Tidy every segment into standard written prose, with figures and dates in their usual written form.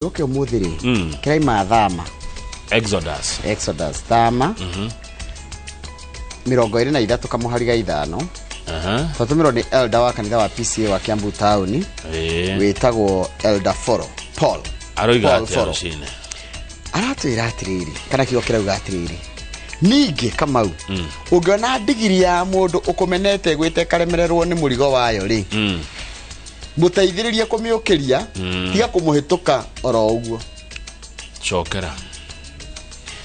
Oke umuthi ri kiraima thama. Exodus. Exodus thama 23 kamuhari ga 5. Twatũmĩrwo nĩ elder wa kanitha wa PCA wa Kiambu town wĩtagwo Elder Foro Paul. Aroiga Paul atĩa Foro. rũcinĩ? Aratwĩra atĩrĩrĩ, kana kiugo kĩrauga atĩrĩrĩ, ningĩ Kamau, ũngĩona ndigiri ya mũndũ ũkũmenete gwĩte karemererwo nĩ mũrigo wayo rĩ, mũteithĩrĩrie kũmĩũkĩria, tiga kũmũhĩtũka oro ũguo. Cokera.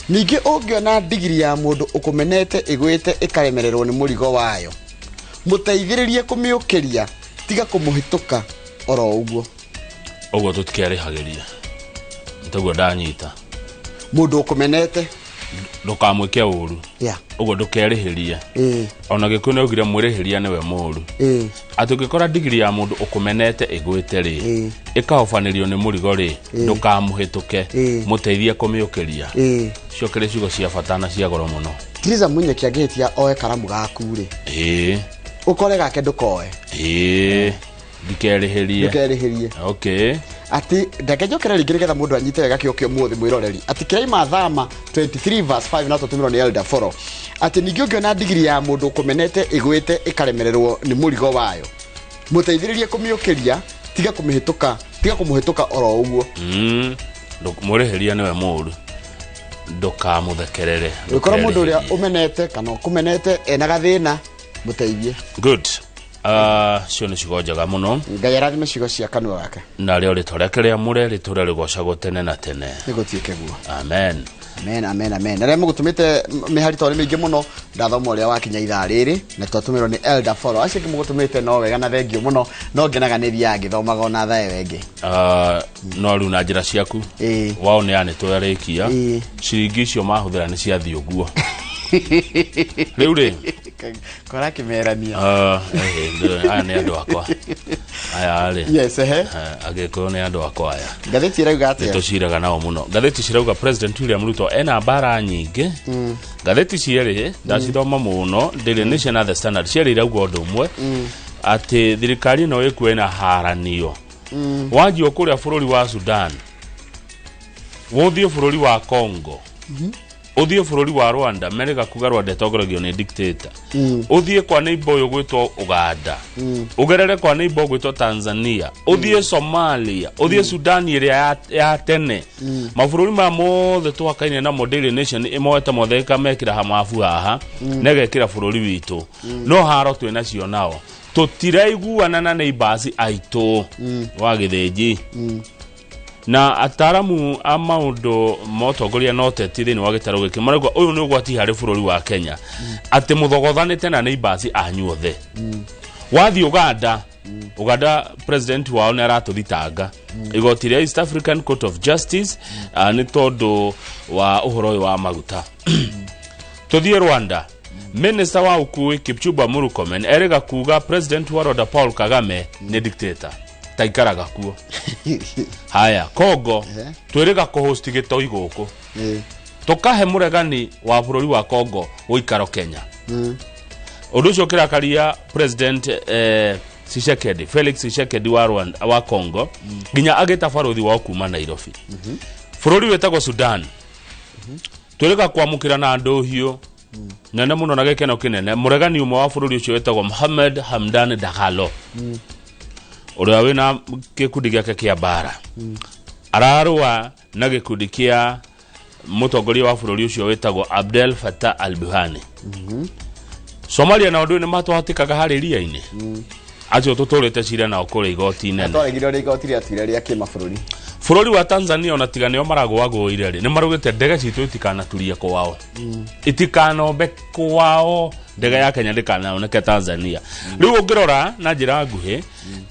Ningĩ ũngĩona ndigiri ya mũndũ ũkũmenete ĩgwĩte ĩkaremererwo nĩ mũrigo wayo, mũteithĩrĩrie kũmĩũkĩria, tiga kũmũhĩtũka oro ũguo. Ũguo tũtikerĩhagĩria nĩtaguo ndanyita. Mũndũ ũkũmenete, ndũkamwĩke ũru. Ũguo ndũkerĩhĩrie. Ona Gĩkũyũ nĩ augire mwĩrĩhĩria nĩwe mũru. Atĩ ũngĩkora ndigiri ya mũndũ ũkũmenete ĩgwĩte rĩ, ĩkahobanĩrio nĩ mũrigo rĩ, ndũkamũhĩtũke, mũteithie kũmĩũkĩria. Cio kĩrĩ ciugo cia bata na cia goro mũno. Tiriza Munyeki angĩhĩtia oe karamu gaku rĩ, ũkore gake ndũkoe. Ĩĩ, ndikerĩhĩrie. Ndũkerĩhĩrie. Okay. Ati ndeke njokere rĩngĩ nĩgetha mũndũ anyite wega kĩo kĩa ũmũthĩ mwĩroreri, atĩ kĩraima thama 23 verse 5 na tũtũmĩrwo nĩ Elder Foro, atĩ ningĩ ũngĩona ndigiri ya mũndũ ũkũmenete ĩgwĩte ĩkaremererwo nĩ mũrigo wayo, mũteithĩrĩrie kũmĩũkĩria, tiga kũmĩhĩtũka, tiga kũmũhĩtũka oro ũguo. Mwĩrĩhĩria nĩwe mũru, ndũkamũthekerere. Ũngĩkora mũndũ ũrĩa ndũkerĩhĩrie. ũmenete kana ũkũmenete ena gathĩna, mũteithie. Good. Cio nĩ ciugo njega mũno. Ngai arathime ciugo cia kanua gake. Na rĩo rĩtwa rĩake rĩamũre rĩtũre rĩgocagwo tene na tene. Nĩgũtuĩke guo. Amen. Amen, amen, amen. Arĩa mũgũtũmĩte mĩhari tondũ nĩ mĩingĩ mũno, ndathoma ũrĩa wakinya ithaa rĩrĩ, na twatũmĩrwo nĩ Elder Foro. Acio angĩ mũgũtũmĩte no wega na thengio mũno, no ngenaga nĩ thiaga ngĩthomaga ona thaa ĩyo ĩngĩ. No rĩu na njĩra ciaku wao nĩ ya nĩ twarĩkia. Ciringi icio mahũthĩra nĩ ciathiĩ ũguo rĩu rĩ. Kora kĩmerania. Aya nĩ andũ akwa aya rĩ. Yes, ehe. Agĩkũyũ nĩ andũ akwa aya. Ngathĩti ĩrauga atĩa? Tũciraga nao mũno. Ngathĩti cirauga President William Ruto ena mbara nyingĩ. Ngathĩti cierĩ ndacithoma mũno, Daily Nation na The Standard, cierĩ irauga ũndũ ũmwe, atĩ thirikari ĩno ĩkuo ĩna haranio. Wanjio kũrĩa bũrũri wa Sudan, gũthiĩ bũrũri wa Congo, ũthiĩ bũrũri wa Rwanda, merĩga kuga Rwanda ĩtongoragio nĩ dictator, ũthiĩ kwa neighbor ũyũ gwĩtwo Uganda, ũgerere kwa neighbor gwĩtwo Tanzania, ũthiĩ Somalia, ũthiĩ Sudan ĩrĩa ya tene, mabũrũri maya mothe tũhakaine namo, Daily Nation ĩmoete mothe ĩkamekĩra hamabu haha na ĩgekĩra bũrũri witũ. No haro twĩ nacio nao, tũtiraiguana na neighbors aitũ wa gĩthĩnji. Na ataramu a maũndũ ma ũtongoria na ũteti thĩinĩ wa gĩtarũ gĩkĩ marauga ũyũ nĩ ũgwati harĩ bũrũri wa Kenya, atĩ mũthogothanĩte na neighbors anyu othe. Wathiĩ Uganda, Uganda president wao nĩ aratũthitanga igoti rĩa East African Court of Justice, nĩ tondũ wa ũhoro ũyũ wa maguta. Tũthiĩ Rwanda, minister wa ũkui Kipchumba Murkomen erĩga kuga president wa Rwanda Paul Kagame nĩ dictator taikaraga kuo. Haya, Congo twĩrĩga kũhost gĩtoi gũkũ, tũkahe mũregani wa bũrũri wa Congo gũikaro Kenya. Ũndũ ũcio ũkĩrakaria president Tshisekedi, Felix Tshisekedi wa Rwanda, wa Congo, nginya agĩta barothi wao kuma Nairobi. Bũrũri wĩtagwo Sudan twĩrĩga kwamũkĩra na ndũhiũ nene mũno na gĩkeno kĩnene mũregani ũmwe wa bũrũri ũcio wĩtagwo Mohamed Hamdan Dagalo, ũrĩa wĩna gĩkundi gĩake kĩa mbara ararũa na gĩkundi kĩa mũtongoria wa bũrũri ũcio wĩtagwo Abdel Fattah al-Burhani. Somalia na ũndũ nĩ matũhatĩkaga harĩ iria-inĩ, acio tũtũrĩte cira nao kũrĩa igoti nene. Twaregire ũrĩa igoti rĩatuire rĩa kĩmabũrũri. Bũrũri wa Tanzania ona tiga nĩo maragũagũire rĩ, nĩ marugĩte ndege citũ itikanaturie kwao, itikanombe kwao, ndege ya Kenya ndĩkanoneke Tanzania. Rĩu ũngĩrora na njĩra nguhĩ,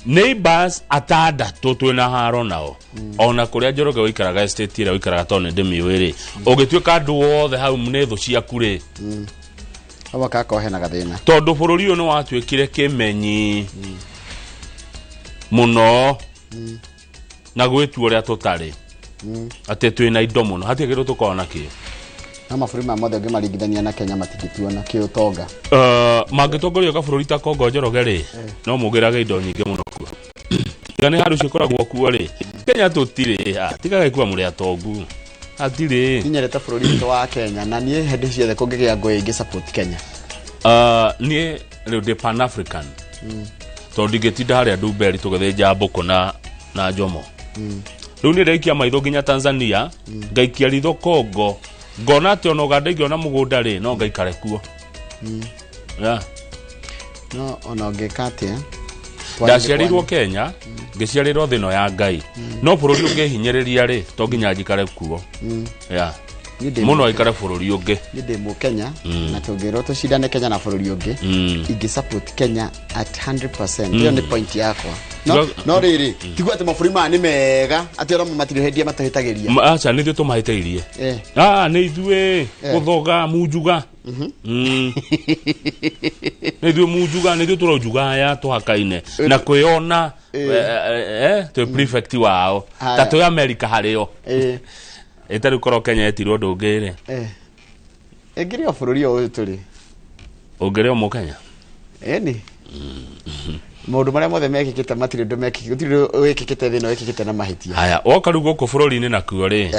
neighbors atandatũ twĩna haro nao. Ona kũrĩa Njoroge ũikaraga, estate ĩrĩa ũikaraga, tondũ nĩ ndĩmĩũĩ rĩ, ũngĩtuĩka andũ othe hau nĩ thũ ciaku rĩ, Hau akakorwo hena gathĩna. Tondũ bũrũri ũyũ nĩ watuĩkire kĩmenyi mũno na gwĩtua ũrĩa tũtarĩ, atĩ twĩna indo mũno, hatirĩ kĩndũ tũkoragwo nakĩo. No mabũrũri maya mothe ũngĩmaringithania na Kenya matingĩtuona kĩũtonga. Mangĩtongorio kabũrũri ta Kongo, Njoroge rĩ, no mũgĩrage indo nyingĩ mũno kuo. Tiga nĩ handũ cikoragwo kuo rĩ, Kenya tũtirĩ. Tigaga kuga mũrĩ atongu. Hatirĩ. Ninyendete bũrũri witũ wa Kenya na niĩ hĩndĩ ciothe kũngĩgĩa ngũĩ ingĩ support Kenya. Niĩ rĩu ndĩ Pan African. Tondũ ndingĩtinda harĩa Ndumberi tũgĩthĩnja mbũkũ na njomo. Rĩu niĩ ndaikia maitho nginya Tanzania, ngaikia ritho Congo, ngona atĩ ona Uganda ingĩona mũgũnda rĩ, no ngaikare kuo. Yeah. No ona ũngĩka atĩa? Ndaciarirwo Kenya, ngĩciarĩrwo thĩ ĩno ya Ngai. No bũrũri ũngĩhinyĩrĩria rĩ, to nginya njikare kuo. Yeah. Mũno aikare bũrũri ũngĩ. Niĩ ndĩ Mũkenya na tũngĩrwo tũcindane Kenya na bũrũri ũngĩ, ingĩ support Kenya at 100%. Ĩyo nĩ point yakwa. No rĩrĩ, tiguo atĩ mabũrũri maya nĩ mega, atĩ ona matirĩ hĩndĩ matũhĩtagĩria. Aca, nĩ ithuĩ tũmahĩtĩirie. Nĩ ithuĩ gũthoga munjuga. Nĩ ithuĩ munjuga, nĩ ithuĩ tũraunjuga aya tũhakaine na kwĩona twĩ prefect wao ta twĩ America harĩo. Ĩtarĩ korwo Kenya yetirwo ũndũ ũngĩ rĩ. Ĩngĩrĩ o bũrũri o ũyũ tũrĩ. Ũngĩrĩ o Mũkenya? Ĩni. Maũndũ marĩa mothe mekĩkĩte matirĩ ũndũ mekĩkĩte, gũtirĩ ũndũ wĩkĩkĩte thĩ ĩno wĩkĩkĩte na mahĩtia. Haya, woka rĩu gũkũ bũrũri-inĩ nakuo rĩ,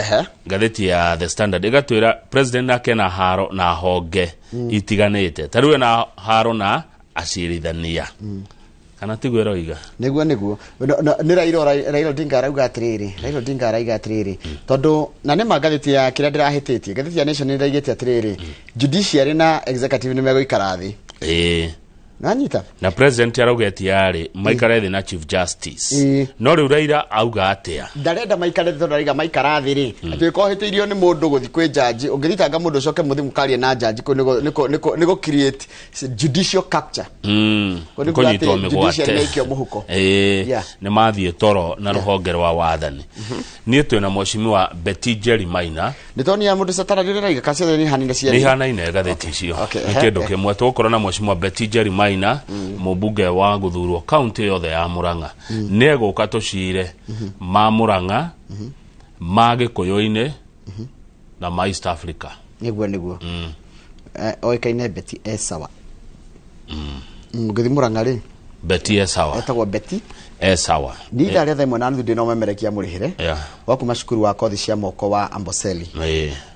ngathĩti ya The Standard ĩgatwĩra president nake na haro na honge itiganĩte. Ta rĩu ena haro na acirithania. Kana tiguo ĩroiga? Nĩguo, nĩguo. Nĩ Raila Odinga arauga atĩrĩrĩ, Raila Odinga arauga atĩrĩrĩ, tondũ na nĩ ma ngathĩti ya kĩrĩa ndĩrahĩtĩtie, ngathĩti ya Nation nĩ ĩraigĩte atĩrĩrĩ, judiciary na executive nĩ megũikara thĩ. Nanyita. Na president arauga ati arĩ maikare thĩ na chief justice. No rĩu Raila auga atĩa? Ndarenda maikare thĩ tondũ arauga maikara thĩ rĩ, atĩ ũngĩkorwo ũhĩtĩirio nĩ mũndũ gũthiĩ kwĩ judge, ũngĩthitanga mũndũ ũcoke mũthiĩ mũkarie na judge kũu nĩ gũ create judicial capture. Kũu nĩ kuga Kũnyitwo atĩ judiciary mĩgwate. nĩ ĩikio mũhuko. Nĩ mathiĩ toro na rũhonge rwa wathani. Niĩ twĩna mheshimiwa Betty Jerry Maina. Nĩ tuonia mũndũ Satara rĩrĩa raiga kacio nĩ hanine cia. Nĩ ihanaine ngathĩti icio. Nĩ kĩndũ kĩmwe. Tũgũkorwo na mheshimiwa Betty Jerry Maina, mũmbunge wa gũthurwo kaunti yothe ya Murang'a. Nĩ egũka tũcire ma Murang'a, ma Gĩkũyũ-inĩ na ma East Africa. Nĩguo, nĩguo. Oĩkaine Betty Esawa. Ngĩthiĩ Murang'a rĩ? Betty Esawa. Etagwo Betty Esawa. Ni ithaa rĩa thaa ĩmwe na nuthu ndĩ no memerekia mũrĩhĩre. Wa kuma cukuru wa kothi cia moko wa Amboseli.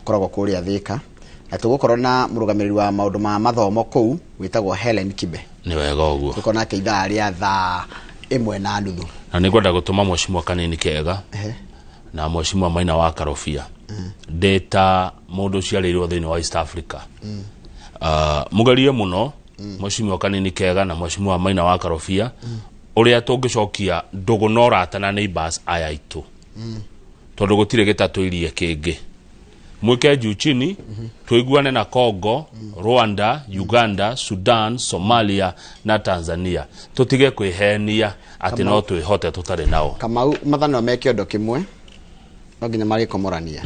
Koragwo kũrĩa Thika. Na tũgũkorwo na mũrũgamĩrĩri wa maũndũ ma mathomo kũu wĩtagwo Helen Kibe. Nĩ wega ũguo. Tũkorwo nake ithaa rĩa thaa ĩmwe na nuthu. Na nĩngwenda gũtũma mheshimiwa kanini kega. Na mheshimiwa Maina wa Karobia. Ndĩ ta mũndũ ũciarĩirwo thĩinĩ wa East Africa. Mũgerie mũno mheshimiwa kanini kega na mheshimiwa Maina wa Karobia ũrĩa tũngĩcokia ndũgũ na ũrata na neighbors aya aitũ. Tondũ gũtirĩ gĩtatũirie kĩngĩ. Mwĩke juu chini, tũiguane na Congo, Rwanda, Uganda, Sudan, Somalia na Tanzania. Tũtige kwĩhenia atĩ no twĩhote tũtarĩ nao. Kamau mathanwa me kĩondo kĩmwe no nginya marĩkomorania.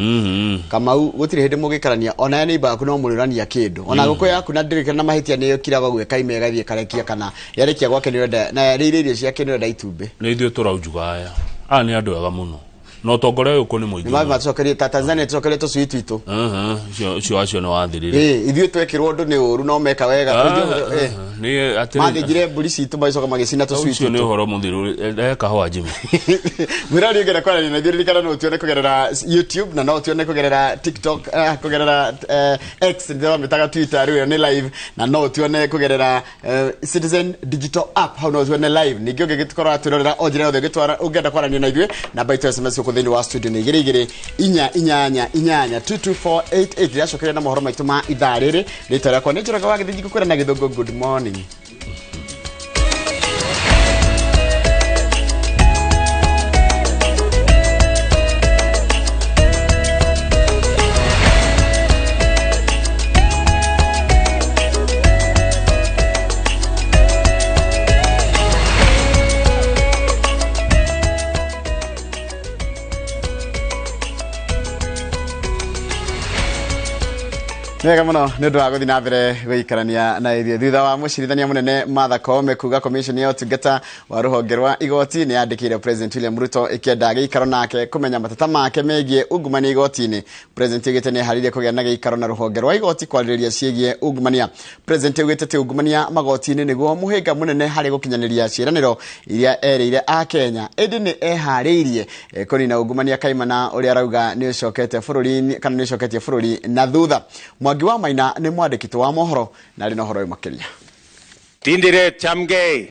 Kamau gũtirĩ hĩndĩ mũgĩkarania ona neighbor yaku no mũrĩrania kĩndũ. Ona ngũkũ yaku na ndĩrĩ na mahĩtia nĩ ĩkiraga ũguo ĩkaima ĩgathiĩ ĩkarekia kana yarĩkia gwake nĩ ũrenda na yarĩire irio ciake nĩ ũrenda itumbĩ. Nĩ ithuĩ tũraunjuga aya. Aya nĩ andũ ega mũno. No tongoria ũyũ kũ nĩ mũingĩ. Nĩ macokerie ta Tanzania tũcokerie tũcui twitũ. Ũcio acio nĩ wathirire. Ithuĩ twekĩrwo ũndũ nĩ ũru no meka wega. Nĩ atĩrĩ. Mathĩnjire mbũri citũ magĩcoka magĩcina tũcui Ũcio nĩ twitũ. ũhoro mũthiru. Kahũa Jimmy. Mwĩrori ũngĩenda kwaranĩria na ithuĩ ririkana no ũtuone kũgerera YouTube na no ũtuone kũgerera TikTok, kũgerera X, ndĩramĩtaga Twitter, rĩu ĩyo nĩ live, na no ũtuone kũgerera Citizen Digital App, hau no ũtuone live. Ningĩ ũngĩgĩkorwo atwĩrorera o njĩra yothe ũngĩenda kwaranĩria na ithuĩ, namba itũ ya SMS gũkũ thĩinĩ wa studio nĩ igĩrĩ igĩrĩ inya inyanya inyanya two two four eight eight. Ndĩracokeria na mohoro maitũ ma ithaa rĩrĩ. Rĩtwa rĩakwa nĩ Njoroge wa Gĩthĩnji, ngũkwĩra na Gĩthũngũ good morning. Wega muno nĩ ũndũ wa gũthiĩ na mbere gũikarania na ithuĩ. Thutha wa mũcirithania mũnene Martha Koome kuga commission ya ũtungata wa rũhonge rwa igoti nĩ yandĩkĩire President William Ruto ĩkĩenda gĩikaro nake kũmenya mateta make megiĩ ungumania igoti-inĩ. President augĩte nĩ eharĩirie kũgĩa na gĩikaro na rũhonge rwa igoti kwarĩrĩria ciĩgiĩ ungumania. President augĩte atĩ ungumania magoti-inĩ nĩguo mũhĩnga mũnene harĩ gũkinyanĩria ciĩranĩro iria erĩire Akenya, ĩndĩ nĩ eharĩirie kũnina ungumania kaimana ũrĩa arauga nĩ ũcokete bũrũri kana nĩ ũcoketie bũrũri na thutha. Mwangi wa Maina nĩ mwandĩki wa mohoro na arĩ na ũhoro ũyũ makĩria. Tindire chamgei.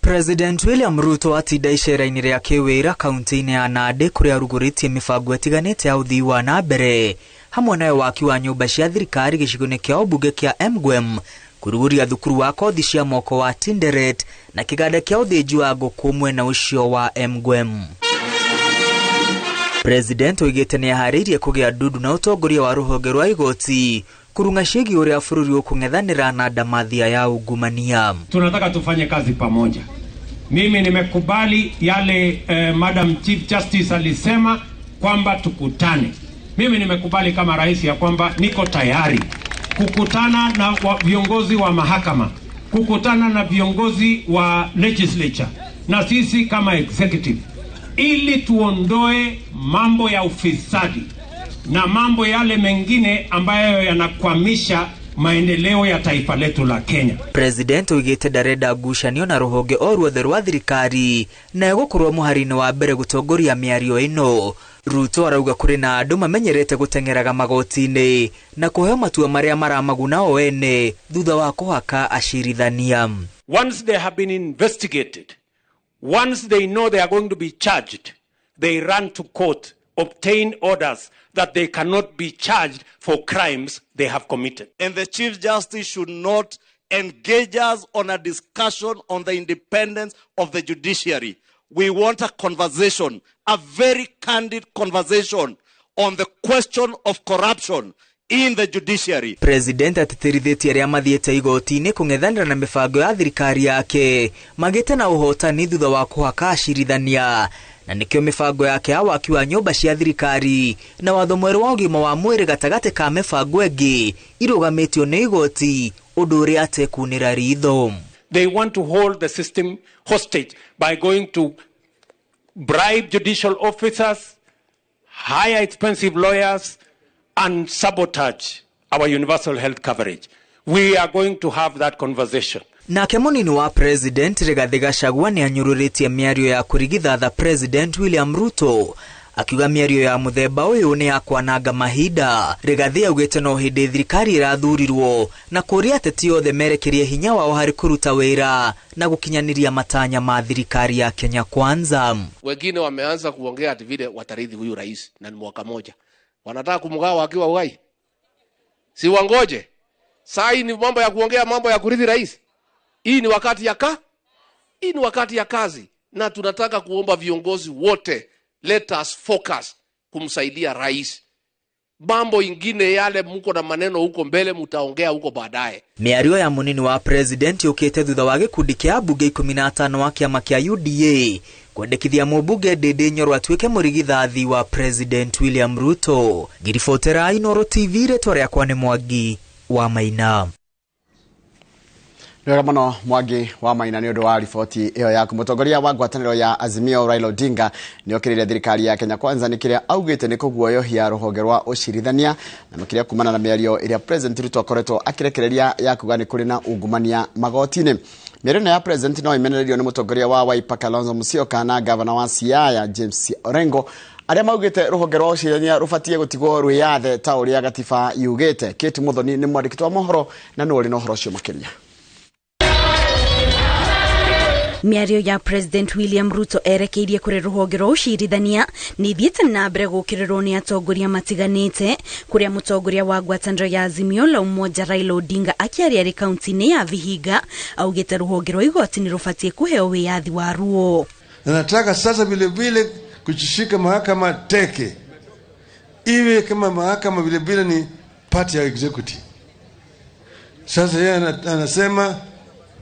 President William Ruto atinda icera-inĩ rĩa kĩwĩra kaunti-inĩ ya Nandi kũrĩa arugũrĩtie mĩbango ĩtiganĩte ya ũthii wa na mbere, hamwe nayo waki wa nyũmba cia thirikari gĩcigo-inĩ kĩa ũmbunge kĩa Emgwem, kũrugũria thukuru wa kothi cia moko wa Tinderet na kĩganda kĩa ũthĩnji wa ngũkũ mwena ũcio wa Emgwem. President oigĩte nĩ aharĩirie kũgĩa ndundu na ũtongoria wa rũhonge rwa igoti kurunga ciĩgiĩ ũrĩa bũrũri ũkũng'ethanĩra na ndamathia ya ungumania. Tunataka tufanye kazi pamoja. Mimi nimekubali yale Madam Chief Justice alisema kwamba tukutane. Mimi nimekubali kama rais ya kwamba niko tayari kukutana na viongozi wa mahakama, kukutana na viongozi wa legislature na sisi kama executive, ili tuondoe mambo ya ufisadi na mambo yale mengine ambayo yanakwamisha maendeleo ya taifa letu la Kenya. President oigĩte ndarenda ngucanio na rũhonge o ruothe rwa thirikari na egũkorwo mũhari-inĩ wa mbere gũtongoria mĩario ĩno. Ruto arauga kũrĩ na andũ mamenyerete gũteng'eraga magoti-inĩ na kũheo matua marĩa maramaguna o ene thutha wa kũhaka acirithania. Once they have been investigated, once they know they are going to be charged, they run to court, obtain orders that they cannot be charged for crimes they have committed. And the Chief Justice should not engage us on a discussion on the independence of the judiciary. We want a conversation, a very candid conversation on the question of corruption in the judiciary. President atĩtĩrithĩtie arĩa mathiĩte igoti-inĩ kũng'ethanĩra na mĩbango ya thirikari yake magĩte na ũhotani thutha wa kũhaka acirithania, na nĩkĩo mĩbango yake ya waki wa nyũmba cia thirikari na watho mwerũ wa ũgima wa mwĩrĩ gatagatĩ ka mĩbango ĩngĩ irũgamĩtio nĩ igoti, ũndũ ũrĩa atekunĩra ritho. They want to hold the system hostage by going to bribe judicial officers, hire expensive lawyers, and sabotage our universal health coverage. We are going to have that conversation. Nake munini wa President Rigathi Gachagua nĩ anyũrũrĩtie mĩario ya kũrigithatha President William Ruto akiuga mĩario ya mũthemba ũyũ nĩ ya kwananga mahinda. Rigathi augĩte no hĩndĩ thirikari ĩrathurirwo na kũria ateti othe merekerie hinya wao harĩ kũruta wĩra na gũkinyanĩria matanya ma thirikari ya Kenya Kwanza. Wengine wameanza kuongea ati vile watarithi huyu rais na ni mwaka moja. Wanataka kumgawa akiwa uhai. Si wangoje. Saa hii ni mambo ya kuongea mambo ya kurithi rais. Hii ni wakati ya Hii ni wakati ya kazi, na tunataka kuomba viongozi wote, let us focus kumsaidia rais. Mambo ingine yale mko na maneno huko mbele mtaongea huko baadaye. Mĩario ya munini wa president yũkĩte thutha wa gĩkundi kĩa ambunge 15 wa kĩama kĩa UDA kwendekithia mũmbunge Ndindi Nyoro atuĩke mũrigithathi wa President William Ruto. Ngiribotera Inooro TV, rĩtwa rĩakwa nĩ Mwangi wa Maina. Wega mũno Mwangi wa Maina nĩ ũndũ wa riboti ĩyo yaku. Mũtongoria wa ngwatanĩro ya Azimio Raila Odinga nĩ okĩrĩire thirikari ya Kenya Kwanza nĩ kĩrĩa augĩte nĩ kũguoyohia rũhonge rwa ũcirithania na makĩria kumana na mĩario ĩrĩa President Ruto akoretwo akĩrekereria ya kuga nĩ kũrĩ na ungumania magoti-inĩ. Mĩario ĩno ya President no ĩmenererio nĩ mũtongoria wa Wiper Kalonzo Musyoka na gavana wa Siaya James Orengo arĩa maugĩte rũhonge rwa ũcirithania rũbatiĩ gũtigwo rwĩyathe ta ũrĩa gatiba yugĩte. Kate Muthoni nĩ mwandĩki wa mohoro na nĩ ũrĩ na ũhoro ũcio makĩria. Mĩario ya President William Ruto erekeirie kũrĩ rũhonge rwa ũcirithania nĩ ithiĩte na mbere gũkĩrĩrwo nĩ atongoria matiganĩte, kũrĩa mũtongoria wa ngwatanĩro ya Azimio la Umoja Raila Odinga akĩaria arĩ kaunti-inĩ ya Vihiga augĩte rũhonge rwa igoti nĩ rũbatiĩ kũheo wĩyathi wa ruo. Na nataka sasa vile vile kuchishika mahakama teke iwe kama mahakama vile vile ni part ya executive. Sasa yeye anasema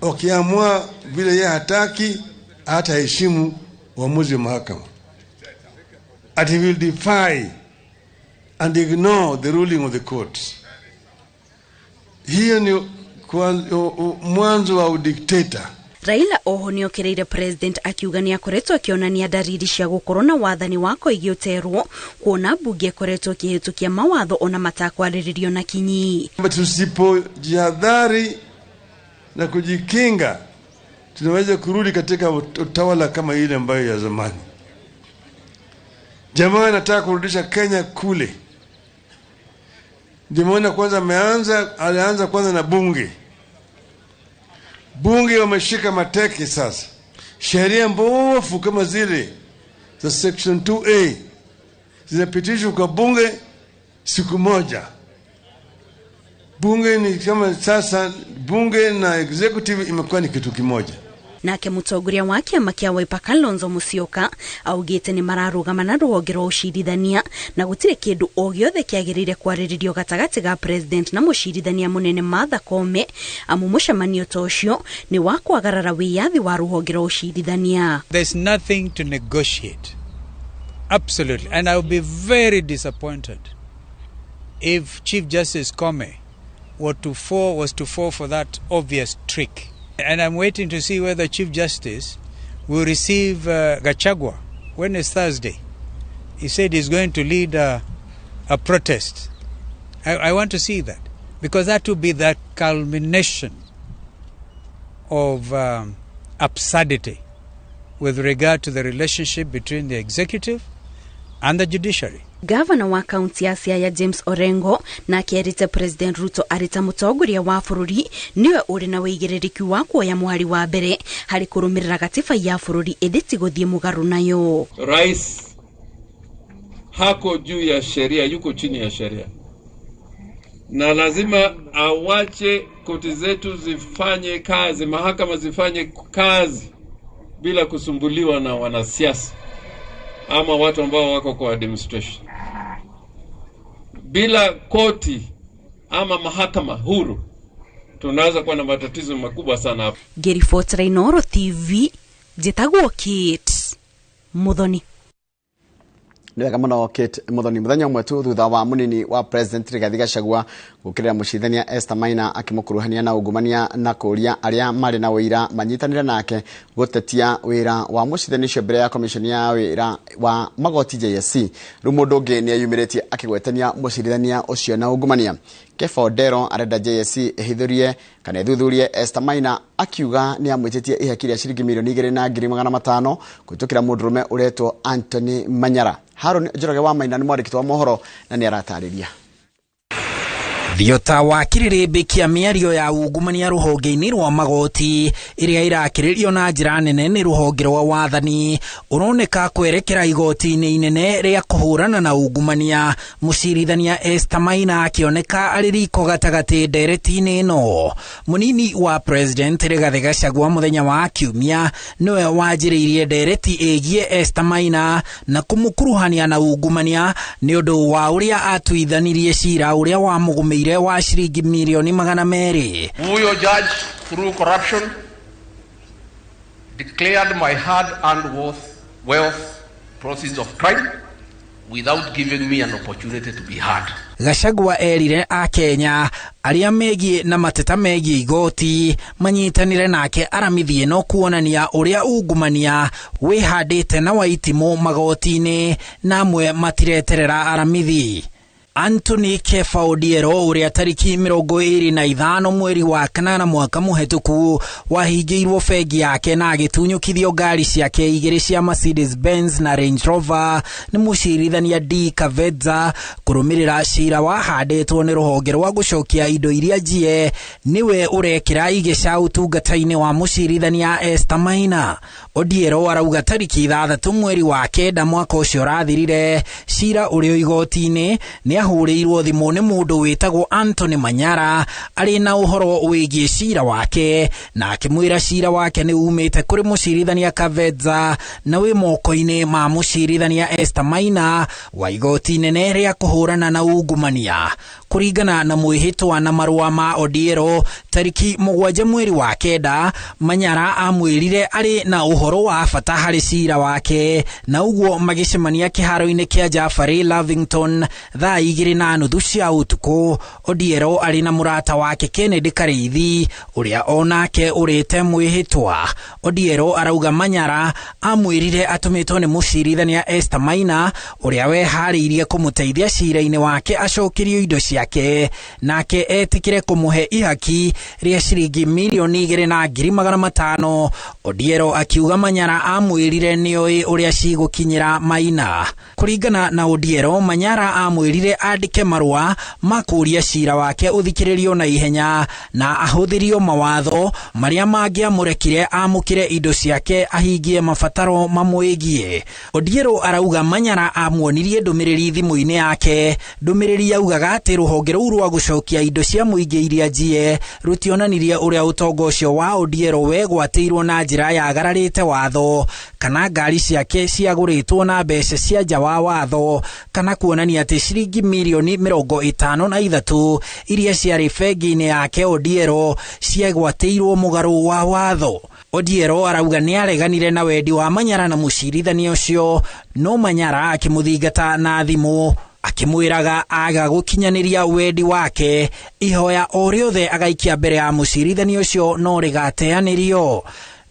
ukiamua vile yeye hataki, hataheshimu uamuzi wa mahakama. And he will defy and ignore the ruling of the court. Hiyo ni mwanzo wa udikteta. Raila oho nĩokĩrĩire president akiuga nĩakoretwo akĩonania ndariri cia gũkorwo na wathani wa koigi ũterwo kuona mbunge ĩkoretwo ĩkĩhĩtũkia mawatho ona matakwarĩrĩrio na kinyi. Tusipojihadhari na kujikinga, tunaweza kurudi katika utawala kama ile ambayo ya zamani. Jamaa anataka kurudisha Kenya kule. Ndio maana kwanza alianza kwanza na bunge. Bunge wameshika mateke sasa. Sheria mbovu kama zile za section 2A zinapitishwa kwa bunge siku moja. Bunge ni kama sasa, bunge na executive imekuwa ni kitu kimoja. Nake mũtongoria wa kĩama kĩa Wiper Kalonzo Musyoka augĩte nĩ mararũgama na rũhonge rwa ũcirithania na gũtirĩ kĩndũ o gĩothe kĩagĩrĩire kwarĩrĩrio gatagatĩ ga president na mũcirithania mũnene Martha Koome, amu mũcemanio ta ũcio nĩ wa kwagarara wĩyathi wa rũhonge rwa ũcirithania. There's nothing to negotiate. Absolutely. And I will be very disappointed if Chief Justice Koome was to fall for that obvious trick. And I'm waiting to see whether Chief Justice will receive Gachagua. When is Thursday? He said he's going to lead a protest. I want to see that, because that will be the culmination of absurdity with regard to the relationship between the executive and the judiciary. Gavana wa kaunti ya Siaya James Orengo na akĩerĩte President Ruto arĩ ta mũtongoria wa bũrũri nĩwe ũrĩ na wĩigĩrĩrĩki wa kuoya mũhari wa mbere harĩ kũrũmĩrĩra gatiba ya bũrũri ĩndĩ ti gũthiĩ mũgarũ nayo. Rais hako juu ya sheria, yuko chini ya sheria, na lazima awache koti zetu zifanye kazi, mahakama zifanye kazi bila kusumbuliwa na wanasiasa ama watu ambao wako kwa administration. Bila koti ama mahakama huru tunaweza kuwa na matatizo makubwa sana hapa. Ngĩribotera Inooro TV, njĩtagwo Kate Muthoni. Nĩ wega mũno Kate Muthoni. Mũthenya ũmwe tu thutha wa mũnini wa President Rigathi Gachagua gũkĩrĩra mũcirithania Esther Maina akĩmũkuruhania na ungumania na kũũria arĩa marĩ na ũira manyitanĩre nake gũtetia wĩra wa mũcirithania ũcio mbere ya commission ya wĩra wa magoti JSC. Rĩu mũndũ ũngĩ nĩ eyumĩrĩtie akĩgwetania mũcirithania ũcio na ungumania. Kefa Odero arenda JSC ĩhithũrie kana ĩthuthurie Esther Maina akiuga nĩ amwĩtĩtie ihaki rĩa ciringi mirioni 2,500 kũhĩtũkĩra mũndũrũme ũretwo Anthony Manyara. Haron Njoroge wa Maina nĩ mwandĩki wa mohoro na nĩ aratarĩria. Thiota wa kĩrĩrĩmbĩ kĩa mĩario ya ungumania rũhonge-inĩ rwa magoti ĩrĩa ĩrakĩrĩrio na njĩra nene nĩ rũhonge rwa wathani ũroneka kwerekera igoti-inĩ inene rĩa kũhũrana na ungumania. Mũcirithania Esther Maina akĩoneka arĩ riko gatagatĩ ndereti-inĩ ĩno. Mũnini wa President Rigathi Gachagua mũthenya wa Kiumia nĩwe wanjĩrĩirie ndereti ĩgiĩ Esther Maina na kũmũkuruhania na ungumania nĩ ũndũ wa ũrĩa atuithanirie cira ũrĩa wamũgũmĩire wa ciringi milioni 200. Huyo judge through corruption declared my hard-earned wealth proceeds of crime without giving me an opportunity to be heard. Gachagua erire a Kenya arĩa megiĩ na mateta megiĩ igoti manyitanĩre nake aramithi ĩno kuonania ũrĩa ungumania wĩhandĩte na waitimũ magoti-inĩ na amwe matireterera aramithi. Anthony Kefa Odiero ũrĩa tariki 25 mweri wa kanana mwaka mũhetũku wahingĩirwo bengi yake na agĩtunyũkithio ngari ciake igĩrĩ cia Mercedes Benz na Range Rover nĩ mũcirithania D Kavedza kũrũmĩrĩra cira wahandĩtwo nĩ rũhonge rwa gũcokia indo iria njie nĩwe ũrekĩra igĩca ũtungata-inĩ wa mũcirithania Esther Maina. Odiero arauga tariki 6 mweri wa 9 mwaka ũcio ũrathirire cira ũrĩ igoti-inĩ nĩ ahũrĩirwo thimũ nĩ mũndũ wĩtagwo Anthony Manyara arĩ na ũhoro wĩgiĩ cira wake na akĩmwĩra cira wake nĩ umĩte kũrĩ mũcirithania Kavedza na wĩ moko-inĩ ma mũcirithania Esther Maina wa igoti inene rĩa kũhũrana na ungumania. Kũringana na mwĩhĩtwa na marũa ma Odiero tariki 7 mweri wa 9, Manyara amwĩrire arĩ na ũhoro wa bata harĩ cira wake, na ũguo magĩcemania kĩharo-inĩ kĩa Jafari Lavington thaa 2:30 cia ũtukũ. Odiero arĩ na mũrata wake Kennedy Kariithi ũrĩa onake ũrĩte mwĩhĩtwa. Odiero arauga Manyara amwĩrire atũmĩtwo nĩ mũcirithania Esther Maina ũrĩa weharĩirie kũmũteithia cira-inĩ wake acokerio indo ciake, nake etĩkĩre kũmũhe ihaki rĩa ciringi 2,500,000. Odiero akiuga Manyara amwĩrire nĩoĩ ũrĩa cigũkinyĩra Maina. Kũringana na Odiero, Manyara amwĩrire andĩke marũa ma kũũria cira wake ũthikĩrĩrio na ihenya na ahũthĩrio mawatho marĩa mangĩamũrekire amũkĩre indo ciake ahingie mabataro mamwĩgiĩ. Odiero arauga Manyara amuonirie ndũmĩrĩri thimũ-inĩ yake. Ndũmĩrĩri yaugaga atĩ rũhonge rũu rwa gũcokia indo cia mũingĩ iria njie rũtionanirie ũrĩa ũtonga ũcio wa Odiero wegwatĩirwo na njĩra yagararĩte watho, kana ngari ciake ciagũrĩtwo na mbeca cia nja wa watho, kana kuonania atĩ ciringi 53 mirioni iria ciarĩ bengi-inĩ yake Odiero ciegwatĩirwo mũgarũ wa watho. Odiero arauga nĩ areganire na wendi wa Manyara na mũcirithania ũcio, no Manyara akĩmũthingata na thimũ akĩmwĩraga aga gũkinyanĩria wendi wake, ihoya o rĩothe agaikia mbere ya mũcirithania ũcio no rĩgateanĩrio.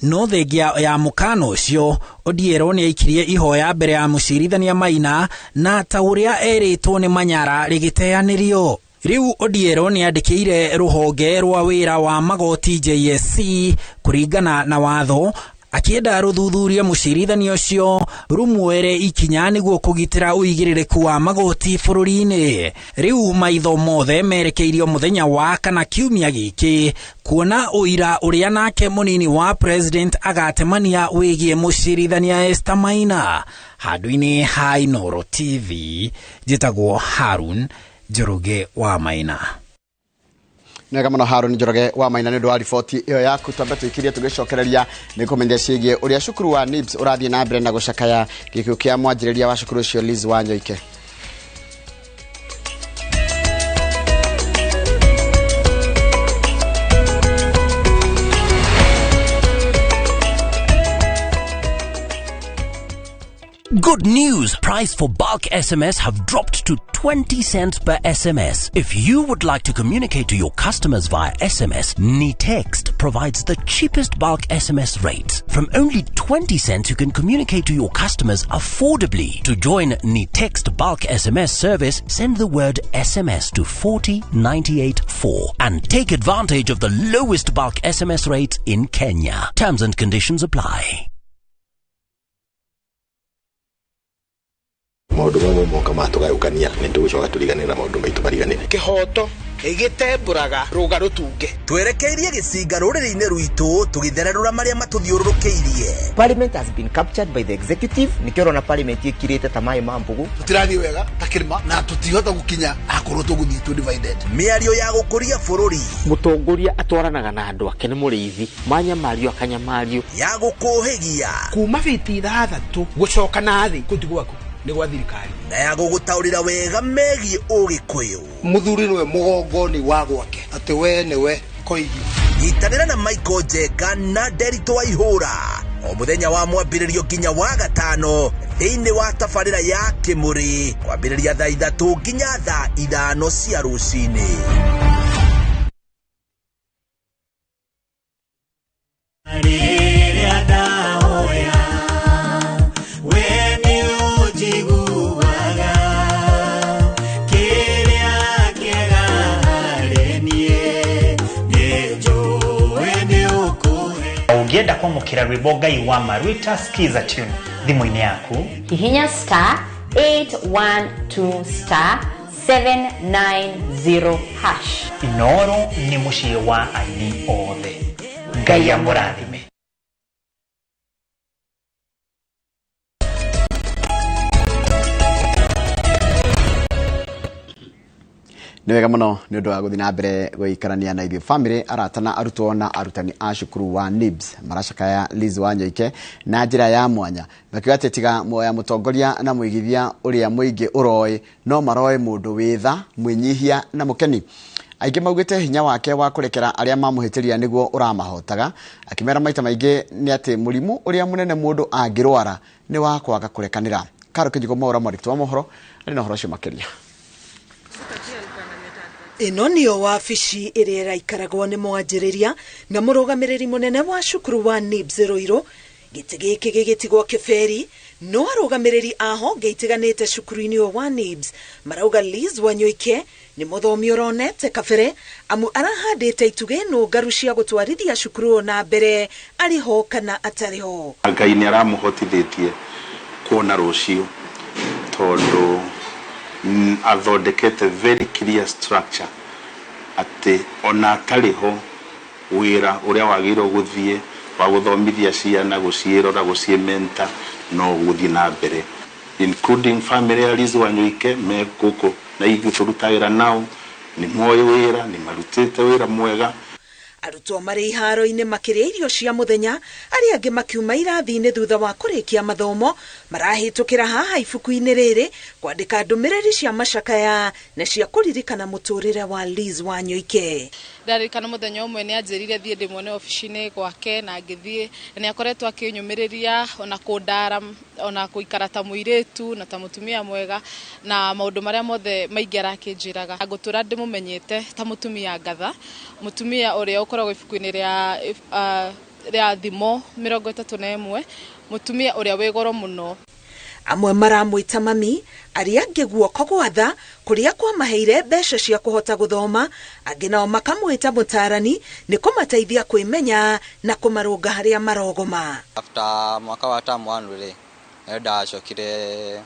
No thengia ya mũkana ũcio, Odiero nĩ aikirie ihoya mbere ya mũcirithania Maina na ta ũrĩa erĩtwo nĩ Manyara rĩgĩteanĩrio. Rĩu Odiero nĩ andĩkĩire rũhonge rwa wĩra wa magoti JSC kũringana na watho, akĩenda rũthuthurie mũcirithania ũcio rũmuoere ikinya nĩguo kũgitĩra ũigĩrĩrĩku wa magoti bũrũri-inĩ. Rĩu maitho mothe merekeirio mũthenya wa kana kiumia gĩkĩ kuona ũira ũrĩa nake mũnini wa president agatemania wĩgiĩ mũcirithania Esther Maina. Handũ-inĩ ha Inooro TV, njĩtagwo Harun Njoroge wa Maina. Nega muno Harun Njoroge wa Maina nĩ ũndũ wa riboti ĩyo yaku. Twambe tũikirie tũgĩcokereria nĩ kũmenyithia ciĩgiĩ ũrĩa cukuru wa NIBS ũrathiĩ na mbere na gũcakaya gĩkuũ kĩa mwanjĩrĩria wa cukuru ũcio Liz Wanyoike. Good news! Price for bulk SMS have dropped to 20 cents per SMS. If you would like to communicate to your customers via SMS, Nitext provides the cheapest bulk SMS rates. From only 20 cents, you can communicate to your customers affordably. To join Nitext bulk SMS service, send the word SMS to 40984 and take advantage of the lowest bulk SMS rates in Kenya. Terms and conditions apply. Maũndũ mamwe moka matũgayũkania nĩ tũgũcoka tũriganĩre na maũndũ maitũ mariganĩre. Kĩhoto gĩtembũraga rũga rũtunge. Twerekeirie gĩcinga rũrĩrĩ-inĩ rwitũ tũgĩthererũra marĩa matũthiũrũrũkĩirie. Parliament has been captured by the executive. Nĩkĩo ũrona parliament ĩkirĩte ta maĩ ma mbũgũ. Tũtirathiĩ wega ta kĩrĩma na tũtihota gũkinya akorwo tũgũthiĩ tũ divided. Mĩario ya gũkũria bũrũri. Mũtongoria atwaranaga na andũ ake, nĩ mũrĩithi manyamario akanyamario. Ya gũkũhĩgia kuma biti 6 gũcoka na thĩ kũu ti gwaku, nĩ gwa thirikari. Na ya gũgũtaũrĩra wega megiĩ ũgĩkũyũ. Mũthuri nĩwe mũgongoni wa gwake, atĩ we nĩwe koigi. Nyitanĩra na Michael Njenga na Nderitu wa Ihũra o mũthenya wa mwambĩrĩrio nginya wa gatano thĩinĩ wa tabarĩra ya Kĩmũrĩ kwambĩrĩria thaa 3 nginya thaa 5 cia rũcinĩ. Rĩrĩa ndahoya we nĩ ũnjiguaga, kĩrĩa kĩega harĩ niĩ nĩ njũĩ nĩ ũkũhe. Ũngĩenda kwamũkĩra rwĩmbo Ngai wa Maruita Skiza Tune thimũ-inĩ yaku, hihinya star 812 star 790 hash. Inooro nĩ mũciĩ wa aini othe. Ngai amũrathime. Nĩ wega mũno nĩ ũndũ wa gũthiĩ na mbere gũikarania na ithuĩ. Family, arata na arutwo na arutani a cukuru wa NIBS maracakaya Liz Wanyoike na njĩra ya mwanya, makiuga atĩ tiga ya mũtongoria na mũigithia ũrĩa mũingĩ ũroĩ, no maroĩ mũndũ wĩ tha, mwĩnyihia na mũkeni. Aingĩ maugĩte hinya wake wa kũrekera arĩa mamũhĩtĩria nĩguo ũramahotaga, akĩmera maita maingĩ nĩ atĩ mũrimũ ũrĩa mũnene mũndũ angĩrwara nĩ wa kwaga kũrekanĩra. Karo Kĩnjũgo Mwaũra, mwandĩki wa mohoro, arĩ na ũhoro ũcio makĩria. Ĩno nĩyo wabici ĩrĩa ĩraikaragwo nĩ mwanjĩrĩria na mũrũgamĩrĩri mũnene wa cukuru wa NIBS Ruiru. Gĩtĩ gĩkĩ gĩgĩtigwo kĩberi, no arũgamĩrĩri a honge itiganĩte cukuru-inĩ ũyũ wa NIBS marauga Liz Wanyoike nĩ mũthomi ũronete kabere, amu arahandĩte itugĩ nũngaru cia gũtwarithia cukuru ũyũ na mbere arĩ ho kana atarĩ ho. Ngai nĩ aramũhotithĩtie kuona rũciũ tondũ athondekete very clear structure atĩ ona atarĩ ho wĩra ũrĩa wagĩrĩirwo gũthiĩ wa gũthomithia ciana, gũciĩrora, gũciĩmenta no gũthiĩ na mbere, including family ya Liz Wanyoike me gũkũ na ithuĩ tũrutagĩra nao, nĩ moĩ wĩra, nĩ marutĩte wĩra mwega. Arutwo marĩ iharo-inĩ makĩrĩa irio cia mũthenya, arĩa angĩ makiuma irathi-inĩ thutha wa kũrĩkia mathomo, marahĩtũkĩra haha ibuku-inĩ rĩrĩ kwandĩka ndũmĩrĩri cia macakaya na cia kũririkana mũtũrĩre wa Liz Wanyoike. Ndarĩrĩkana mũthenya ũmwe nĩ anjĩrire thiĩ ndĩmuone obici-inĩ gwake na ngĩthiĩ, na nĩ akoretwo akĩnyũmĩrĩria ona kũndara ona kũikara ta mũirĩtu na ta mũtumia mwega na maũndũ marĩa mothe maingĩ arakĩnjĩraga. Ngũtũra ndĩmũmenyete ta mũtumia ngatha, mũtumia ũrĩa ũkoragwo ibuku-inĩ rĩa thimo 31, mũtumia ũrĩa wĩ goro mũno. Amwe maramwĩta mami, arĩa angĩ guoko gwatha kũrĩa kwamaheire mbeca cia kũhota gũthoma, angĩ nao makamwĩta mũtarani nĩ kũmateithia kwĩmenya na kũmarũnga harĩa marogoma. After mwaka wa term 1 rĩ, nĩ ndacokire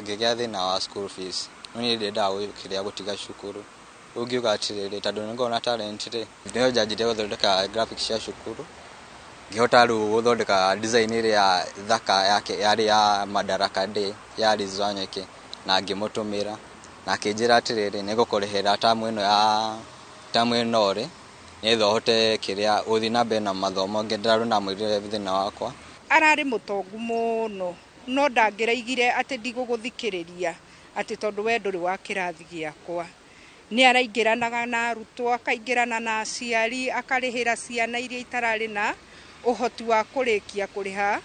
ngĩgĩa thĩna wa school fees. No niĩ ndĩendaga gũkĩrĩa gũtiga cukuru. Rĩu ngiuga atĩrĩrĩ, tondũ nĩ ngoragwo na talent rĩ, nĩyo njanjirie gũthondeka graphics cia cukuru. Ngĩhota rĩu gũthondeka design ĩrĩa thaka yake yarĩ ya Madaraka Day ya Liz Wanyoike na ngĩmũtũmĩra na akĩnjĩra atĩrĩrĩ, nĩngũkũrĩhĩra tamu ĩno ya tamu ĩno rĩ, nĩgetha ũhote kĩrĩa gũthiĩ na mbere na mathomo. Ngĩndĩra rĩu ndamwĩrire thĩna wakwa. Ararĩ mũtongu mũno, no ndangĩraigire atĩ ndigũgũthikĩrĩria atĩ tondũ we ndũrĩ wa kĩrathi gĩakwa. Nĩ araingĩranaga na arutwo, akaingĩrana na aciari, akarĩhĩra ciana iria itararĩ na ũhoti wa kũrĩkia kũrĩha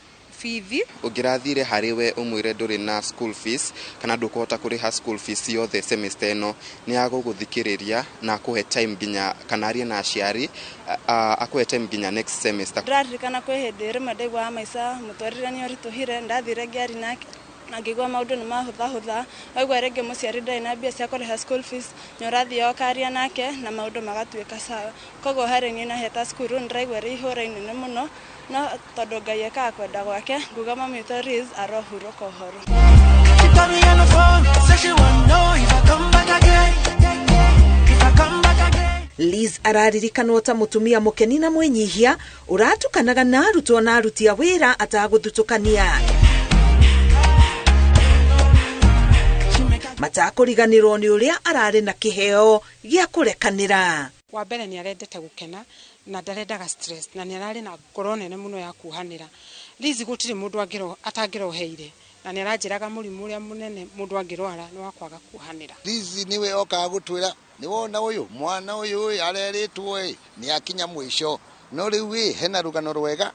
bithi. Ũngĩrathire harĩ we ũmwĩre ndũrĩ na school fees kana ndũkũhota kũrĩha school fees yothe semester ĩno, nĩ agũgũthikĩrĩria na akũhe time nginya kana arie na aciari, akũhe time nginya next semester. Ndĩraririkana kwĩ hĩndĩ rĩmwe ndaiguaga maica mũtũrĩre nĩ ũritũhire, ndathire ngĩaria nake na ngĩigua maũndũ nĩ mahũthahũtha. Waigua rĩngĩ mũciari ndarĩ na mbia cia kũrĩha school fees, nĩ ũrathiĩ ũkaria nake na maũndũ magatuĩka sawa. Koguo harĩ niĩ na heta cukuru nĩndĩraigua rĩ ihũra inene mũno, no tondũ Ngai ekaga kwenda gwake, nguga mami witũ Liz arohurũka ũhoro. Liz araririkanwo ta mũtumia mũkeni na mwĩnyihia ũratukanaga na arutwo na aruti a wĩra atagũthutũkania. Matakũriganĩrwo nĩ ũrĩa ararĩ na kĩheo gĩa kũrekanĩra. Wa mbere nĩ arendete gũkena na ndarendaga stress na nĩ ararĩ na ngoro nene mũno ya kuohanĩra. Liz gũtirĩ mũndũ atangĩroheire na nĩ aranjĩraga mũrimũ ũrĩa mũnene mũndũ angĩrwara nĩ wa kwaga kuohanĩra. Liz nĩwe okaga gũtwĩra nĩ wona ũyũ mwana ũyũ arerĩtwo ĩ nĩ akinya mũico, no rĩu ĩ hena rũgano rwega,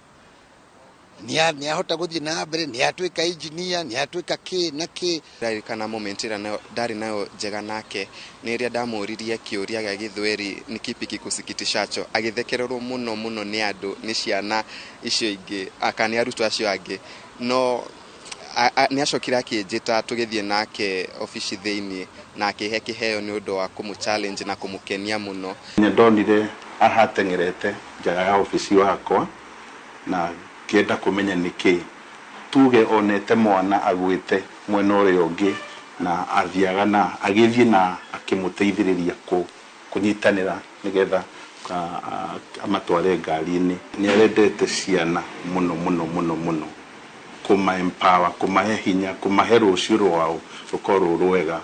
nĩ ahota gũthiĩ na mbere, nĩ atuĩka engineer, nĩ atuĩka kĩ na kĩ. Ndarĩrĩkana moment ĩrĩa ndarĩ nayo njega nake nĩ ĩrĩa ndamũririe kĩũria gĩa gĩthweri nĩ kipi kikusikitishacho, agĩthekererwo mũno mũno nĩ andũ, nĩ ciana icio ingĩ kana nĩ arutwo acio angĩ, no nĩ acokire akĩnjĩta tũgĩthiĩ nake obici thĩiniĩ na akĩhe kĩheo nĩ ũndũ wa kũmũ challenge na kũmũkenia mũno. Nĩ ndonire ahateng'erete nja ya obici wakwa na ngĩenda kũmenya nĩkĩ. Tuge onete mwana agwĩte mwena ũrĩa ũngĩ na athiaga na agĩthiĩ na akĩmũteithĩrĩria kũnyitanĩra nĩgetha amatware ngari-inĩ. Nĩ arendete ciana mũno mũno mũno mũno, kũma empower, kũmahe hinya, kũmahe rũciũ rwao rũkorwo rwega.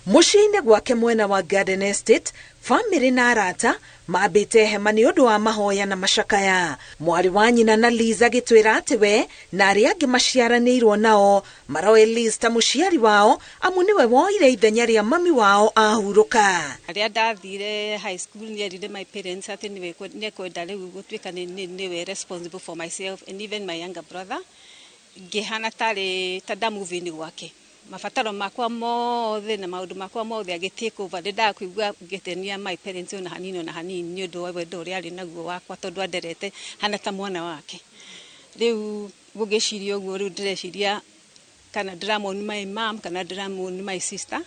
Mũciĩ-inĩ gwake mwena wa Garden Estate, famĩlĩ na arata mambĩte hema nĩ ũndũ wa mahoya na macakaya. Mwarĩ wa nyina na Liz agĩtwĩra atĩ we na arĩa angĩ maciaranĩirwo nao maroe Liz ta mũciari wao, amu nĩwe woire ithenya rĩa mami wao ahurũka. Rĩrĩa ndathire high school nĩerire my parents atĩ nĩekwenda rĩu gũtuĩka nĩwe responsible for myself and even my younger brother. Ngĩhana tarĩ ta ndamove-in gwake, mabataro makwa mothe na maũndũ makwa mothe agĩ take over. Ndendaga kũigua ngĩtenia my parents ona hanini ona hanini, nĩ ũndũ wa wendo ũrĩa arĩ naguo wakwa, tondũ anderete hana ta mwana wake. Rĩu gũgĩciria ũguo, rĩu ndĩreciria kana ndĩramourn my mom kana ndĩramourn my sister.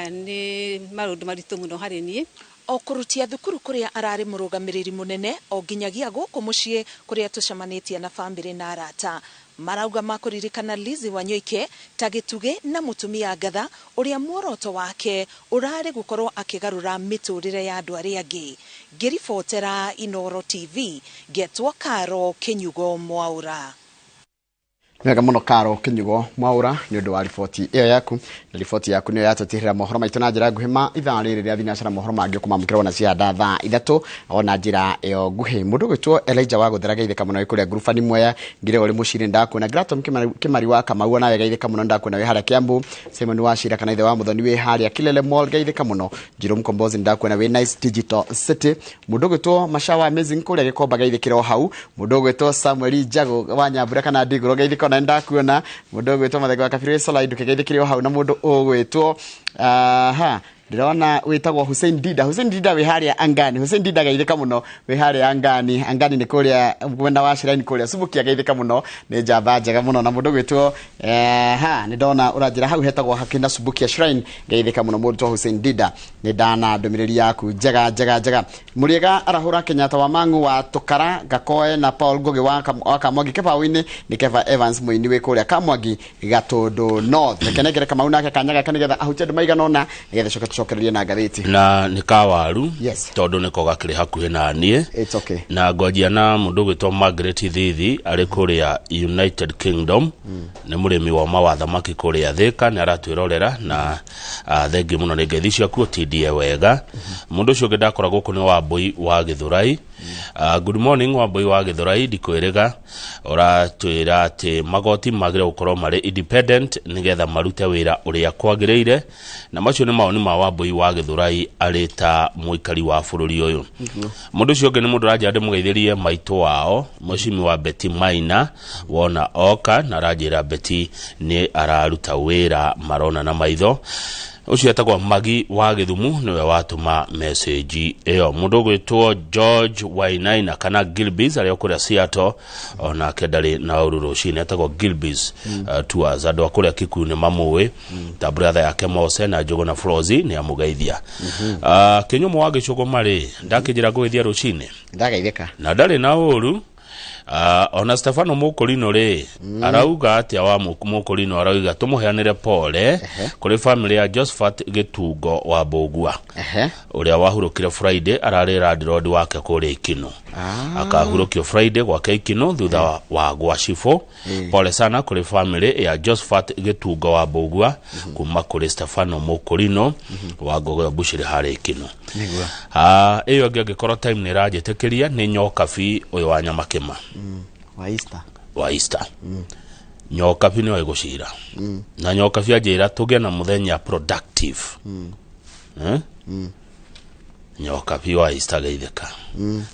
Nĩ maũndũ maritũ mũno harĩ niĩ. O kũrutia thukuru kũrĩa ararĩ mũrũgamĩrĩri mũnene, o nginyagia gũkũ mũciĩ kũrĩa tũcemanĩtie na bamĩrĩ na arata, marauga makũririkana Lizzy Wanyoike ta gĩtugĩ na mũtumia ngatha ũrĩa muoroto wake ũrarĩ gũkorwo akĩgarũra mĩtũrĩre ya andũ arĩa angĩ. Ngĩribotera Inoro TV, ngetwo Karo Kĩnyugo Mwaũra. Wega muno, Karo Kinyugo Mwaura, nĩ ũndũ wa riboti ĩyo yaku. Na riboti yaku nĩyo yatũtirĩra mohoro maitũ na njĩra nguhĩ ma ithaa rĩrĩ rĩa thinacara. Mohoro mangĩ ũkũmamũkĩra ona cianda thaa 3 ona njĩra ĩyo nguhĩ. Mũndũ ũgwĩtwo Elijah wa gũthera, geithĩka mũno wĩ kũrĩa ngurubani Mwea ngire ũrĩ mũciĩ, ndakuona. Gratom Kĩmari wa Kamau, nawe geithĩka mũno, ndakuona wĩ harĩa Kiambu. Simon wa Cira kana ithe wa Muthoni wĩ harĩa Kilele Mall, geithĩka mũno. Njirũ Mkombozi, ndakuona wĩ Nice Digital City. Mũndũ ũgwĩtwo Mashawa Amazing kũrĩa Gĩkomba, geithĩkĩra o hau. Mũndũ ũgwĩtwo Samuel Njago wa Nyambura kana Ndigũrũ, geithĩka ona ndakuona. Mũndũ ũgwĩtwo Mathenge wa Kabirũ wĩ Sola Nduke, geithĩkĩre o hau. Na mũndũ ũgwĩtwo, aha, ndĩrona wĩtagwo Hussein Dida, Hussein Dida wĩ harĩa Angani. Hussein Dida, geithĩka mũno wĩ harĩa Angani. Angani nĩ kũrĩa mwena wa Shiraini kũrĩa Subukia, geithĩka mũno, nĩ njamba njega mũno. Na mũndũ ũgwĩtwo ha nĩ ndona ũranjĩra hau hetagwo hakuhĩ na Subukia Shrine, geithĩka mũno mũndũ Hussein Dida, nĩ ndana ndũmĩrĩri yaku njega njega njega. Mũrĩega arahũra Kenyatta wa Mangu wa Tũkara Gakoe na Paul Ngugi wa Kamwangi Kĩbaũ-inĩ. Nĩ Keva Evans mũini wĩ kũrĩa Kamwangi Gatũndũ North. Reke nengere Kamau nake kanya gaka nĩgetha ahutie andũ maigana ũna, nĩgetha coke tũcokererie na ngathĩti. Na nĩ kawaru. Yes. Tondũ nĩko gakĩrĩ hakuhĩ na niĩ. It's okay. Na ngwanjia na mũndũ ũgwĩtwo Margaret Thithi arĩ kũrĩa United Kingdom. Nĩ mũrĩmi wa ma wa thamaki kũrĩa Thĩka, nĩ aratwĩrorera na thengi mũno nĩ ngeithi ciaku, ũtindie wega. Mũndũ ũcio ũngĩ ndakora gũkũ nĩ Wambũi wa Gĩthũrai. Good morning, Wambũi wa Gĩthũrai, ndikwĩrĩga ũratwĩra atĩ magoti magĩrĩire gũkorwo marĩ independent nĩgetha marute wĩra ũrĩa kwagĩrĩire, na macio nĩ mawoni ma Wambũi wa Gĩthũrai arĩ ta mũikari wa bũrũri ũyũ. Mũndũ ũcio ũngĩ nĩ mũndũ ũranjĩra ndĩmũgeithĩrie maitũ wao, mũcimi wa Betty Maina, wona oka na aranjĩra Betty nĩ araruta wĩra marona na maitho. Ũcio etagwo Magi wa Gĩthumu, nĩwe watũma message ĩyo. Mũndũ ũgwĩtwo George Wainaina kana Gilbis arĩa kũrĩa Seattle, onake ndarĩ na ũru rũcinĩ. Etagwo Gilbis Tours, andũ a kũrĩa Kikuyu nĩ mamũĩ ta brother yake Mose na Njũgũ na Frozi, nĩ amũgeithia. Kĩnyũmũ wa Gĩcũgũ marĩ ndakĩnjĩra ngũgeithia rũcinĩ. Ndagaithĩka. Na ndarĩ na ũru. Ona Stefano Mũkũrino rĩ, arauga atĩa? Wa Mũkũrino arauga tũmũheanĩre pole kũrĩ family ya Josephat Gĩtungo wa Mbũgua ũrĩa wahurũkire Friday, ararĩ landlord wake kũrĩa Ikino. Akahurũkio Friday gwake Ikino thutha wa gwa cibũ. Pole sana kũrĩ family ya Josephat Gĩtungo wa Mbũgua kuma kũrĩ Stefano Mũkũrino wa Ngogoyo Mbucĩrĩ harĩa Ikino. Nĩguo. Ĩyo ĩngĩ, angĩkorwo time nĩ ĩranjĩtĩkĩria, nĩ Nyokabi ũyũ wa Nyamakĩma. Wa Easter. Wa Easter. Nyokabi nĩwe gũcira na Nyokabi anjĩra tũgĩe na mũthenya productive. Eh? Nyokabi wa Easter, geithĩka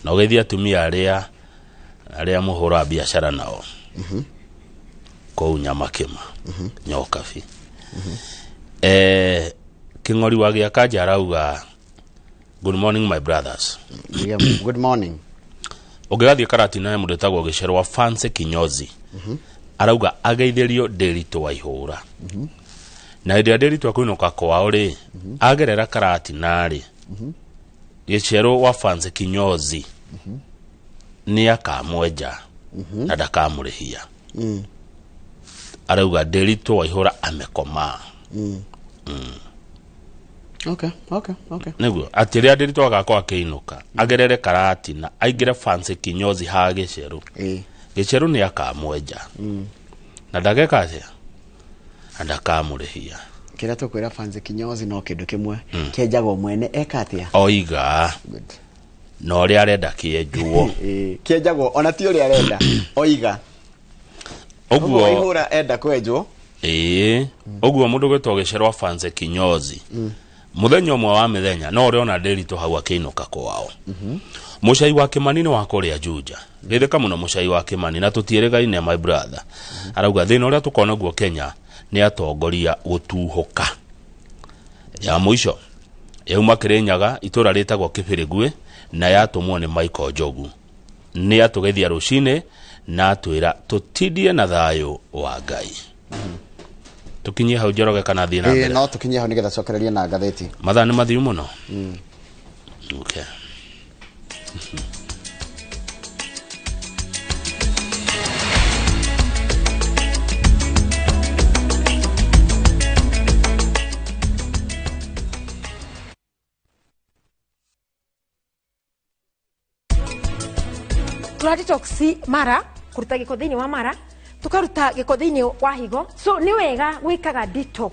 na ũgeithie atumia arĩa mũhũraga biacara nao kũu Nyamakĩma. Nyokabi Kĩng'ori wa Gĩakanja arauga, "Good morning, my brothers." Yeah, good morning. Ũngĩgathiĩ Karatina he mũndũ wĩtagwo Gĩcerwa Fancy Kinyozi, arauga ageithĩrio Ndĩritũ wa Ihũra, na hĩndĩ ĩrĩa Ndĩritũ akũinũka kwao rĩ, agerera Karatina rĩ, Gĩcerũ wa Fancy Kinyozi nĩ akamwenja na ndakamũrĩhia. Arauga Ndĩritũ wa Ihũra amekomaa. Okay. Nĩguo atĩ rĩrĩa Ndĩritũ agakorwo akĩinũka agerere Karatina aingĩre Fancy Kinyozi ha Gĩcerũ, Gĩcerũ nĩ akamwenja na ndageka atĩa, na ndakamũrĩhia. Kĩrĩa tũkwĩra Fancy Kinyozi no kĩndũ kĩmwe, kĩenjagwo mwene eka atĩa? Oiga na ũrĩa arenda kĩenjwo. Ĩĩ, kĩenjagwo ona ti ũrĩa arenda, oiga. Ũguo Waihũra enda kwenjwo. Ĩĩ, ũguo mũndũ gwĩtwo Gĩcerwa Fancy Kinyozi, mũthenya ũmwe wa mĩthenya no ũrĩa ona Ndĩritũ hau akĩinũka kwao. Mũcai wa Kĩmani nĩ wa kũrĩa Juja, geithĩka mũno mũcai wa Kĩmani, na tũtiĩrĩgaine my brother. Arauga thĩna ũrĩa tũkoragwo naguo Kenya nĩ atongoria gũtuhũka. Ya mũico yauma Kĩrĩnyaga, itũra rĩtagwo Kĩbĩrĩguĩ, na yatũmwo nĩ Michael Njogu. Nĩ atũgeithia rũcinĩ na atwĩra tũtindie na thayũ wa Ngai. Tũkinyie hau, Njoroge, kana thiĩ na Ĩĩ, mbere? no tũkinyie hau nĩgetha cokererie na ngathĩti. Mathaa nĩ mathiu mũno. Okay. Tũra detox mara, kũruta gĩko thĩinĩ wa mara, tũkaruta gĩko thĩinĩ wa higo. So nĩ wega gwĩkaga detox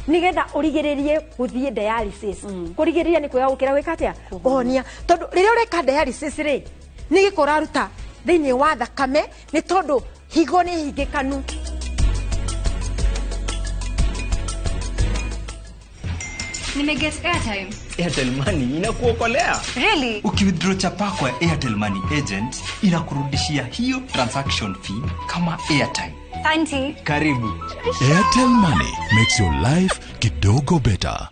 nĩgetha ũrigĩrĩrie gũthiĩ dialysis. Kũrigĩrĩria nĩ kwega gũkĩra gwĩka atĩa? Kũhonia. Tondũ rĩrĩa ũreka dialysis rĩ, nĩ gĩko ũraruta thĩinĩ wa thakame, nĩ tondũ higo nĩ hingĩkanu. Nimeget airtime. Airtel Money inakuokolea. Really? Ukiwithdraw chapa kwa Airtel Money agent, inakurudishia hiyo transaction fee kama airtime. Auntie. Karibu. Airtel Money makes your life kidogo better.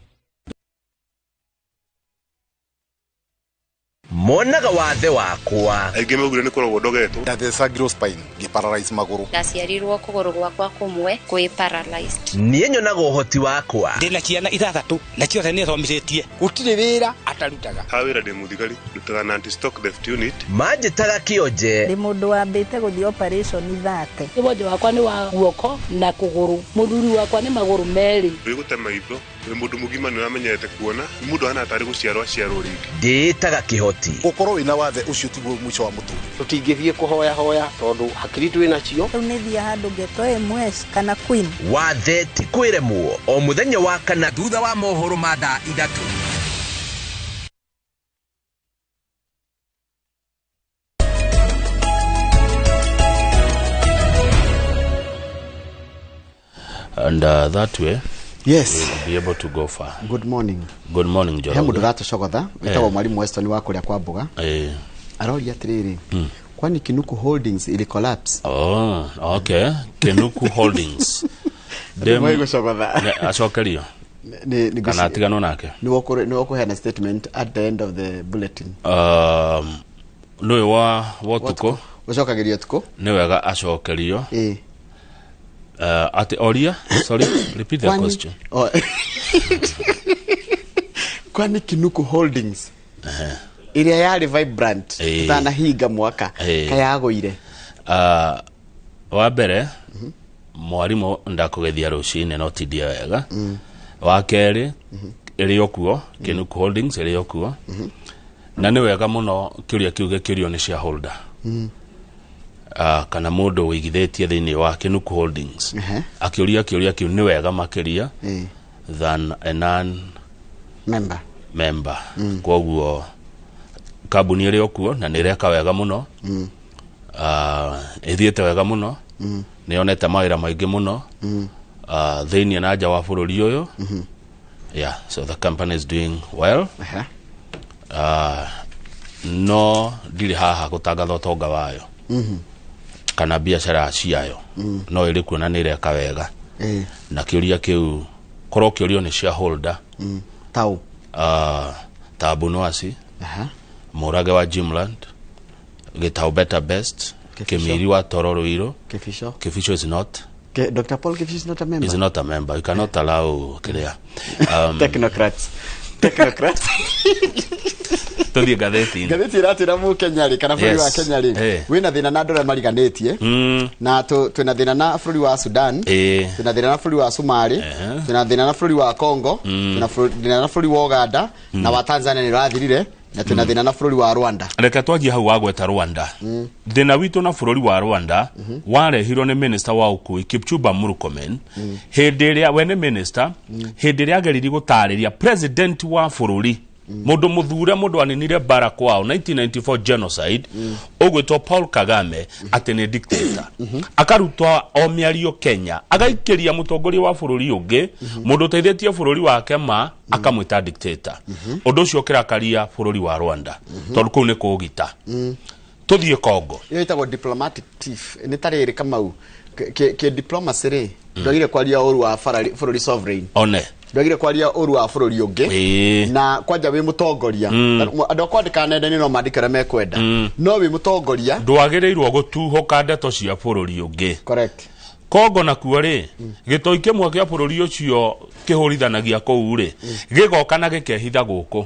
Monaga wathe wakwa. Aingĩ maugire nĩ kũrogwo ndogetwo. Ndathecangirwo spine, ngĩparalyze magũrũ. Ndaciarirwo kũgũrũ gwakwa kũmwe kwĩ paralyzed. Niĩ nyonaga ũhoti wakwa. Ndĩna ciana ithathatũ na ciothe nĩ thomithĩtie, gũtirĩ wĩra atarutaga. Ha wĩra ndĩ mũthigari, ndutaga na anti stock theft unit. Manjĩtaga kĩonje. Ndĩ mũndũ wambĩte gũthiĩ operation thate. Wonje wakwa nĩ wa guoko na kũgũrũ, mũthuri wakwa nĩ magũrũ merĩ. Wĩ gũte maitho, wĩ mũndũ mũgima nĩ ũramenyerete kuona, nĩ mũndũ ahana tarĩ gũciarwo aciarwo rĩngĩ. Ndĩĩtaga kĩhoti. Gũkorwo wĩna wathe ũcio tiguo mũico wa mũtũrĩre. Tũtingĩthiĩ kũhoya hoya tondũ hakiri twĩ nacio. Rĩu nĩ thiĩ handũ ngetwo MS kana Queen. Wathe ti kwĩremwo, o mũthenya wa kana thutha wa mohoro ma thaa 3. And that way Yes. we'll be able to go far. Good morning. Good morning, He Njoroge. mũndũ ũratũcogotha wĩtagwo mwalimu Weston wa kũrĩa kwa mboga. Aroria atĩrĩrĩ, kwani Kinuku Holdings ili collapse? Oh, okay. Kinuku Holdings. Nĩ gũcogotha. Acokerio Nĩ kana atiganwo nake. Nĩ wokũheana statement at the end of the bulletin. Nĩũyũ wa wotukũ. Ũcokagĩrio ũtukũ. Nĩ wega acokerio. Ĩĩ. Ati oria, sorry, repeat the question. Oh. Kwani Kinuku Holdings ĩrĩa yarĩ vibrant ĩtanahinga mwaka kayagũire? Wa mbere, mwarimũ ndakũgeithia rũcinĩ no tindie wega. Wa kerĩ, ĩrĩ o kuo, Kinuku Holdings ĩrĩ o kuo. Na nĩ wega mũno kĩũria kĩu gĩkĩũrio nĩ shareholder, kana mũndũ wĩigithĩtie thĩinĩ wa Kinuku Holdings. Akĩũria kĩũria kĩu nĩ wega makĩria than a non member. Member. Koguo kambuni ĩrĩ o kuo na nĩ ĩreka wega mũno. Ĩthiĩte wega mũno. Nĩ yonete mawĩra maingĩ mũno thĩinĩ na nja wa bũrũri ũyũ. Yeah, so the company is doing well. No ndirĩ haha gũtangatha ũtonga wayo kana biacara ciayo, no ĩrĩ kuo na nĩ ĩreka wega. Na kĩũria kĩu korwo kĩũrio nĩ shareholder tau ta Abunuwasi, Mũrage wa Jimland, Gĩtau Better Best, Kĩbico. Kĩmiri wa Toro Ruiru. Kĩbico. Kĩbico is not Dr. Paul Kĩbico is not a member. Is not a member. You cannot allow kĩrĩa. Technocrats. Technocrats. Tũthiĩ ngathĩti-inĩ. Ngathĩti ĩratwĩra mũkenya rĩ, kana bũrũri wa Kenya rĩ, wĩna thĩna na andũ arĩa mariganĩtie, na twĩna thĩna na bũrũri wa Sudan, twĩna thĩna na bũrũri wa Somalia, twĩna thĩna na bũrũri wa Congo, twĩna thĩna na bũrũri wa Uganda, na wa Tanzania nĩ ũrathirire, Na twĩna thĩna na bũrũri wa Rwanda. Reke twanjie hau wagweta Rwanda. Thĩna witũ na bũrũri wa Rwanda warehirwo nĩ minister wa ũkui Kipchumba Murkomen, hĩndĩ ĩrĩa we nĩ minister, hĩndĩ ĩrĩa ageririe gũtarĩria president wa bũrũri, mũndũ mũthure, mũndũ aninire mbara kwao 1994 genocide, ũgwĩtwo Paul Kagame, atĩ nĩ dictator. Akarutwa o mĩario Kenya, agaikĩria mũtongoria wa bũrũri ũngĩ, mũndũ ũteithĩtie bũrũri wake ma, akamwĩta dictator. Ũndũ ũcio ũkĩrakaria bũrũri wa Rwanda, tondũ kũu nĩ kũũgita. Tũthiĩ Congo. Ĩyo ĩtagwo diplomatic tiff. Nĩ ta rĩrĩ, Kamau, kĩ diplomacy rĩ, ndwagire kwaria ũru wa bũrũri sovereign, one ndwagire kwaria ũru wa bũrũri ũngĩ, na kwanja wĩ mũtongoria. Andũ a kwandĩka nenda-inĩ no mandĩke ũrĩa mekwenda, no wĩ mũtongoria ndwagĩrĩirwo gũtuhũka ndeto cia bũrũri ũngĩ. Correct. Kongo nakuo rĩ, gĩtoi kĩmwe kĩa bũrũri ũcio kĩhũrithanagia kũu rĩ, gĩgoka na gĩkehitha gũkũ,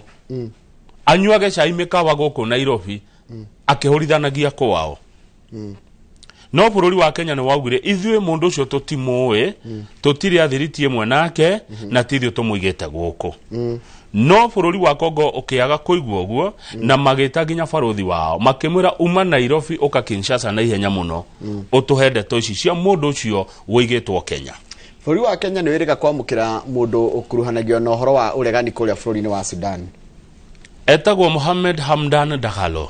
anyuage cai mĩkawa gũkũ Nairobi akĩhũrithanagia kwao. No bũrũri wa Kenya nĩ waugire, ithuĩ mũndũ ũcio tũtimũĩ, tũtirĩ athiriti ĩmwe nake, na ti ithuĩ tũmũigĩte gũkũ. No bũrũri wa Kongo ũkĩaga kũigua ũguo, na magĩta nginya barũthi wao, makĩmwĩra, uma Nairobi ũka Kinshasa na ihenya mũno, ũtũhe ndeto ici cia mũndũ ũcio wũigĩtwo Kenya. Bũrũri wa Kenya nĩ wĩrĩga kwamũkĩra mũndũ ũkuruhanagio na ũhoro wa ũregani kũrĩa bũrũri-inĩ wa Sudan. Etagwo Mohamed Hamdan Dagalo.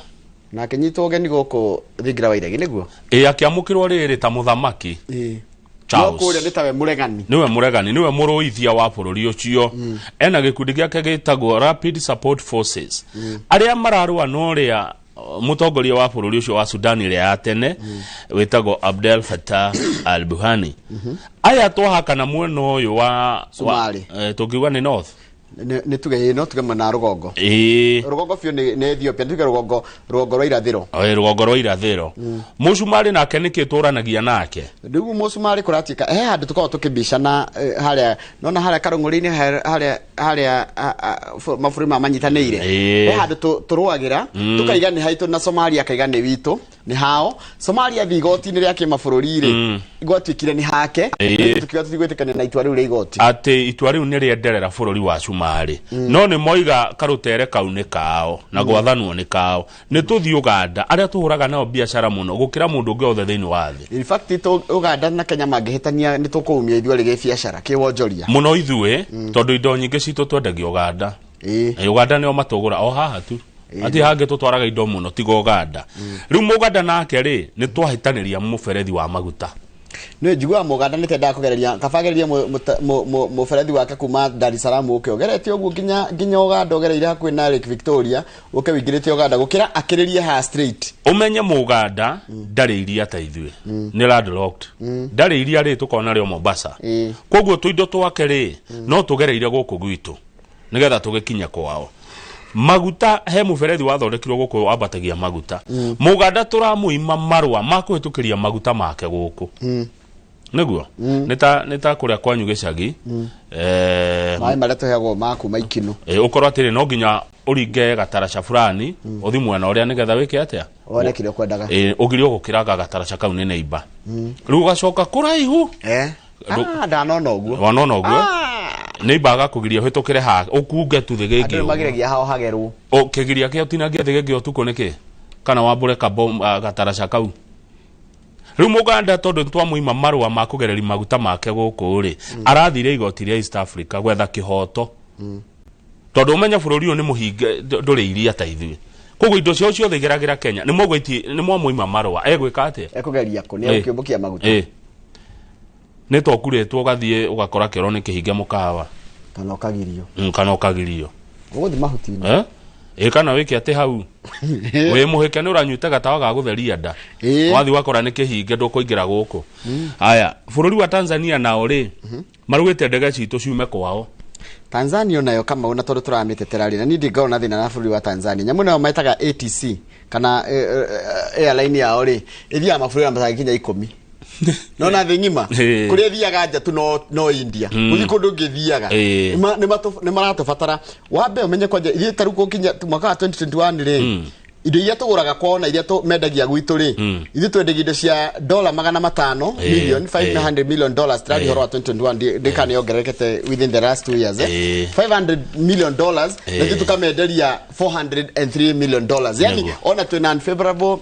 Na akĩnyitwo ũgeni gũkũ thingira wa iregi nĩguo. Ĩ, akĩamũkĩrwo rĩrĩ ta mũthamaki. No Charles. kũrĩa nĩ tawe mũregani. Niwe mũregani, niwe mũrũithia wa bũrũri ũcio. Ena gĩkundi gĩake gĩtagwo Rapid Support Forces, arĩa mararũa na ũrĩa mũtongoria wa bũrũri ũcio wa Sudan ĩrĩa ya tene wĩtagwo Abdel Fattah al-Burhani. Aya twahakana mwena ũyũ wa Somali. Tũngiuga nĩ north. Nĩ tuge ĩ, no tuge mwena wa rũgongo. Rũgongo biũ nĩ Ethiopia, tuge rũgongo rwa irathĩro. Rũgongo rwa irathĩro. Mũcumarĩ nake nĩkĩ tũranagia nake? Rĩu mũcumarĩ kũratuĩka he handũ tũkoragwo tũkĩbicana, harĩa nona harĩa karũng'ũrĩ-inĩ, harĩa mabũrũri maya manyitanĩire. He handũ tũrũagĩra, tũkaiga nĩ haitũ, na Somalia akaiga nĩ witũ, nĩ hao. Somalia thi igoti-inĩ rĩa kĩmabũrũri rĩ, gwatuĩkire nĩ hake. Tukiuga tũtigwĩtĩkania na itua rĩu rĩa igoti. Atĩ itua rĩu nĩ rĩenderera bũrũri wa Cumarĩ, no nĩ moiga karũtere kau nĩ kao na gwathanwo nĩ kao. Nĩ tũthiĩ Uganda, arĩa tũhũraga nao biacara mũno gũkĩra mũndũ ũngĩ othe thĩinĩ wa thĩ. In fact, Uganda na Kenya mangĩhĩtania nĩ tũkũumia ithuĩ arĩ gĩbiacara kĩwonjoria. Mũno ithuĩ, tondũ indo nyingĩ citũ twendagia Uganda. Uganda nĩo matũgũra o haha tu, ati hangĩ tũtwaraga indo mũno tiga Uganda. Rĩu Mũganda nake rĩ, nĩ twahĩtanĩria mũberethi wa maguta. Nĩ njiguaga Mũganda nĩ tendaga kũgereria kabagereria mũberethi wake kuma Dar es Salaam, ũke ũgerete ũguo nginya Uganda, ũgereire hakuhĩ na Lake Victoria, ũke wĩingĩrĩte Uganda, gũkĩra akĩrĩrie haha straight. Ũmenye Mũganda ndarĩ iria ta ithuĩ, nĩ landlocked, ndarĩ iria rĩ tũkona rĩo Mombasa. Koguo tũindo twake rĩ, no tũgereire gũkũ gwitũ nĩgetha tũgĩkinye kwao. Maguta, he mũberethi wathondekirwo gũkũ wambatagia maguta. Mũganda tũramũima marũa ma kũhĩtũkĩria maguta make gũkũ. Nĩguo nĩ ta kũrĩa kwanyu gĩcagi, maĩ marĩa tũheagwo ma kuma Ikinũ. Ũkorwo atĩrĩ, no nginya ũringe gataraca fulani, ũthi mwena ũrĩa nĩgetha wĩke atĩa? Wone kĩrĩa ũkwendaga. Ũgirio gũkĩranga gataraca kau nĩ neighbor. Rĩu ũgacoka kũraihu. Ah, ndanona ũguo. Wanona ũguo neighbor agakũgiria ũhĩtũkĩre ha ũkunge tu Andũ thĩgĩngĩ. nĩ magiragia hao hagerwo. Kĩgiria kĩa ũtinangia thĩgĩngĩ ũtukũ nĩkĩ kana wambũre gataraca kau. Rĩu Mũganda, tondũ nĩtwamũima marũa ma kũgereria maguta make gũkũ rĩ, arathire igoti rĩa East Africa gwetha kĩhoto, tondũ ũmenye bũrũri ũyũ nĩ mũhinge, ndũrĩ iria ta ithuĩ, koguo indo ciao ciothe igeragĩra Kenya. Nĩ mwagwĩti nĩ mwamũima marũa, egwĩka atĩa? Ekũgeria kũ? Nĩ egũkĩũmbũkia maguta? Nĩ ta ũkurĩtwo ũgathiĩ ũgakora kĩoro nĩ kĩhinge mũkawa. Kana ũkagirio. Kana ũkagirio. Ũgũthiĩ mahuti-inĩ. Eh? Ĩ, kana wĩke atĩ hau wĩ mũhĩke nĩ ũranyuĩte gatawa ga gũtheria nda, wathiĩ wakora nĩ kĩhinge, ndũkũingĩra gũkũ. Aya, bũrũri wa Tanzania nao rĩ, marugĩte ndege citũ ciume kwao. Tanzania onayo, Kamau, na tondũ tũramĩtetera rĩ, na niĩ ndingorwo na thĩna na bũrũri wa Tanzania, nyamũ nayo metaga ATC kana airline yao rĩ, ĩthiaga mabũrũri na matangĩkinya 10, no na thĩ ng'ima kũrĩa ĩthiaga nja tu no India, gũthiĩ kũndũ ũngĩ ĩthiaga. Nĩ maratũbatara. Wambe ũmenye kwanja ithuĩ ta rĩu gũkinya mwaka wa 2021 rĩ, Indo iria tũgũraga kwao na iria mendagia gwitũ rĩ, ithuĩ twendagia indo cia dola 500 million, $500 million. Tũraria ũhoro wa 2021, ndĩka nĩ yongererekete within the last 2 years, eh? $500 million, na ithuĩ tũkamenderia $403 million, yani ona twĩna unfavorable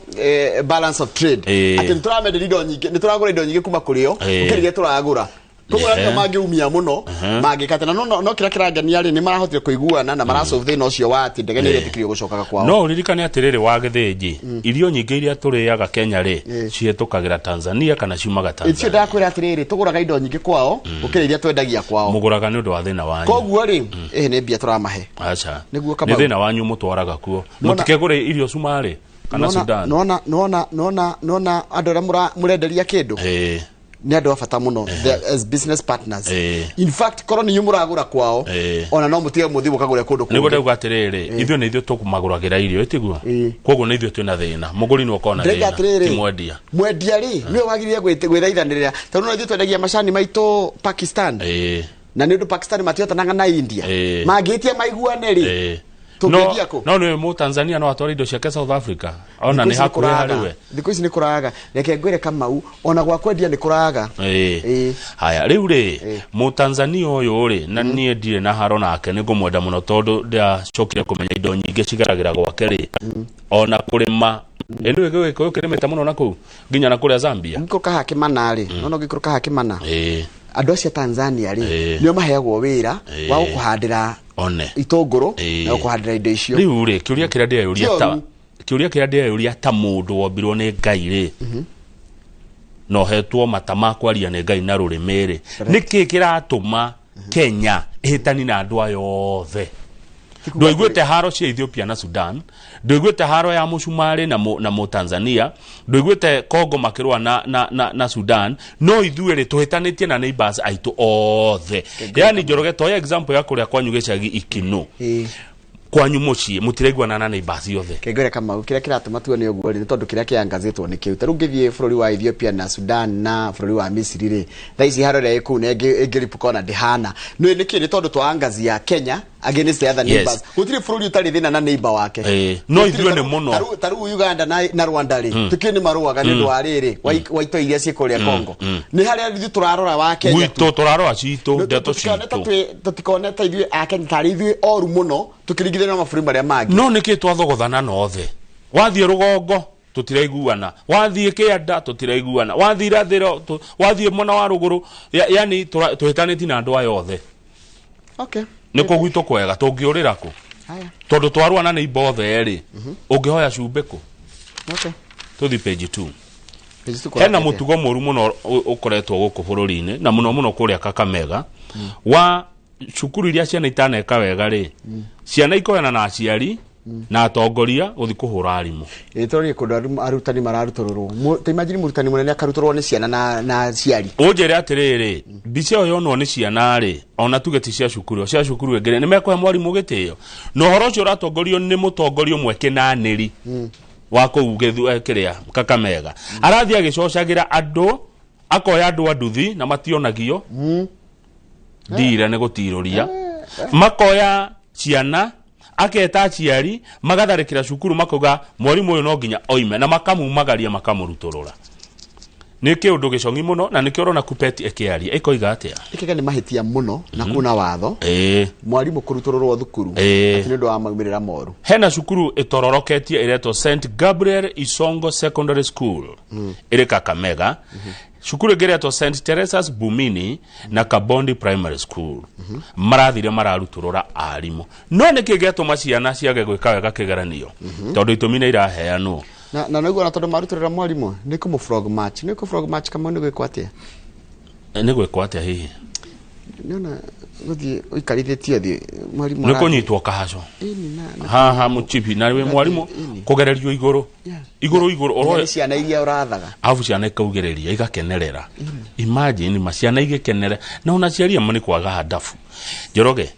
balance of trade, atĩ nĩ tũramenderia indo nyingĩ, nĩ tũragũra indo nyingĩ kuma kũrĩ o gũkĩra iria tũragũra. Koguo nĩo mangĩumia mũno mangĩkate na no kĩrĩa kĩrangenia rĩ, nĩ marahotire kũiguana na marasolve thĩna ũcio wa atĩ ndege nĩ ĩretĩkĩrio gũcokaga kwao. No ũririkane atĩrĩrĩ, wa gĩthĩnji, irio nyingĩ iria tũrĩaga Kenya rĩ, cihetũkagĩra Tanzania kana ciumaga Icio Tanzania. Ndakwĩra atĩrĩrĩ, tũgũraga indo nyingĩ kwao gũkĩra iria twendagia kwao. Mũgũraga nĩ ũndũ wa thĩna wanyu. Koguo rĩ, ĩhĩ nĩ mbia tũramahe. Aca. Nĩguo Nĩ Kamau. thĩna wanyu mũtwaraga kuo. Mũtikegũre irio Cumarĩ kana Sudan. Nona andũ arĩa mũrenderia kĩndũ nĩ andũ a bata mũno. They are as business partners. In fact, korwo nĩ inyuĩ mũragũra kwao, ona no mũtige mũthiĩ mũkagũre kũndũ Nĩguo kũngĩ. Ndauga atĩrĩrĩ, ithuĩ nĩ ithuĩ tũmagũragĩra irio, ĩtiguo? Koguo nĩ ithuĩ twĩna thĩna, mũgũri nĩ ũkorwo na Ndĩrauga thĩna, atĩrĩrĩ, ti mwendia. Mwendia rĩ, nĩwe wagĩrĩire gwĩthaithanĩrĩra, tondũ no ithuĩ twendagia macani maitũ Pakistan, na nĩ ũndũ Pakistan matihotanaga na India, mangĩtia maiguane rĩ, tũngĩendia kũ? No nĩ mũ Tanzania no atware indo ciake South Africa, ona Thikũ nĩ ici nĩ hakuhĩ kũraga. harĩ we. Thikũ ici nĩ kũraga, reke ngwĩre Kamau, ona gwa kwendia nĩ kũraga. Haya, rĩu rĩ, mũtanzania ũyũ rĩ, na niĩ ndirĩ na haro nake, nĩ ngũmwenda mũno tondũ ndĩracokire kũmenya indo nyingĩ cigeragĩra gwake rĩ, ona kũrĩma ĩ nĩwe gĩgĩkũyũ kĩrĩmĩte mũno na kũu nginya na kũrĩa Zambia. Ũngĩikũrũka Hakĩmana rĩ, nona ũngĩikũrũka Hakĩmana, andũ acio a Tanzania rĩ, nĩo maheagwo wĩra wa gũkũhandĩra one itũngũrũ na gũkũhandĩra indo icio. Rĩu rĩ, kĩũria kĩrĩa ndĩreyũria ta Ti ũru. kĩũria kĩrĩa ndĩreyũria ta mũndũ wombirwo nĩ Ngai rĩ, na ũhetwo mata ma kwaria nĩ Ngai na rũrĩmĩ rĩ, nĩkĩ kĩratũma Kenya ĩhĩtani na andũ aya othe? Ndũiguĩte haro cia Ethiopia na Sudan, ndũiguĩte haro ya mũcumarĩ na mũtanzania, ndũiguĩte Congo makĩrũa na Sudan, no ithuĩ rĩ, tũhĩtanĩtie na neighbors aitũ othe. Yani Njoroge, toya example ya kũrĩa kwanyu gĩcagi Ikinu, kwanyu mũciĩ mũtiraiguana na neighbors othe. Kengere Kamau, kĩrĩa kĩratũma tuone ũguo rĩ, nĩ tondũ kĩrĩa kĩangazĩtwo nĩ kĩu. Ta rĩu ũngĩthiĩ bũrũri wa Ethiopia na Sudan na bũrũri wa Misiri rĩ, thaa ici haro ĩrĩa ĩ kũu na ĩngĩripũka ona ndĩhana. Nĩ nĩkĩ? Nĩ tondũ twaangazia Kenya against the other neighbors. Gũtirĩ bũrũri ũtarĩ thĩna na neighbor wake. No Gũtirĩ. ithuĩ nĩ mũno. Ta rĩu Uganda na Rwanda rĩ, tũkĩũĩ nĩ marũaga nĩ ũndũ wa rĩrĩ wa itoi iria ciĩ kũrĩa Congo. Nĩ harĩa ithuĩ tũrarora wa Kenya tu. Gwitũ tũrarora citũ, ndeto Tũtikone ta citũ. Tũtikone ta ithuĩ a Kenya tarĩ ithuĩ oru mũno tũkĩringithania na mabũrũri marĩa mangĩ. No nĩkĩ twathogothana na othe? Wathiĩ rũgongo tũtiraiguana, wathiĩ kĩanda tũtiraiguana, wathiĩ irathĩro wathiĩ mwena wa rũgũrũ, yani tũhĩtanĩtie na andũ aya othe. Nĩ kũ gwitũ kwega tũngĩũrĩra kũ? Haya. Tondũ twarũa na neighbor othe rĩ, ũngĩhoya cumbĩ kũ? Tũthi page 2. Page 2. Hena Kũrathiĩ atĩa? Mũtugo mũru mũno ũkoretwo gũkũ bũrũri-inĩ, na mũno mũno kũrĩa Kakamega, wa cukuru iria ciana itaneka wega rĩ, ciana ikoyana na aciari na atongoria gũthiĩ kũhũra arimũ. Ĩ, tũrorie kũndũ arutani mararutũrũrwo. Ta imagine mũrutani mũnene akarutũrũrwo nĩ ciana na aciari. Ũnjĩre atĩrĩrĩ, mbica ĩyo yonwo nĩ ciana rĩ, ona tuge ti cia cukuru, cia cukuru ĩngĩ rĩ, nĩ mekũhe mwarimũ gĩtĩo? Na ũhoro ũcio ũratongorio nĩ mũtongoria ũmwe kĩnanĩri wa kũu kĩrĩa Kakamega, arathiĩ agĩcocagĩra andũ, akoya andũ a nduthi na mationagio ndire nĩ gũtirũria, makoya ciana, aketa aciari, magatharĩkĩra cukuru, makauga mwarimũ ũyũ no nginya oime, na makamumagaria, makamũrutũrũra. Nĩ kĩũndũ gĩcong'i mũno, na nĩkĩo ũrona kupeti ĩkĩaria ĩkoiga atĩa. Ĩkĩga nĩ mahĩtia mũno na kuna watho mwarimũ kũrutũrũrwo thukuru atĩ nĩ ũndũ wa maumĩrĩra moru. Hena cukuru ĩtororoketie ĩretwo St Gabriel Isongo Secondary School ĩrĩ Kakamega, cukuru ĩngĩ ĩretwo St Teresa's Bumini na Kabondi Primary School, marathire mararutũrũra arimũ. No nĩkĩ gĩatũma ciana ciage gwĩka wega kĩgeranio? Tondũ itũmi nĩ iraheanwo. Na naiguo na tondũ marutũrũra mwarimũ nĩ kũmũ frog match, nĩ kũ frog match. Kamau, nĩ gwĩkwo atĩa? Nĩ gwĩkwo atĩa hihi? Nĩona gũthiĩ ũikarithĩtio thĩ mwarimũ Nĩ kũnyitwo kahaco Ĩni, haha mũchibi na wĩ mwarimũ kũgererio igũrũ igũrũ igũrũ. Nginya ũroe nĩ ciana iria ũrathaga. Arabu ciana ikaugĩrĩria, igakenerera. Imagine ma ciana igĩkenera, na ona aciari amwe nĩ kwaga handabu. Njoroge,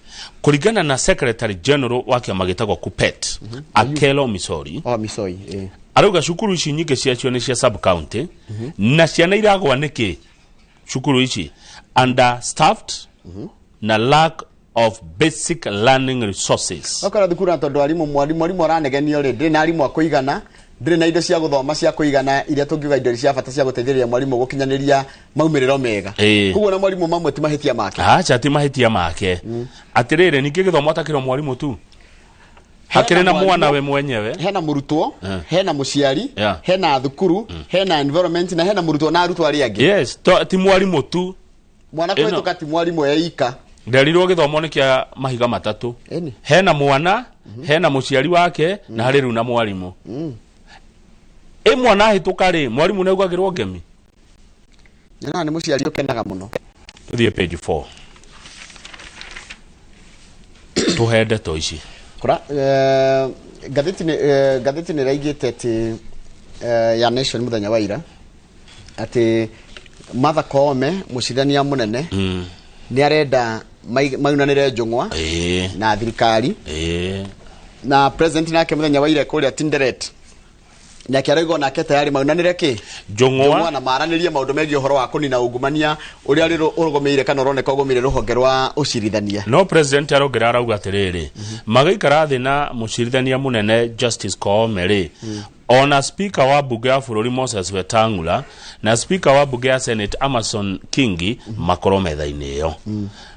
kũringana na secretary general wa kĩama gĩtagwo Kupet, Akelo Misori, Oh, Misoi, eh. arauga cukuru ici nyingĩ ciacio nĩ cia sub county, na ciana iragwa nĩkĩ cukuru ici understaffed na lack of basic learning resources. Okora thukuru na tondu arimu mwarimu aranegenio ri ndiri na arimu akuigana, ndiri na indo cia guthoma cia kuigana iria tungiuga indo cia bata cia guteithĩrĩria mwarimu gukinyaniria maumĩrĩro mega. Koguo na mwarimu mamwe ti mahĩtia make. Acha ti mahĩtia make. Atirĩrĩ ningĩ gĩthomo atakĩrĩ mwarimu tu, hakĩrĩ na mwana we mwenyewe, hena mũrutwo, hena mũciari, hena thukuru, hena environment na hena mũrutwo na arutwo arĩa angĩ. Yes, ti mwarimu tu. Mwana kũhĩtũka ti mwarimu eika. Nderirwo gĩthomo nĩ kĩa mahiga matatũ. Hena mwana, hena mũciari wake na harĩ rĩu na mwarimu. Ĩ mwana ahĩtũka rĩ, mwarimu nĩaugagĩrwo ngemi. Nyonaga nĩ mũciari ũkenaga mũno. Tũthiĩ page 4. Tũhe ndeto ici. Kora ngathĩti nĩ ĩraigĩte atĩ ya Nation mũthenya wa ira atĩ Martha Koome mũcirithania mũnene nĩ arenda maunanĩre njũng'wa na thirikari na president nake mũthenya wa ira kũrĩa Tinderet nake arauga nake tayari maunanĩre kĩ njũng'wa na maranĩrie maũndũ megiĩ ũhoro wa kũnina ungumania ũrĩa ũrũgũmĩire kana ũroneka ũgũmĩire rũhonge rwa ũcirithania. No president arongerera arauga atĩrĩrĩ, magĩikara thĩ na mũcirithania mũnene Justice Koome rĩ, ona speaker wa bunge ya bũrũri Moses Wetangula na speaker wa bunge ya Senate Amason Kingi makorwo metha-inĩ ĩyo.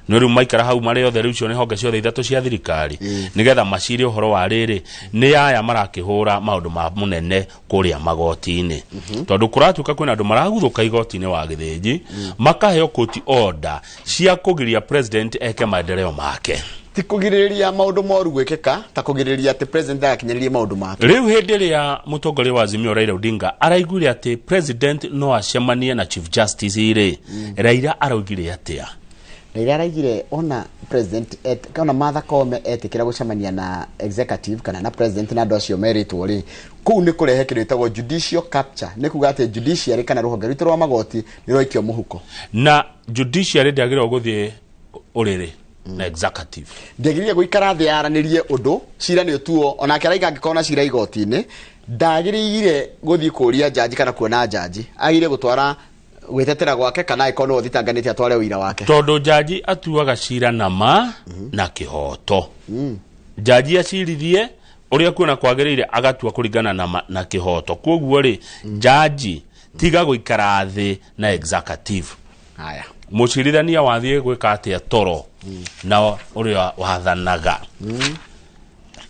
Nĩ rĩu maikara hau marĩ othe, rĩu icio nĩ honge ciothe ithatũ cia thirikari nĩgetha macire ũhoro wa rĩrĩ nĩ aya marakĩhũra maũndũ ma mũnene kũrĩa magoti-inĩ. Tondũ kũratuĩka kwĩna andũ maraguthũka igoti-inĩ wa Gĩthĩnji makaheo court order cia kũgiria president eke maendeleo make. Ti kũgirĩrĩria maũndũ moru gwĩkĩka ta kũgirĩrĩria atĩ president agakinyĩrĩrie maũndũ make. Rĩu hĩndĩ ĩrĩa mũtongoria wa Azimio Raila Odinga araiguire atĩ president no acemanie na chief justice rĩ, Raila araugire atĩa? Raila araigire ona president kana Martha Koome etĩkĩra gũcemania na executive kana na president na andũ acio merĩtwo rĩ, kũu nĩ kũrehe kĩndũ gĩtagwo judicial capture, nĩ kuga atĩ judiciary kana rũhonge rwitũ rwa magoti nĩ rwaikio mũhuko. Na judiciary ndĩagĩrĩirwo gũthiĩ ũrĩrĩ na executive ndĩagĩrĩire gũikara thĩ yaranĩrie ũndũ cira nĩ ũtuo, onake araiga angĩkorwo na cira igoti-inĩ ndagĩrĩire gũthiĩ kũria jaji kana kuona jaji, agĩrĩire gũtwara gwĩtetera gwake kana angĩkorwo nĩwe ũthitanganĩte atware ũira wake. Tondũ jaji atuaga cira na ma na kĩhoto. Jaji acirithie ũrĩa kuona kwagĩrĩire agatua kũringana na kĩhoto. Kwoguo rĩ, jaji tiga gũikara thĩ na executive. Haya. Mũcirithania wathiĩ gwĩka atĩa toro na ũrĩa wathanaga.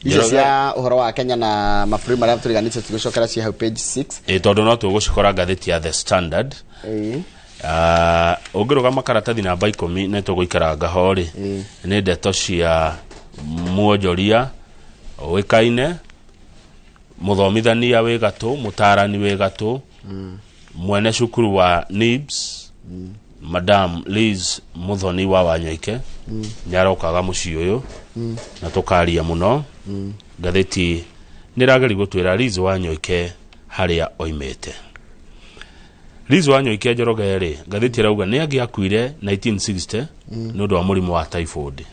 Icio cia ũhoro wa Kenya na mabũrũri marĩa tũriganĩtie tũgĩcokera ci hau page 6. Tondũ no tũgũcikora ngathĩti ya The Standard. Ũngĩrũgama karatathi namba 10 nĩ tũgũikaranga ho rĩ, nĩ ndeto cia mwonjoria ũĩkaine, mũthomithania wĩ gatũ, mũtaarani wĩ gatũ, mwene cukuru wa NIBS, Madam Liz Muthoni wa Wanyoike nĩ arokaga mũciĩ ũyũ na tũkaria mũno. Ngathĩti nĩ ĩrageria gũtwĩra Liz Wanyoike harĩa oimĩte. Liz Wanyoike Njoroge rĩ, ngathĩti ĩrauga nĩ angĩakuire 1960 nĩ ũndũ wa mũrimũ wa typhoid.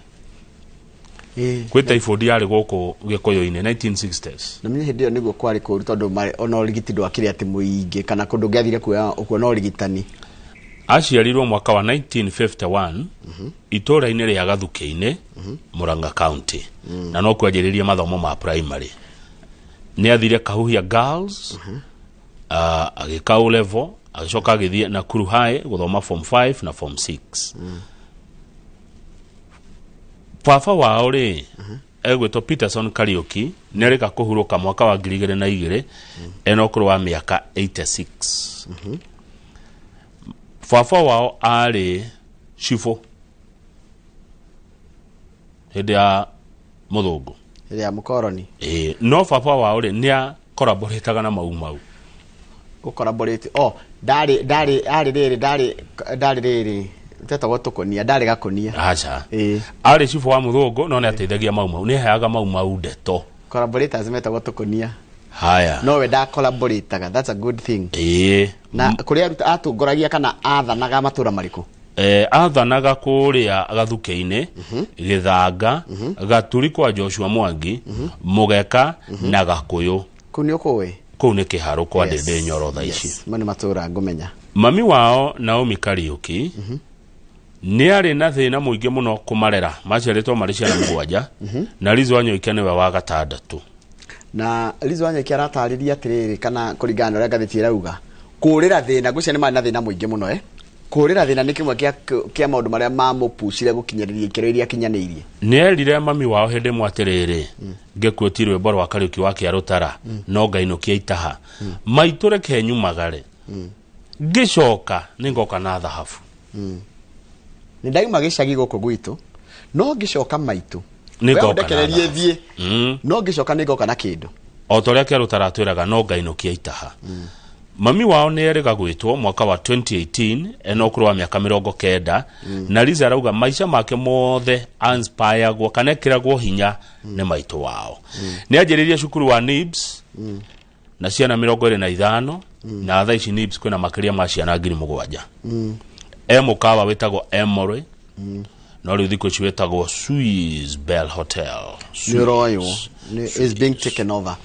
Kwĩ typhoid yarĩ gũkũ Gĩkũyũ-inĩ 1960s. Na mimi hĩndĩ ĩyo nĩguo kwarĩ kũũru tondũ ona ũrigiti ndwakĩrĩ atĩ mũingĩ kana kũndũ ũngĩathire kuona ũrigitani. Aciarirwo mwaka wa 1951 itũũra-inĩ rĩa Gathukĩ-inĩ, Murang'a County, na no kwanjĩrĩria mathomo ma primary. Nĩ athire Kahuhia Girls, agĩka O level, agĩcoka agĩthiĩ Nakuru High gũthoma form 5 na form 6. Baba wao rĩ, egwĩtwo Peterson Kariuki, nĩ arĩka kũhurũka mwaka wa 2002 ena ũkũrũ wa mĩaka 86. Baba wao arĩ cibũ hĩndĩ ya mũthũngũ, hĩndĩ ya mũkoroni. No baba wao rĩ nĩ akoraborĩtaga na Mau Mau. Gũkoraborĩte ndarĩ ndarĩ arĩ rĩrĩ ndarĩ ndarĩ rĩrĩ tetagwo tũkũnia, ndarĩ gakũnia. Aca. Arĩ cibũ wa mũthũngũ no nĩ ateithagia Mau Mau, nĩ aheaga Mau Mau ndeto. Collaborators metagwo tũkũnia. Haya. No we ndakoraborĩtaga, that's a good thing. Na kũrĩa atongoragia kana athanaga matũra marĩkũ? Athanaga kũrĩa Gathukĩ-inĩ, Gĩthanga, Gaturi kwa Joshua Mwangi, Mũgeka na Gakũyũ. Kũu nĩ ũkũĩ? Kũu nĩ Kĩharũ kwa Ndĩndĩ Nyoro thaa ici. Mo nĩ matũra ngũmenya. Mami wao Naomi Kariuki Nĩ arĩ na thĩna mũingĩ mũno kũmarera, maciarĩtwo marĩ ciana 7, na Liz Wanyoike nĩwe wa gatandatũ. Na Liz Wanyoike aratarĩria atĩrĩrĩ, kana kũringana na ũrĩa ngathĩti ĩrauga, kũrĩra thĩna, ngwĩciria nĩ marĩ na thĩna mũingĩ mũno, kũrĩra thĩna nĩ kĩmwe kĩa maũndũ marĩa mamũpucire gũkinyĩrĩria ikĩro iria akinyanĩirie. Nĩ erire mami wao hĩndĩ ĩmwe atĩrĩrĩ, ngĩkuĩti rwĩmbo rwa Kariũki wa Kĩarũtara, no ngainũkia itaha, maitũ reke nyumagare, ngĩcoka nĩ ngoka na thahabu. Nĩ ndauma gĩcagi gũkũ gwitũ, no ngĩcoka maitũ Nĩ ngoka na ndekererie thahabu. thiĩ, no ngĩcoka nĩ ngoka na kĩndũ. O ta ũrĩa Kĩarũtara atwĩraga, no ngainũkia itaha. Mami wao nĩ erĩga gwĩtwo mwaka wa 2018 ena ũkũrũ wa mĩaka 90, na Liz arauga maica make mothe inspiragwo kana ekĩragwo hinya nĩ maitũ wao. Nĩ anjĩrĩirie cukuru wa NIBS na ciana 25, na thaa ici NIBS kwĩna makĩria ma ciana 7,000. E mũkawa wĩtagwo Emory, no rĩu thikũ ici wĩtagwo Swiss Bell Hotel. Nĩ ũroywo, is being taken over.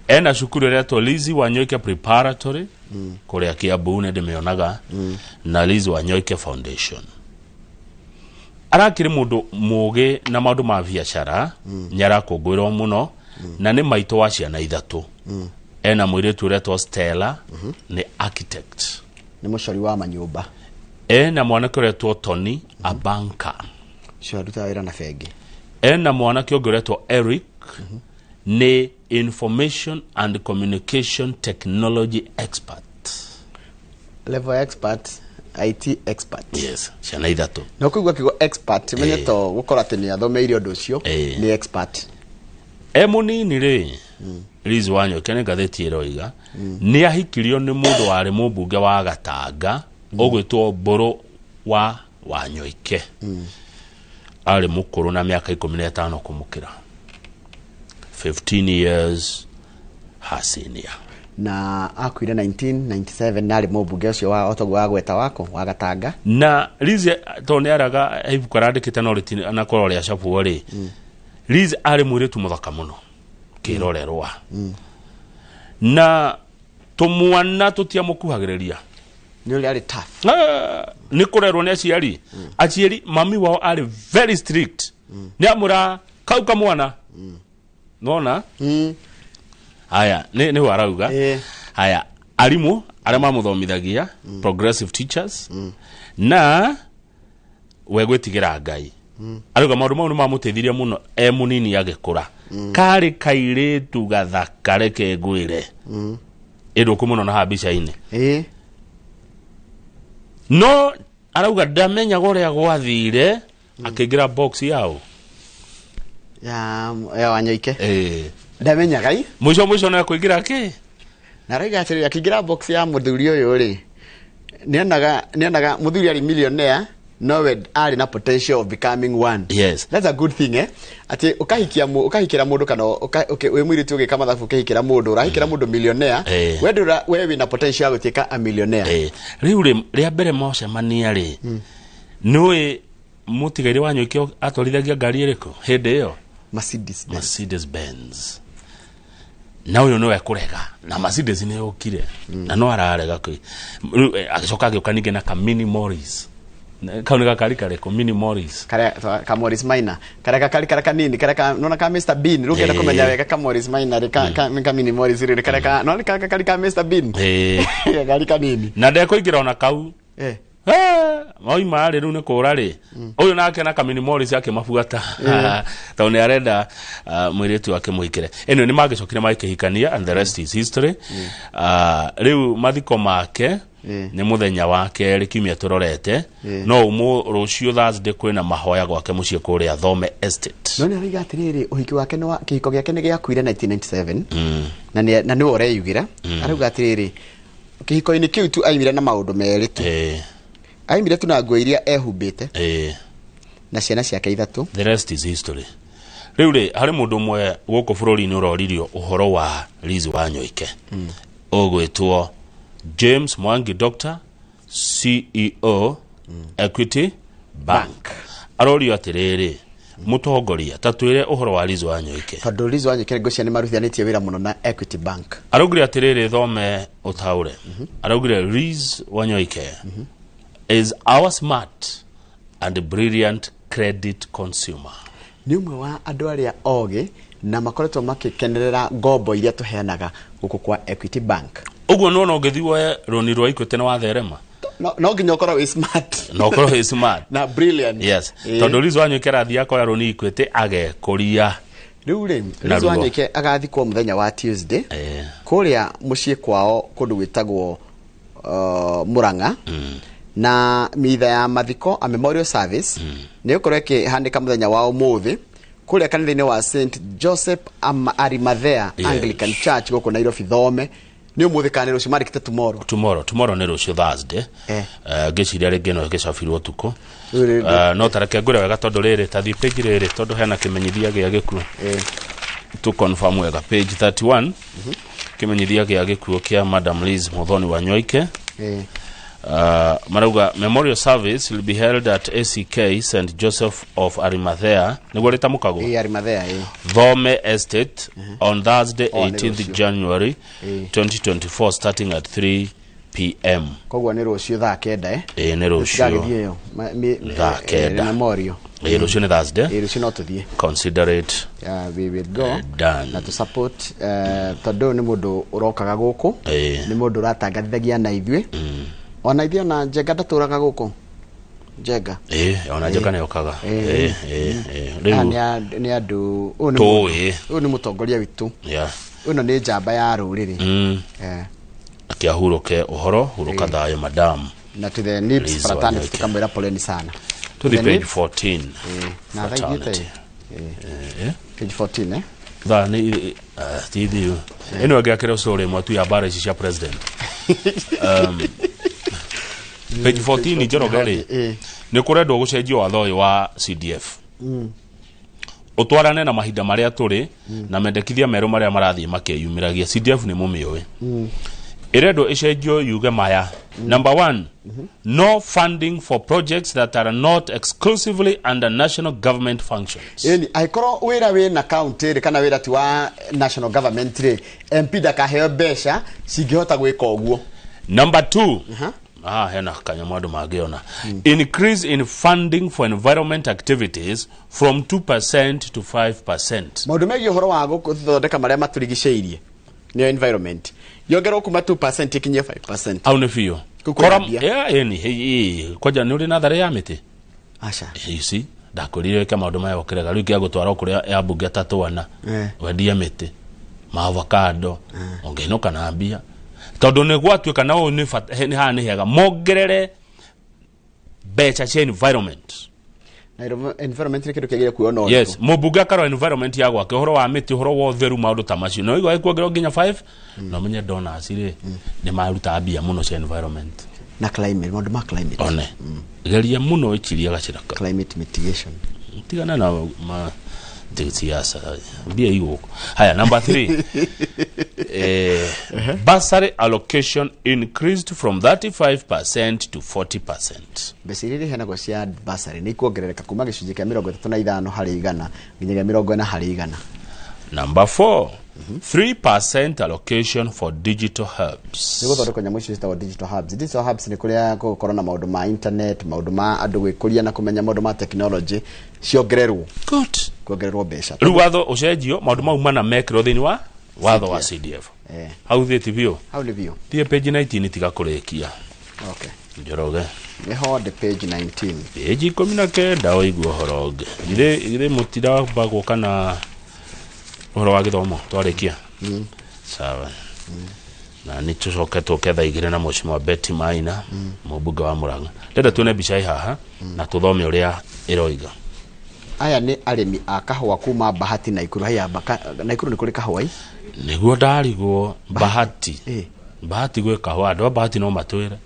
Ena cukuru ĩretwo Liz Wanyoike Preparatory kũrĩa Kiambu, nĩ ndĩmĩonaga, na Liz Wanyoike Foundation. Arakĩrĩ mũndũ mũgĩ na maũndũ ma biacara, nĩ arakũngũĩrwo mũno, na nĩ maitũ wa ciana 3. Ena mũirĩtu ũretwo Stella, nĩ architect, nĩ mũcori wa manyũmba. Ena mwanake ũretwo Tony, a banker, ũcio arutaga wĩra na bengi. Ena mwanake ũngĩ ũretwo Eric, nĩ information and communication technology expert. Level expert, IT expert. Yes, ciana 3. Na ũkũigua kiugo expert, menye to gũkorwo atĩ nĩ athomeire ũndũ ũcio, nĩ expert. E mũnini rĩ, Liz Wanyoike, nĩ ngathĩti ĩroiga nĩ ahikirio nĩ mũndũ warĩ mũmbunge wa Gatanga ũgwĩtwo Mbũrũ wa Wanyoike, arĩ mũkũrũ na mĩaka 15 kũmũkĩra, 15 years her senior. Na akuire 1997, na arĩ mũmbunge ũcio wa otoguo wa gweta wako wa Gatanga. Na Liz tondũ nĩ araga ibuku arandĩkĩte no rĩtinakorwo rĩa cabwo rĩ, Liz arĩ mũirĩtu mũthaka mũno kĩrorerwa, na tũmwana tũtiamũkuhagĩrĩria. Nĩ ũrĩa arĩ tough. Nĩ kũrerwo nĩ aciari. Aciari, mami wao arĩ very strict, nĩ amũra kau kamwana nona. Haya, nĩ arauga haya, arimũ arĩa mamũthomithagia, progressive teachers, na we gwĩtigĩra Ngai, arauga maũndũ mau nĩ mamũteithirie mũno e mũnini agĩkũra. Karĩ kairĩtu gathaka, reke ngwĩre, ĩndũ ũkũmũona na haha mbica-inĩ. No arauga ndamenyaga ũrĩa gwathire akĩingĩra box yao ya Wanyoike. Ndamenyaga i mũico mũico no ekũingĩra kĩ. Na arauga atĩrĩrĩ, akĩingĩra box ya mũthuri ũyũ rĩ, nĩonaga mũthuri arĩ millionaire, no we arĩ na potential of becoming one. Yes. That's a good thing, atĩ ũkahikĩra mũndũ kana wĩ mũirĩtu ũgĩka mathabu, ũkĩhikĩra mũndũ, ũrahikĩra mũndũ millionaire, we ndũra, we wĩna potential ya gũtuĩka a millionaire. Rĩu rĩ, rĩa mbere mocemania rĩ, nĩũĩ mũtigairĩ Wanyoike atwarithagia ngari ĩrĩkũ hĩndĩ ĩyo? Mercedes Benz. Mercedes Benz. Na ũyũ nĩwe kũrega, na Mercedes nĩ yũkire, na no ararega kwĩ. Rĩu agĩcoka agĩũka ningĩ na ka Mini Morris. Kau nĩ gakari karĩkũ? Mini Morris. Karĩa ka Morris Minor, karĩa gakari karĩa kanini, karĩa ka nona ka Mr Bean, rĩu ũngĩenda kũmenya wega ka Morris Minor rĩ, ka Mini Morris rĩ, karĩa ka nona ka gakari ka Mr Bean. Gakari kanini. Na ndekũingĩra ona kau. Moima rĩ, rĩu nĩ kũra rĩ, ũyũ nake na Kamini Morris akĩmabuata, tondũ nĩ arenda mũirĩtu wake mũhikĩre. Anyway, nĩ magĩcokire magĩkĩhikania, and the rest is history. Rĩu mathiko make nĩ mũthenya wa kerĩ kiumia tũrorete, no ũmũ rũciũ Thursday kwĩna mahoya gwake mũciĩ kũrĩa Thome Estate. No nĩ arauga atĩrĩrĩ, ũhiki wake nĩ wa kĩhiko gĩake nĩ gĩakuire 1997, na nĩwe ũreyugĩra. Arauga atĩrĩrĩ, kĩhiko-inĩ kĩu tu aimire na maũndũ merĩ tu. Aimire tu na nguo iria ehumbĩte, na ciana ciake 3. The rest is history. Rĩu rĩ, harĩ mũndũ ũmwe gũkũ bũrũri-inĩ ũroririo ũhoro wa Liz Wanyoike, ũgwĩtwo James Mwangi, Doctor, CEO Equity Bank. Arorio atĩrĩrĩ, mũtongoria, ta twĩre ũhoro wa Liz Wanyoike. Tondũ Liz Wanyoike ngwĩciria nĩ marutithanĩtie wĩra mũno na Equity Bank. Araugire atĩrĩrĩ, thome ũtaũre. Araugire Liz Wanyoike is our smart And brilliant credit consumer. Nĩ ũmwe wa andũ arĩa ogĩ na makoretwo makĩkenerera ngombo iria tũheanaga gũkũ kwa Equity Bank. Ũguo nĩwona ũngĩthiĩ woe rũni rwa Equity nĩ watherema. No nginya ũkorwo wĩ smart. Na ũkorwo wĩ smart. Na brilliant. Yes. Tondũ Liz Wanyoike arathiĩ akoya rũni Equity agekũria. Rĩu rĩ, Na Liz ruo. Wanyoike agathikwo mũthenya wa Tuesday kũrĩa mũciĩ kwao kũndũ gwĩtagwo Murang'a. Na mitha ya mathiko a memorial service nĩ ĩgũkorwo ĩkĩhanĩka mũthenya wa ũmũthĩ kũrĩa kanitha-inĩ wa St Joseph Arimathea Yes. Anglican Church gũkũ Nairobi Thome. Nĩ ũmũthĩ kana nĩ rũciũ? Marĩkĩte tomorrow. Tomorrow nĩ rũciũ, Thursday. Ngĩciria rĩngĩ no ĩgĩcabirwo ũtukũ. Rĩu. No tareke ngwĩre wega, tondũ rĩrĩ tathiĩ page rĩrĩ, tondũ hena kĩmenyithia gĩa gĩkuũ tu confirm wega, page 31, kĩmenyithia gĩa gĩkuũ kĩa Madam Liz Muthoni Wanyoike. Marauga memorial service will be held at ACK St Joseph of Arimathea, nĩguo rĩtamũkagwo? Ĩ, Arimathea, ĩ. Thome Estate on Thursday, Oh, nĩ 18th rũciũ. January 2024, starting at 3 p.m. Koguo nĩ rũciũ thaa 9, eh? Ĩ, nĩ rũciũ. Tũtigagĩthiĩ ĩyo. Thaa 9. Memorial. Ĩ, rũciũ nĩ Thursday. Ĩ, rũciũ no tũthiĩ. Consider it Yeah, we will go done. Na tu support, tondũ ũyũ nĩ mũndũ ũrokaga gũkũ, nĩ mũndũ ũratangathithagia na ithuĩ, ona ithuĩ, ona Njenga ndatũraga gũkũ, Njenga. Ĩ, ona Njenga nĩ okaga. Ĩ, ĩ, ĩ. Aya Rĩu nĩ andũ, ũyũ nĩ Tũĩ. ũyũ nĩ mũtongoria witũ. Ĩno nĩ njamba ya rũrĩrĩ. Akĩahurũke ũhoro, hurũka thayũ, madam. Na to the NIBS Liz fraternity Wanyoike. tukamwĩra poleni sana. To the The page NIBS 14. Na thaa ithiĩte. Fraternity. Page 14, eh? Thaa nĩ ti ithiũ ĩno ĩngĩ akĩrĩ story ĩmwe tu ya mbara ici cia president. Page 14, Njoroge rĩ, nĩ kũrendwo gũcenjio watho ũyũ wa CDF ũtwarane na mahinda marĩa tũrĩ na mendekithia merũ marĩa marathiĩ makĩyumĩragia. CDF nĩ mũmĩũĩ. Ĩrendwo ĩcenjio yuge maya: number one, no funding for projects that are not exclusively under national government functions. Ĩni angĩkorwo wĩra wĩna county rĩ, kana wĩra ti wa national government rĩ, MP ndakaheo mbeca cingĩhota gwĩka ũguo. Number two, hena kanyamũ andũ mangĩona: increase in funding for environment activities from 2% to 5%. Maũndũ megiĩ ũhoro wa gũthondeka marĩa matũrigicĩirie, nĩyo environment, yongererwo kuma 2% ikinyie 5%. Hau nĩ biũ. Kũu Kora- kwĩna mbia. Yeah, ĩni kwanja nĩ ũrĩ natharĩ ya mĩtĩ? Aca. You see, ndakwĩrire wĩke maũndũ maya ũkĩrega. Rĩu kĩa gũtwara kũrĩa ya mbunge ta twana, wendie mĩtĩ ma avocado, ũngĩinũka na mbia, tondũ nĩ gwatuĩka na ũyũ nĩ nĩ haha nĩ hega mongerere mbeca cia environment. Na environment nĩ kĩndũ kĩagĩrĩire kuoywo na ũritũ. Yes, mũmbunge akarora environment ya gwake, ũhoro wa mĩtĩ, ũhoro wa ũtheru, maũndũ ta macio. No igua kuongererwo nginya 5, no menye donors rĩ nĩ maruta mbia mũno cia environment. Na climate, maũndũ ma climate. One geria mũno ĩchirie gacĩra ka climate mitigation. Tigana na ma siasa, mbia igũkũ. Haya, number 3, bursary allocation increased from 35% to 40%. Mbeca iria iheanagwo cia bursary nĩ ikuongerereka kuma gĩcunjĩ kĩa 35% nginyagia 40%. Number 4, 3% allocation for digital hubs. Nĩ gũthondekwo nyamũ icio ciĩtagwo digital hubs. Digital hubs nĩ kũrĩa gũgũkorwo na maũndũ ma internet, maũndũ ma andũ gwĩkũria na kũmenya maũndũ ma technology, ciongererwo. Good. Kuongererwo mbeca. Rĩu watho ũcenjio, maũndũ mau mana mekĩrwo thĩinĩ wa watho wa CDF. Hau thiĩti biũ. Hau nĩ biũ. Thiĩ page 19, tiga kũrĩkia. Okay. Njoroge. Nĩho ndĩ page 19. Page 19, ũigue ũhoro ũngĩ. Githĩ mũtiramba gũka na ũhoro wa gĩthomo twarĩkia? Sawa. Na nĩ tũcoke tũke thaa 2 na Mheshimiwa Betty Maina, mũmbunge wa Murang'a. Ndĩrenda tuone mbica ĩ haha na tũthome ũrĩa ĩroiga. Aya nĩ arĩmi a kahũa kuma Bahati, Naikuru. Haya, Naikuru nĩ kũrĩ kahũa i? Nĩguo ndarigwo. Bahati, Bahati gwĩ kahũa? Andũ a Bahati no matwĩre.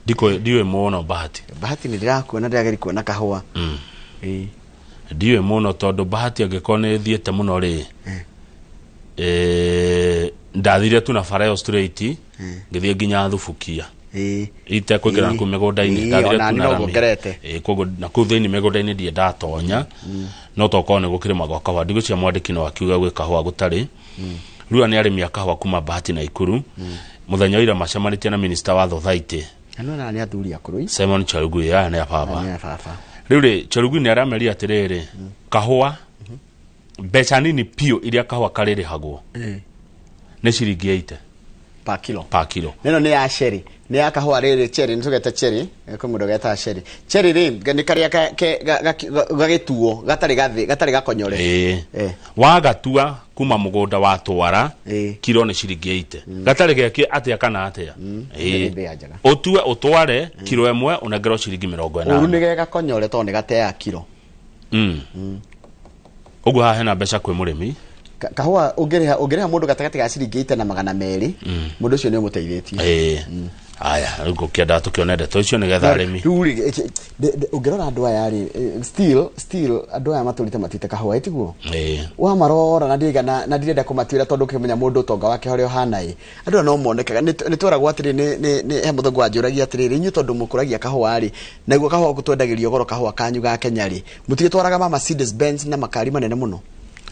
Ndiũĩ mũno Bahati. Bahati nĩ ndĩrakuona, ndĩrageri kuona kahũa. Ndiũĩ mũno, tondũ Bahati angĩkorwo nĩ thiĩte mũno rĩ, ndathire tu na bara ĩyo straight, ngĩthiĩ nginya Thubukia itekwĩngĩra nakũu mĩgũnda-inĩ. Ndathire Ona tu niĩ na noguo rami. ngerete. Koguo nakũu thĩinĩ mĩgũnda-inĩ ndirĩ ndatonya, no tokorwo nĩ gũkĩrĩmagwo kahũa. Ndigwĩciria mwandĩki no akiuga gwĩ kahũa gũtarĩ. Rĩu aya nĩ arĩmi a kahũa kuma Bahati na Ikuru. Mũthenya wa ira macemanĩtie na minista wa thothaitĩ Na nĩ athuri akũrũ i. Simon Chelugui. Aya nĩ a baba. Nĩ a baba. Rĩu rĩ, Cherugui nĩ arameria atĩrĩrĩ, kahũa mbeca nini piũ iria kahũa karĩrĩhagwo nĩ ciringi 80 per kilo. Per kilo. Neno nĩ ya cherry, nĩ ya kahũa rĩrĩ cherry, nĩ tũgete cherry, kwĩ mũndũ getaga cherry. Cherry rĩ, nĩ karĩa gagĩtuo gatarĩ gathĩ, gatarĩ gakonyore. Ĩĩ, wagatua kuma mũgũnda watwara, kilo nĩ ciringi 80, gatarĩ geke atĩa kana atĩa. Nĩ mbĩa njega. Ũtue ũtware kilo ĩmwe, ũnengerwo ciringi mĩrongo Ũru ĩnana. nĩ ge gakonyore tondũ nĩ gateaga kilo. Ũguo haha hena mbeca kwĩ mũrĩmi. Kahũa ũngĩrĩha mũndũ gatagatĩ ga ciringi 80 na 200, mũndũ ũcio nĩ ũmũteithĩtie. Ĩĩ, aya, rĩu ngũkĩenda tũkĩone ndeto icio nĩgetha arĩmi. Rĩu rĩ, ũngĩrora andũ aya rĩ, still andũ aya matũrĩte matuĩte kahũa, ĩtiguo? Ĩĩ. Wamarora na ndirigana na ndirenda kũmatuĩra tondũ ũkĩmenya mũndũ ũtonga wake ũrĩa ũhana ĩ, andũ aya no monekaga. Nĩ tweragwo atĩrĩ, nĩ he mũthũngũ wanjũragia atĩrĩrĩ, inyuĩ tondũ mũkũragia kahũa rĩ, naguo kahũa gũkũ twendagĩrio goro kahũa kanyu ga Kenya rĩ, mũtigĩtwaraga ma Mercedes Benz na makari manene mũno?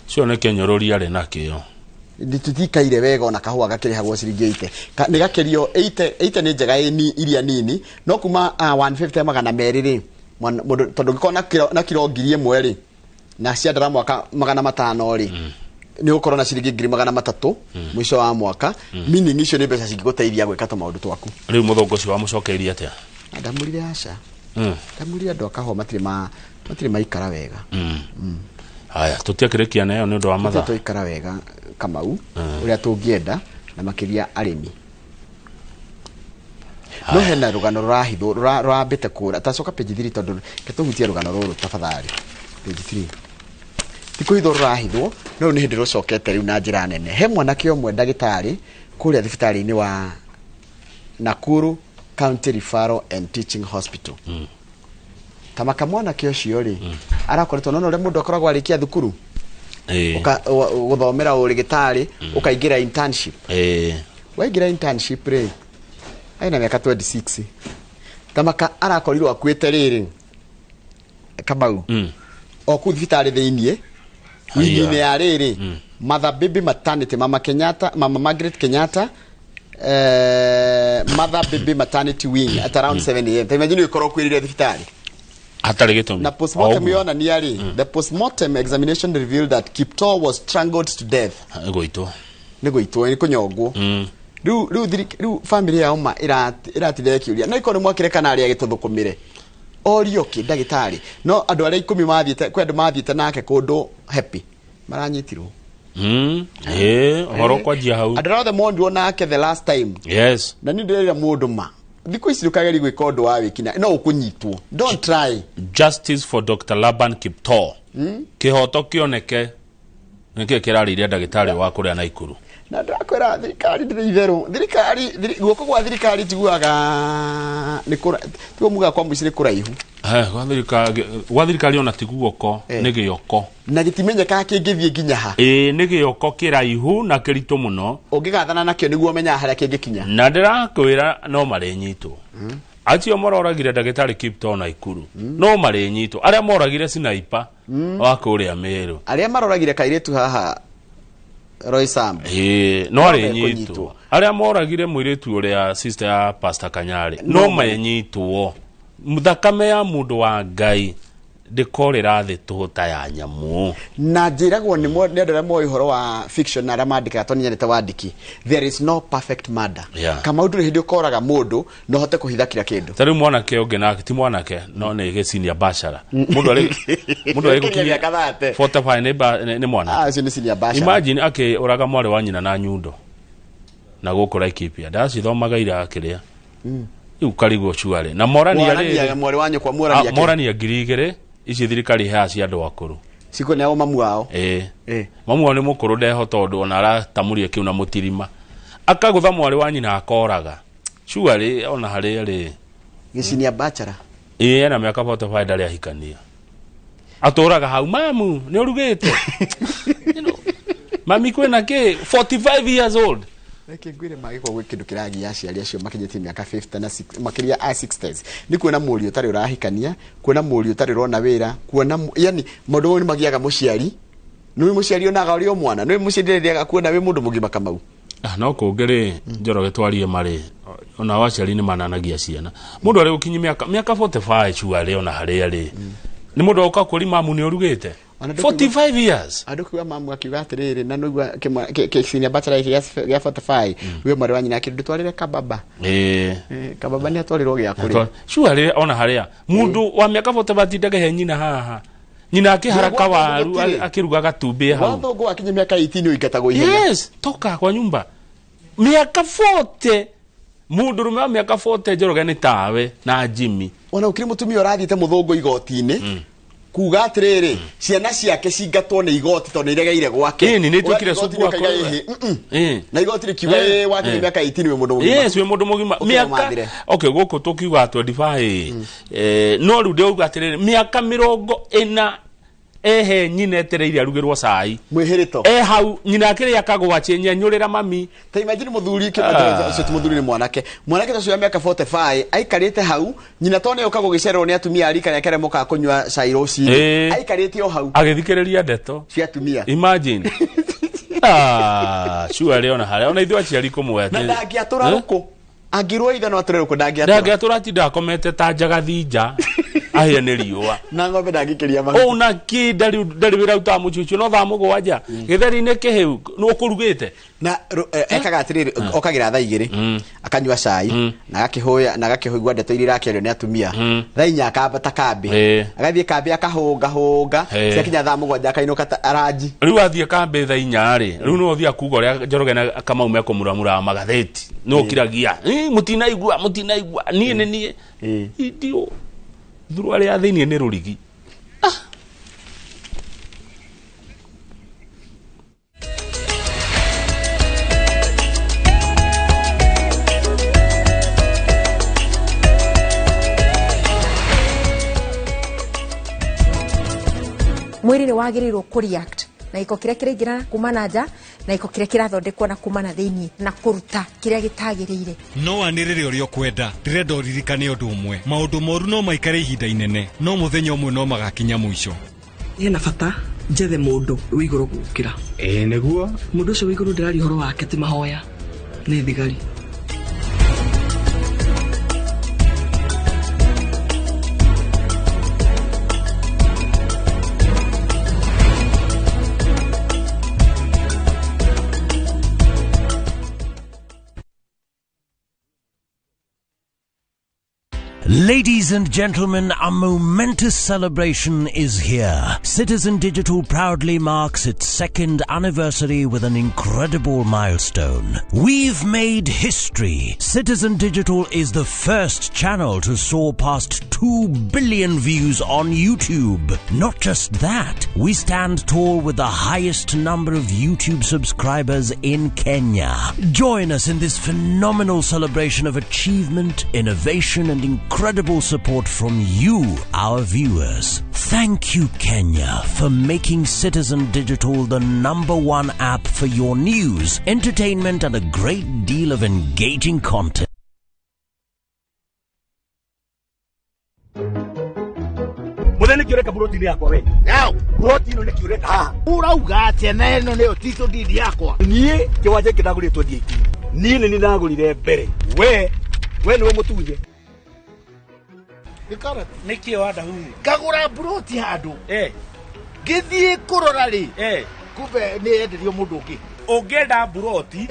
Cio nĩ kĩnyũrũri arĩ nakĩo. Tũtikaire wega ona kahũa gakĩrĩhagwo ciringi 80. Nĩ gakĩrio 80, 80 nĩ njega ĩ ni iria nini, no kuma 150 200 rĩ, mũndũ tondũ ũngĩkorwo na kiro 1000 rĩ, na ciandara mwaka 500 rĩ, nĩ ũgũkorwo na ciringi 300,000 mũico wa mwaka. Meaning icio nĩ mbeca cingĩgũteithia gwĩka tũmaũndũ twaku. Rĩu mũthũngũ ũcio wamũcokeirie atĩa? Ndamũrire aca. Ndamũrire andũ a kahũa matirĩ maikara wega. Haya, tũtiakĩrĩkia nayo nĩ ũndũ wa mathaa. Tũtirĩ twaikara wega Kamau, ũrĩa tũngĩenda, na makĩria arĩmi. No hena rũgano rũrahithwo, rũrambĩte kũra. Tacoka page 3 tondũ reke tũhutie rũgano rũrũ tafadhali. Page 3. Ti kũhithwo rũrahithwo, no rĩu nĩ hĩndĩ rũcokete rĩu na njĩra nene. He mwanake ũmwe ndagĩtarĩ kũrĩa thibitarĩ-inĩ wa Nakuru County Referral and Teaching Hospital. Tamaka mwanake ũcio rĩ, arakoretwo nona ũrĩa mũndũ akoragwo arĩkia thukuru, gũthomera ũrĩgĩtarĩ, ũkaingĩra internship. Waingĩra internship rĩ, aina mĩaka 26. Tamaka arakorirwo akuĩte rĩrĩ Kamau, o kũu thibitarĩ thĩiniĩ, wing-inĩ ya rĩrĩ, Mother Baby Maternity, Mama Kenyatta, Mama Margaret Kenyatta, Mother Baby Maternity Wing at around 7 a.m. Ta imagine ũkorwo kwĩrire thibitarĩ hatarĩ gĩtũmi. Na postmortem O ũguo. yonania rĩ, the postmortem examination revealed that Kiptoo was strangled to death. Gũitwo. Nĩ gũitwo, nĩ kũnyongwo. Rĩu family yao ma ĩratinda ĩkĩũria no ikorwo nĩ mwakire kana arĩa agĩtũthũkũmĩre orio kĩ ndagĩtarĩ, no andũ arĩa 10 mathiĩte, kwĩ andũ mathiĩte nake kũndũ happy maranyitirwo. Ĩĩ, ũhoro kwanjia hau. Andũ arĩa othe monirwo nake the last time. Na niĩ ndĩrera mũndũ ma thikũ ici ndũkagerie gwĩka ũndũ wa wĩkina, no ũkũnyitwo, don't try. Justice for Dr. Laban Kiptoo. Kĩhoto kĩoneke nĩkĩĩ kĩrarĩire ndagĩtarĩ wa kũrĩa Naikuru. Na ndĩrakwĩra thirikari ndĩrĩ itherũ, thirikari guoko gwa thirikari tiguaga nĩ kũra, tiguo mugaga kwa mũici nĩ kũraihu. Gwa thirikari ona ti guoko, nĩ gĩoko. Na gĩtimenyekaga kĩngĩthiĩ nginya ha. Ĩĩ, nĩ gĩoko kĩraihu na kĩritũ mũno. Ũngĩgathana nakĩo nĩguo ũmenyaga harĩa kĩngĩkinya. Na ndĩrakwĩra no marĩnyitwo. Acio mororagire ndagĩtarĩ Kiptoo Naikuru, no marĩnyitwo. Arĩa moragire Sinaipa wa kũrĩa Meru. Arĩa maroragire kairĩtu haha Roy Sam. Ĩĩ, no No arĩnyitwo. mekũnyitwo. Arĩa moragire mũirĩtu ũrĩa sister ya Pastor Kanyari, No no menyitwo. Thakame ya mũndũ wa Ngai ndĩkorĩra thĩ tũhũ ta ya nyamũ. Na njĩragwo nĩ andũ arĩa moĩ ũhoro wa fiction na arĩa mandĩkaga tondũ nyendete wandĩki, there is no perfect murder. Kamau, ndũrĩ hĩndĩ ũkoraga mũndũ na ũhote kũhitha kila kĩndũ. Ta rĩu mwanake ũngĩ nake ti mwanake no nĩ gĩcinia bachelor. Mũndũ arĩ Gĩkinyia gũkinyia mĩaka 30. 45 nĩ mwanake. Ah, ũcio nĩ senior bachelor. Imagine akĩũraga mwarĩ wa nyina na nyundo na gũkũ Laikipia. Ndacithomaga ira kĩrĩa. Rĩu karigwo cuarĩ. Na morania Mwarania rĩrĩ. mwarĩ wa nyũkwa, morania kĩ? Morania 2000 ici thirikari iheaga cia andũ akũrũ. Ciko nĩ ao mamu wao. Ĩĩ. Mamu wao nĩ mũkũrũ ndeho tondũ ona aratamũria kĩu na mũtirima. Akagũtha mwarĩ wa nyina akoraga. Cuarĩ ona harĩa rĩ. Gĩcinia bachelor. Ĩĩ, ena mĩaka 45 ndarĩ ahikania. Atũraga hau, mamu nĩ ũrugĩte? Mami kwĩna kĩ? 45 years old. Reke ngwĩre magĩkorwo gwĩ kĩndũ kĩragia aciari acio makinyĩtie mĩaka 50 na makĩria a 60s, nĩ kuona mũriũ ũtarĩ ũrahikania, kuona mũriũ ũtarĩ ũrona wĩra, kuona yani maũndũ mau nĩ magiaga mũciari. Nĩ mũciari onaga ũrĩ o mwana, nĩ mũciari ndĩrĩaga kuona wĩ mũndũ mũgima Kamau. Ah, no kũngĩ rĩ, Njoroge, twarie marĩ Ona aciari nĩ mananagia ciana. Mũndũ arĩ gũkinyia mĩaka 45 cuarĩ ona harĩa rĩ. Nĩ mũndũ oka kũri mamu nĩ ũrugĩte. 45 years. Andũ kiuga mamu akiuga atĩrĩrĩ, na nĩgua senior bachelor gĩa 45 we mwarĩ wa nyina akĩrĩ ndũtwarĩre kababa. Kababa nĩ atwarĩrwo gĩa kũrĩa. Cuarĩ ona harĩa mũndũ wa mĩaka 45 atindage he nyina haha. Nyina akĩharaka waru akĩruga gatumbĩ hau. Wathũngũ akinya mĩaka 18 ũingatagwo ihenya. Yes, toka kwa nyumba. Mĩaka 40 mũndũ rũme wa mĩaka 40 Njoroge nĩ tawe na Jimmy. Ona ũkĩrĩ mũtumia ũrathiĩte mũthũngũ igoti-inĩ kuga atĩrĩrĩ, ciana ciake cingatwo nĩ igoti tondũ nĩ iregeire gwake. Ĩni nĩ ituĩkire cubu wakwa. Na igoti rĩkiuga wakinya mĩaka 18 wĩ mũndũ mũgima. Yes, wĩ mũndũ mũgima. Mĩaka okay gũkũ tũkiuga 25. No rĩu ndĩuga atĩrĩrĩ, mĩaka 40 ehe nyina etereire arugĩrwo cai. Mwĩhĩrĩto. Hau nyina akĩrĩa kagwaci nyenyũrĩra mami. Ta imagine mũthuri ũcio ti mũthuri nĩ mwanake. Mwanake ũcio wa mĩaka 45 aikarĩte hau, nyina to nĩ ũka gũgĩcererwo nĩ atumia a rika rĩake arĩa mokaga kũnyua cai rũcinĩ. Aikarĩte o hau. Agĩthikĩrĩria ndeto cia atumia. Imagine. Cuarĩ ona harĩa ona ithuĩ aciari kũmwe atĩ. Na ndangĩatũra rũkũ. Angĩrwo ithe no atũre rũkũ ndangĩatũra. Ndangĩatũra atinda akomete ta njagathi nja. Ahĩa nĩ riũa. Na ng'ombe ndangĩkĩria mahuti. Ona kĩ ndarĩ wĩra utaga mũcucu no thaa mũgwanja. Gĩtheri-inĩ kĩhĩu nĩ ũkũrugĩte. Na ekaga atĩrĩrĩ, okagĩra thaa 2 akanyua cai na agakĩhũya na agakĩigua ndeto iria irakĩario nĩ atumia. Thaa 4 akambata kambĩ. Agathiĩ kambĩ akahũnga hũnga ciakinya thaa 7 akainũka aranji. Rĩu athiĩ kambĩ thaa 4 rĩ, rĩu nĩ ũthiĩ kuga ũrĩa Njoroge na Kamau mekũmuramura magathĩti. Nĩ ũkiragia. Mũtinaigua mũtinaigua niĩ nĩ niĩ. Idio. Thuru arĩa thĩinĩ nĩ rũrigi. Mwĩrĩ nĩ wagĩrĩirwo kũ react na gĩko kĩrĩa kĩraingĩra kuma na nja na gĩko kĩrĩa kĩrathondekwo na kuma na thĩinĩ na kũruta kĩrĩa gĩtagĩrĩire. No wanĩrĩre ũrĩa ũkwenda, ndĩrenda ũririkane ũndũ ũmwe, maũndũ moru no maikare ihinda inene, no mũthenya ũmwe no magakinya mũico. Hena bata njethe mũndũ wĩ igũrũ gũkĩra. Ĩĩ nĩguo. Mũndũ ũcio wĩ igũrũ ndĩraria ũhoro wake ti mahoya, nĩ thigari. Ladies and gentlemen, a momentous celebration is here. Citizen Digital proudly marks its second anniversary with an incredible milestone. We've made history. Citizen Digital is the first channel to soar past 2 billion views on YouTube. Not just that, we stand tall with the highest number of YouTube subscribers in Kenya. Join us in this phenomenal celebration of achievement, innovation, and incredible support from you, our viewers. Thank you, Kenya, for making Citizen Digital the #1 app for your news, entertainment, and a great deal of engaging content. Mutheni kiureka buroti yakwa we. Yau, buroti ino ni kiureka haha. Urauga atia na ino niyo title deed yakwa. Nie kiwanja kidagurire 2018. Nie ni ndagurire mbere. We niwe mutunye. Nĩkĩ wanda huhu? Ngagũra buroti handũ. Ngĩthiĩ kũrora rĩ, kumbe nĩ yenderio mũndũ ũngĩ. Ũngĩenda buroti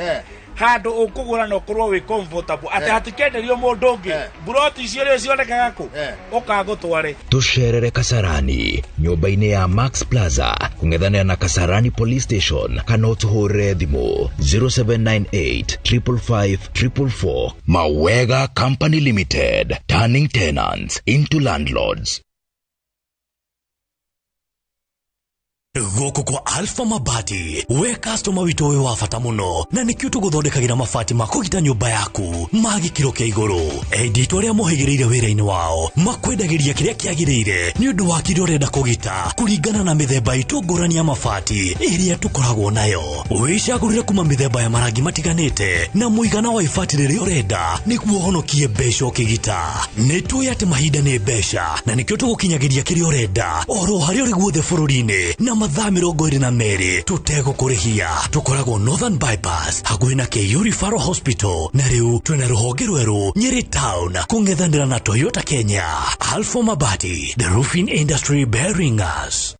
handũ ũkũgũra na ũkorwo wĩ comfortable atĩ hatikenderio mũndũ ũngĩ. Buroti icio rĩo cionekaga kũ? Ũkagũtware. Tũcerere Kasarani nyũmba-inĩ ya Max Plaza kũng'ethanĩra na Kasarani Police Station kana ũtũhũrĩre thimũ 0798 555 444. Mawega Company Limited, turning tenants into landlords. Gũkũ kwa Alpha Mabati, we customer witũ wĩ wa bata mũno, na nĩkĩo tũgũthondekagĩra mabati ma kũgita nyũmba yaku ma gĩkĩro kĩa igũrũ. Endia itũ arĩa mohĩgĩrĩire wĩra-inĩ wao makwendagĩria kĩrĩa kĩagĩrĩire nĩ ũndũ wa kĩrĩa ũrenda kũgita kũringana na mĩthemba itũ ngũrani ya mabati ĩrĩa tũkoragwo nayo. Wĩcagũrĩre kuma mĩthemba ya marangi matiganĩte na mũigana wa ibati rĩrĩa ũrenda nĩguo ũhonokie mbeca ũkĩgita. Nĩ tũĩ atĩ mahinda nĩ mbeca na nĩkĩo tũgũkinyagĩria kĩrĩa ũrenda oro harĩa ũrĩ guothe bũrũri-inĩ na Mathaa 22 tũtegũkũrĩhia. Tũkoragwo Northern Bypass hakuhĩ na KU Referral Hospital, na rĩu twĩna rũhonge rwerũ Nyeri Town kũng'ethanĩra na Toyota Kenya. Alpha Mabati, the roofing industry bearing us.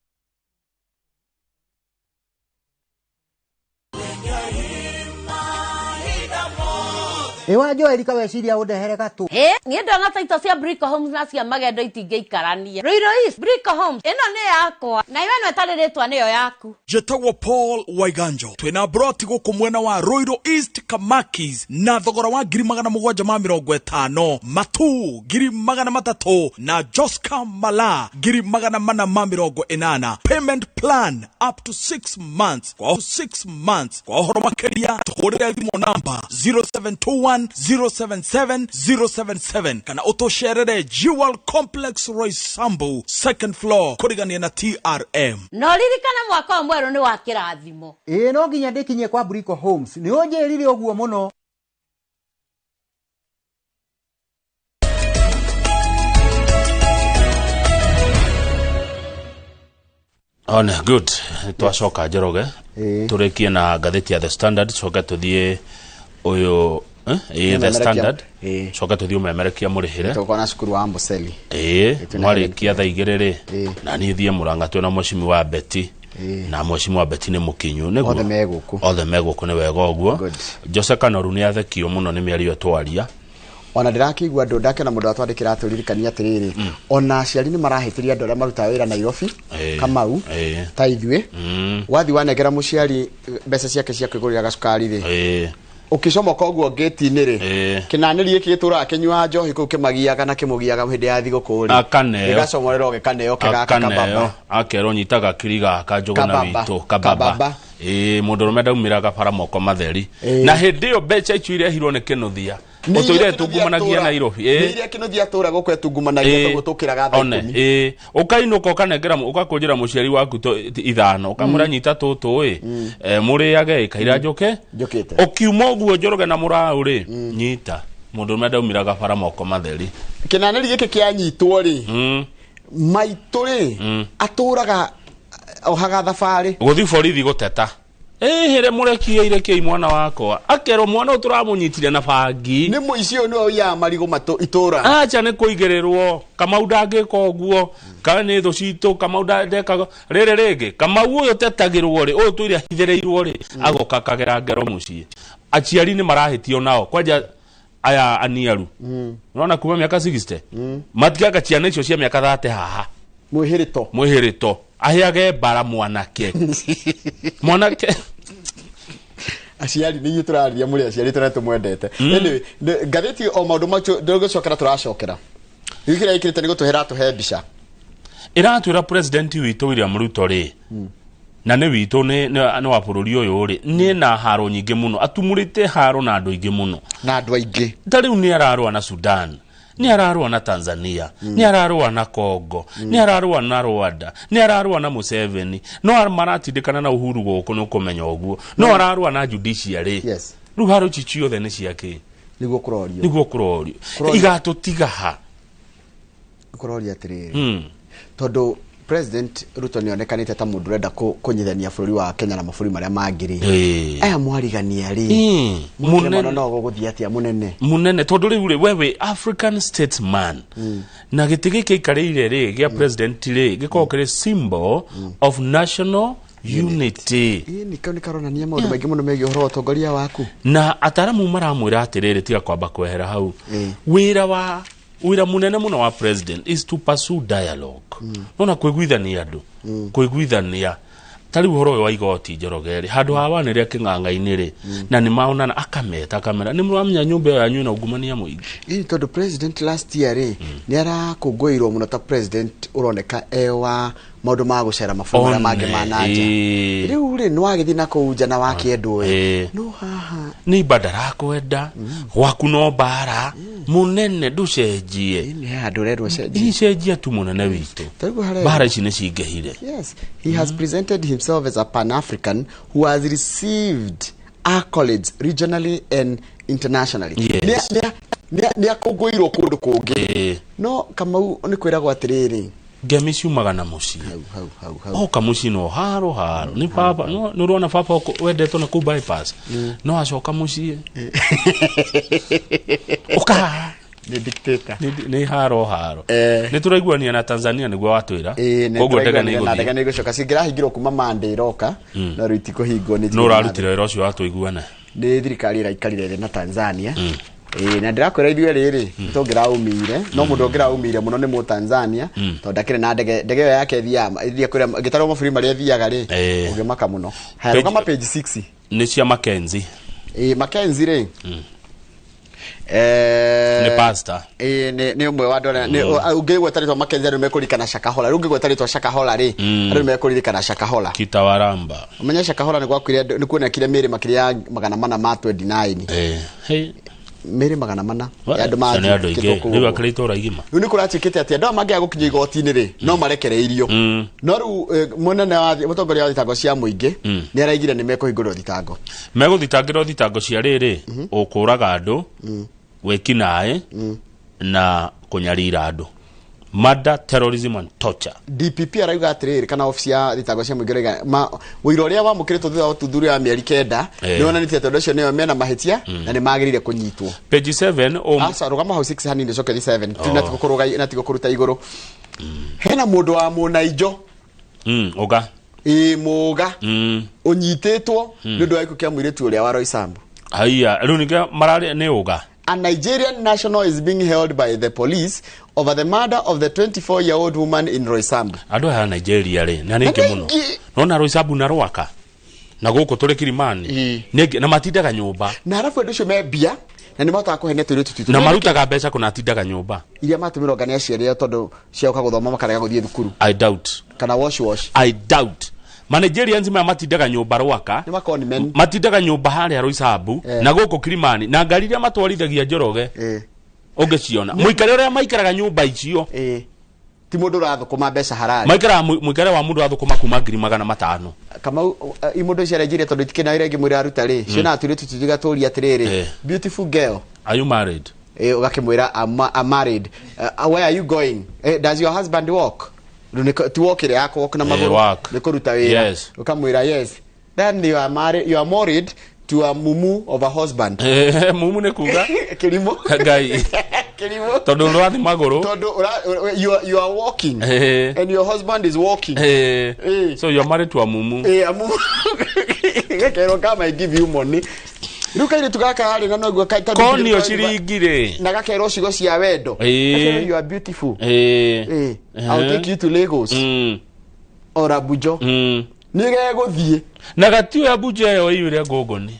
Ĩwa Joeli kaweciria ũndehere gatũ. Ĩ, niĩ ndona taito cia Brico Homes na cia magendo itingĩikarania. Ruiru East, Brico Homes, ĩno nĩ yakwa na iwe ĩno ĩtarĩ rĩtwa nĩyo yaku. Njĩtagwo Paul Waiganjo. Twĩna broti gũkũ mwena wa Ruiru East Kamakis na thogora wa 750,000, Matu 300,000 na Joska Mala 480,000. Payment plan up to 6 months. Kwa 6 months. Kwa ũhoro makĩria tũhũrĩre thimũ namba 0721 077 077 kana ũtũcerere Jewel Complex Roysambu second floor kũrigania na TRM. Na ũririkane mwaka ũyũ mwerũ nĩ wa kĩrathimo. Ĩĩ no nginya ndĩkinyie kwa Brico Homes. Nĩ ũnjĩrire ũguo mũno. One good twacoka Njoroge tũrĩkie na ngathĩti ya The Standard, coke tũthiĩ ũyũ The Standard, coke tũthiĩ ũmemerekia mũrĩhĩre. Tũkorwo na cukuru wa Amboseli. Ĩĩ, mwarĩkia thaa 2 rĩ, na niĩ thiĩ Mũrang'a twĩna mweshimi wa Beti. Na mweshimi wa Beti nĩ mũkinyu nĩguo. Othe me gũkũ. Othe me gũkũ nĩ wega ũguo. Jose Kanoru nĩ athekio mũno nĩ mĩario twaria. Ona ndĩrakĩigua andũ ndakĩona mũndũ atwandĩkĩra atũririkania atĩrĩrĩ, ona aciari nĩ marahĩtĩria andũ arĩa marutaga wĩra Nairobi Kamau ta ithuĩ. Wathiĩ wanengera mũciari mbeca ciake cia kwĩgũrĩra gacukari rĩ, ũkĩcomoka ũguo ngĩti-inĩ rĩ, kĩnanĩri gĩkĩ gĩtũraga kĩnyuaga njohi kũu kĩmagiaga na kĩmũgiaga hĩndĩ ya thigũkũ rĩ, gĩgacomorerwo gĩkaneo kĩgaka kababa. Akerwo nyita gakiri gaka Njũgũna witũ kababa. Ĩĩ, mũndũrũme ndaumĩraga bara moko matheri. Na hĩndĩ ĩyo mbeca icio irehirwo nĩ Kĩnuthia. Ũtũire tungumanagia Nairobi. Nĩ iria Kĩnuthia atũra gũkũ etungumanagia tondũ tũkĩraga thaa 10. Ĩĩ, ũkainũka ũkanengera ũgakũnjĩra mũciari waku 5 ũkamwĩra nyita tũtũ ĩ, mũrĩage kaira njũke. Njũkĩte. Ũkiuma ũguo Njoroge na mũraũ rĩ, nyita. Mũndũrũme ndaumĩraga bara moko matheri. Kĩnanĩri gĩkĩ kĩanyitwo rĩ, maitũ rĩ, atũraga ohaga thabarĩ. Gũthiĩ borithi gũteta. Ĩhĩre mũrekie irekiei mwana wakwa. Akerwo mwana ũyũ tũramũnyitire na bangi. Nĩ mũici ũyũ nĩwe ũiyaga marigũ itũra. Acha nĩ kũigĩrĩrwo. Kamau ndangĩka ũguo. Kana nĩ thũ citũ. Kamau ndekaga. Rĩrĩ rĩngĩ. Kamau ũyũ tetagĩrwo rĩ, ũyũ tũire ahithĩrĩirwo rĩ, agoka akagera ngero mũciĩ. Aciari nĩ marahĩtio nao. Kwanja aya aniaru. Unaona kuma miaka 60. Matigaga ciana icio cia miaka 30 haha. Mwĩhĩrĩto. Mwĩhĩrĩto. Aheage bara mwanake. Mwanake. Aciari nĩ ithuĩ tũrarĩria mũrĩ aciari tũrĩa tũmwendete. Anyway, ngathĩti o maũndũ macio ndũgũcokera tũracokera. Rĩu kĩrĩa ĩkĩrĩte nĩ gũtũhe ĩratũhe mbica. Ĩratwĩra president witũ William Ruto rĩ, na nĩ witũ nĩ wa bũrũri ũyũ rĩ, nĩ na haro nyingĩ mũno, atumũrĩte haro na andũ aingĩ mũno. Na andũ aingĩ. Ta rĩu nĩ ararũa na Sudan, nĩ ararũa na Tanzania, nĩ ararũa na Congo, nĩ ararũa na Rwanda, nĩ ararũa na Museveni. No maratindĩkana na Uhuru gũkũ nĩ ũkũmenya ũguo. No ararũa na judiciary. Rĩu haro ici ciothe nĩ cia kĩ? Nĩguo kũrorio. Nĩguo kũrorio. Igatũtiga ha? Kũroria atĩrĩrĩ. Tondũ President Ruto nĩonekanĩte ta mũndũ ũrenda kũnyithania bũrũri wa Kenya na mabũrũri marĩa mangĩ rĩ. Aya mwarigania rĩ. Mũnene no gũgũthiĩ atĩa mũnene? Mũnene tondũ rĩu rĩ wewe African statesman. Na gĩtĩ gĩkĩ aikarĩire rĩ gĩa president rĩ gĩkoragwo kĩrĩ symbol of national unity. Ĩĩ nĩkĩo nĩkaronania maũndũ maingĩ mũno megiĩ ũhoro wa ũtongoria waku. Na ataramu maramwĩra atĩrĩrĩ tiga kwamba kwehera hau. Wĩra munene mũno wa president is to pursue dialogue. Nona kwĩguithania andũ. Kwĩguithania. Ta rĩu ũhoro ũyũ wa igoti Njoroge rĩ, handũ ha wanĩrĩra kĩng'ang'a-inĩ rĩ, na nĩ maonana akameta akamera nĩ mũramenya nyũmba ĩyo yanyu ĩna ungumania mũingĩ. Ĩĩ tondũ president last year rĩ, nĩ arakũngũĩirwo mũno ta president ũroneka e wa maũndũ ma gũcera mabũrũri marĩa mangĩ ma na nja. Rĩu rĩ nĩ wagĩthiĩ na kũu nja na wakĩendwo ĩ. No haha nĩ imba ndarakwenda, gwaku no mbara, mũnene ndũcenjie. Nĩ handũ ũrerwo ũcenjie. Icenjia tu mũnene witũ. Mbara ici nĩ cingĩhire. Yes, he has presented himself as a Pan-African who has received accolades regionally and internationally. Yes. Nĩ akũngũĩirwo kũndũ kũngĩ. No Kamau nĩ kwĩragwo atĩrĩrĩ, Ngemi ciumaga na mũciĩ. Hau. Oka mũciĩ no haro haro nĩ baba, no nĩ ũrona baba wendetwo na kũu bypass, no acoka mũciĩ ũka haha. Nĩ dictator. Nĩ haro haro. Nĩ tũraiguania na Tanzania nĩguo watwĩra. Ĩĩ, nĩ Koguo ndege nĩ tũraiguanĩra na ndege igũthiĩ. nĩ igũcoka. Cingĩrahingirwo kuma Monday iroka, no rĩu itikũhingwo nĩ Nũ ũrarutire wĩra ũcio wa tũiguane? Nĩ thirikari ĩraikarire thĩ na Tanzania. Ĩĩ, na ndĩrakwĩra ithuĩ rĩrĩ tũngĩraumire, no mũndũ ũngĩraumire mũno nĩ Mũtanzania, tondũ ndakĩrĩ na ndege. Ndege ĩyo yake ĩthiaga ĩthiĩ kũrĩa ĩngĩtarwo mabũrũri marĩa ĩthiaga rĩ, ũngĩmaka mũno. Haya, rũgama page 6. Nĩ cia Mackenzie. Ĩĩ, Mackenzie rĩ, Nĩ pastor. Ĩĩ, nĩ ũmwe wa andũ arĩa ũngĩgweta rĩtwa Mackenzie andũ nĩmekũririkana Shakahola. Rĩu ũngĩgweta rĩtwa Shakahola rĩ, andũ nĩmekũririkana Shakahola. Kitawaramba. Ũmenye Shakahola nĩ gwakuire nĩ kuonekire mĩĩrĩ makĩria ya 429. Hey. Mĩĩrĩ 400 ya andũ Nĩ andũ aingĩ. mathikĩtwo kũu Rĩu ũguo. akĩrĩ itũũra igima. Rĩu nĩ kũratuĩkĩte atĩ andũ aya mangĩaga gũkinya igoti-inĩ rĩ, no marekereirio. No rĩu mũnene wa mũtongoria wa thitango cia mũingĩ nĩ araigire nĩ mekũhingũrĩrwo thitango. Megũthitangĩrwo thitango cia rĩrĩ, ũkũraga andũ, wĩkinaĩ na kũnyarira andũ, murder, terrorism and torture. DPP arauga atĩrĩrĩ, kana obici ya thitango cia mũingĩ ĩrauga ũira ũrĩa wamũkĩrĩtwo thutha wa ũthuthuria wa mĩeri 9 nĩ wonanĩtie atĩ andũ acio nĩo mena mahĩtia na nĩ magĩrĩire kũnyitwo. Page 7. Aca, rũgama hau 6 hanini ũcoke thi 7. Na tigo kũruta igũrũ. Hena mũndũ wa mũnaijo. Ũga. Ĩ, mũga ũnyitĩtwo nĩ ũndũ wa gĩkuũ kĩa mũirĩtu ũrĩa wa Roysambu. Haiya, rĩu nĩkĩo mararĩ nĩ ũga. A Nigerian national is being held by the police over the murder of the 24-year-old woman in Roysambu. Andũ aya a Nigeria rĩ na nĩ aingĩ mũno. Nona Roysambu na Rwaka na gũkũ tũrĩ Kilimani nĩ aingĩ, na matindaga nyũmba. Na arabu andũ acio me mbia na nĩ mahotaga kũhenia tũirĩtu twitũ. Na marutaga mbeca kũna atindaga nyũmba. Iria matũmĩrwo ngani aciari ao tondũ ciaũka gũthoma makarega gũthiĩ thukuru. I doubt. Kana wash wash. I doubt. Ma Nigerians maya matindaga nyũmba Rwaka. Nĩ makoni men. Matindaga nyũmba harĩa Roysambu na gũkũ Kilimani na ngari iria matwarithagia Njoroge. Ũngĩciona mũikare ũrĩa maikaraga nyũmba icio. Ti mũndũ ũrathũkũma mbeca harari. Maikaraga mũikare wa mũndũ athũkũma kuma 500,000. Kamau, imũndũ icio Nigeria tondũ itikĩrĩ na wĩra ĩngĩ mwĩra aruta rĩ, cionaga tũirĩtu twitũ igatũria atĩrĩrĩ, beautiful girl. Are you married? Ũgakĩmwĩra I'm married. Where are you going? Does your husband work? Rĩu ti walk ĩrĩa ya kũwalk na magũrũ, Work. nĩ kũruta wĩra. Yes. Ũkamwĩra yes. Then you are married, you are married to a mumu of a husband. Mumu nĩ kuga kĩrimũ. Ngai. Kĩrimũ. Tondũ ũrathi magũrũ. Tondũ you are walking. And your husband is walking. So you are married to a mumu. A mumu. Gakerwo kama I give you money. Rĩu kairĩtu gaka harĩ na noguo Konio ciringi rĩ. Na gakerwo ciugo cia wendo. Gakerwo you are beautiful. I'll take you to Lagos. Or Abuja. Nĩ gegũthiĩ. Na gatiũ Abuja ĩyo ĩiyũre ngũngũni.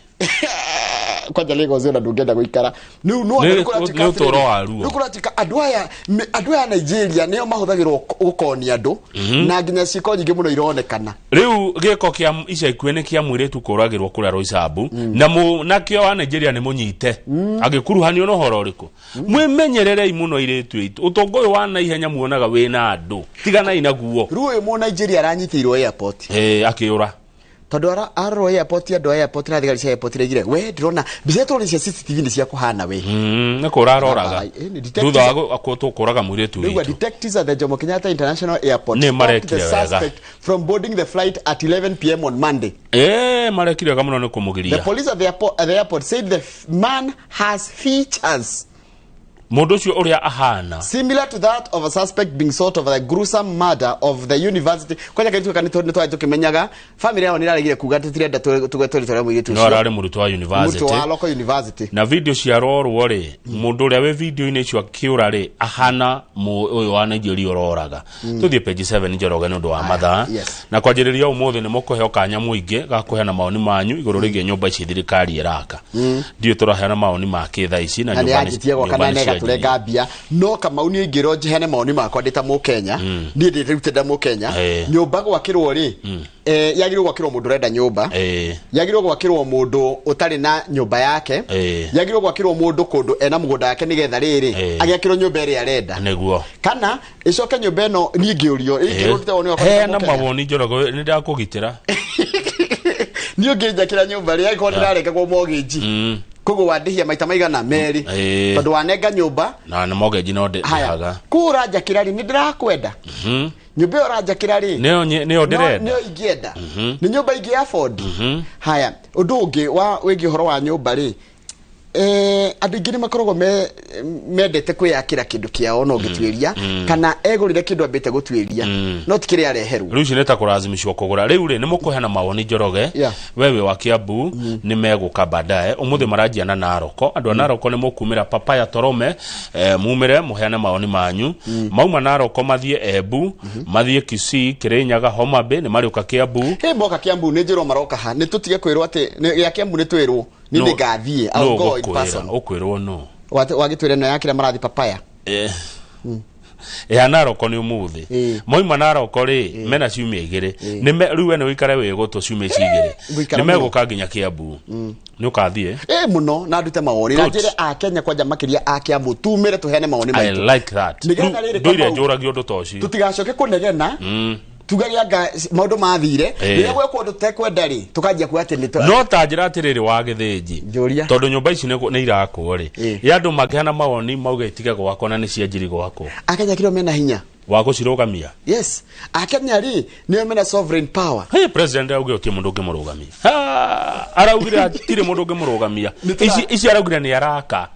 Kwanja Lagos ona ndũngĩenda gũikara. Rĩu no Nĩ nĩ kũratuĩka nĩ ũtũũro wa ruo. Rĩu kũratuĩka andũ aya Nigeria nĩo mahũthagĩrwo gũkonia andũ na nginya ciĩko nyingĩ mũno ironekana. Rĩu gĩko kĩa ica ikuhĩ nĩ kĩa mũirĩtu kũragĩrwo kũrĩa Roysambu, na nakĩo wa Nigeria nĩ mũnyite agĩkuruhanio na ũhoro ũrĩkũ. Mwĩmenyererei mũno airĩtu aitũ, ũtonga ũyũ wa naihenya muonaga wĩna andũ, tiganai naguo. Rĩu ũyũ mũ Nigeria aranyitĩirwo airport. Akĩũra. Tondũ arorwo airport, andũ a airport na thigari cia airport iraigire, we ndĩrona mbica tũrĩ cia CCTV nĩ cia kũhana we. Nĩ kũra aroraga. Detectives Thutha wa kũraga mũirĩtu Rĩu witũ. detectives at the Jomo Kenyatta International Airport Nĩ stopped marekire the wega. suspect from boarding the flight at 11 p.m. on Monday. Marekire wega mũno nĩ The kũmũgiria. police at the airport said the man has features Mũndũ ũcio ũrĩa ahana similar to that of a suspect being sought over the gruesome murder of the university. Kwanja kaitũ kana nĩ twari tũkĩmenyaga family yao nĩ ĩraregire kuga tũtirenda tũgwetwo rĩtwa rĩa mũirĩtu no ũcio. ararĩ mũrutwo wa university. Mũrutwo wa local university. Na video ciarorwo rĩ, mũndũ ũrĩa wĩ video-inĩ icio akĩũra rĩ, ahana ũyũ wa Nigeria ũroraga. Tũthiĩ page 7 Njoroge nĩ ũndũ wa mathaa. Na kwanjĩrĩria ũmũthĩ nĩ mũkũheo kanya mũingĩ ga kũheana maoni manyu igũrũ rĩgiĩ nyũmba ici thirikari ĩraka. Ndiũĩ tũraheana maoni ma kĩ thaa ici na Na nĩ nyũmba nĩ yanjĩtie gwaka nyũmba na nĩ nĩ cianjirie. ĩgatũrenga mbia, no Kamau niĩ ingĩrwo njeheane maoni makwa ndĩ ta Mũkenya, niĩ ndĩrute nda Mũkenya, nyũmba gwakĩrwo rĩ, yagĩrĩirwo gwakĩrwo mũndũ ũrenda nyũmba, yagĩrĩirwo gwakĩrwo mũndũ ũtarĩ na nyũmba yake, yagĩrĩirwo gwakĩrwo mũndũ kũndũ ena mũgũnda wake nĩgetha rĩrĩ agĩakĩrwo nyũmba ĩrĩa arenda. Nĩguo. Kana ĩcoke nyũmba ĩno niĩ ngĩũrio, ingĩrwo ndute woni wakwa ndĩ ta Heana Mũkenya. mawoni Njoroge, nĩ ndakũgitĩra. Niĩ ũngĩnjakĩra nyũmba rĩ, angĩkorwo ndĩrarengagwo mortgage, Koguo wandĩhia maita maigana merĩ. Ĩĩ. Tondũ wanenga nyũmba. Na nĩ mortgage no Haya, ndĩhaga. kũu ũranjakĩra rĩ, nĩ ndĩrakwenda. Nyũmba ĩyo ũranjakĩra rĩ, Nĩyo ndĩrenda. Nĩyo ingĩenda. Nĩ nyũmba ingĩ afford. Haya, ũndũ ũngĩ wa wĩgiĩ ũhoro wa nyũmba rĩ, andũ aingĩ nĩ makoragwo mendete kwĩyakĩra kĩndũ kĩao no ũngĩtuĩria, kana egũrire kĩndũ ambĩte gũtuĩria, no ti kĩrĩa areherwo. Rĩu ici nĩ ta kũracimicwo kũgũra. Rĩu rĩ, nĩ mũkũheana mawoni Njoroge. Wewe wa Kiambu nĩ megũka baadaye. Ũmũthĩ maranjia na Naroko. Andũ a Naroko nĩ mũkumĩra Papaya Torome, mumĩre mũheane mawoni manyu. Mauma Naroko mathiĩ Embu, mathiĩ Kisii, Kirinyaga, Homa Bay, nĩ marĩũka Kiambu. Hĩ, moka Kiambu nĩ njĩrwo maroka ha, nĩ tũtige kwĩrwo atĩ gĩa Kiambu nĩ twĩrwo nĩ ngathiĩ. I'll go in person. Ũkwĩrwo no Wagĩtwĩra ĩno ya kĩrĩa marathiĩ Papaya. Ya Naroko nĩ ũmũthĩ. Moima Naroko rĩ, mena ciumia igĩrĩ. Rĩu we nĩ ũikare wĩ gũtũ ciumia ici igĩrĩ. Ngũikara Nĩ mũno. megũka nginya Kiambu. Nĩ ũkathiĩ? Ĩ mũno, na ndute mawoni na Good. njĩre a Kenya kwanja makĩria a Kiambu tumĩre tũheane mawoni I maitũ. like that. Nĩgetha rĩrĩ Ndũire Kamau, njũragio ũndũ ta ũcio. tũtigacoke kũnegena tugage anga maũndũ mathire. Rĩrĩa gwekwo ũndũ tũtekwenda rĩ, tũkanjia kuga atĩ nĩ No ta njĩra atĩrĩrĩ wa gĩthĩnji. Njũria. Tondũ nyũmba ici nĩ irakwo rĩ, ya andũ makĩheana mawoni mauge itige gwakwo na nĩ cianjiri gwakwo. Akenya kĩrĩa mena hinya wa gũcirũgamia. Yes, Akenya rĩ, nĩo mena sovereign power. Hey, president auge ũtirĩ mũndũ ũngĩmũrũgamia. Araugire hatirĩ mũndũ ũngĩmũrũgamia. Ici araugire nĩ araka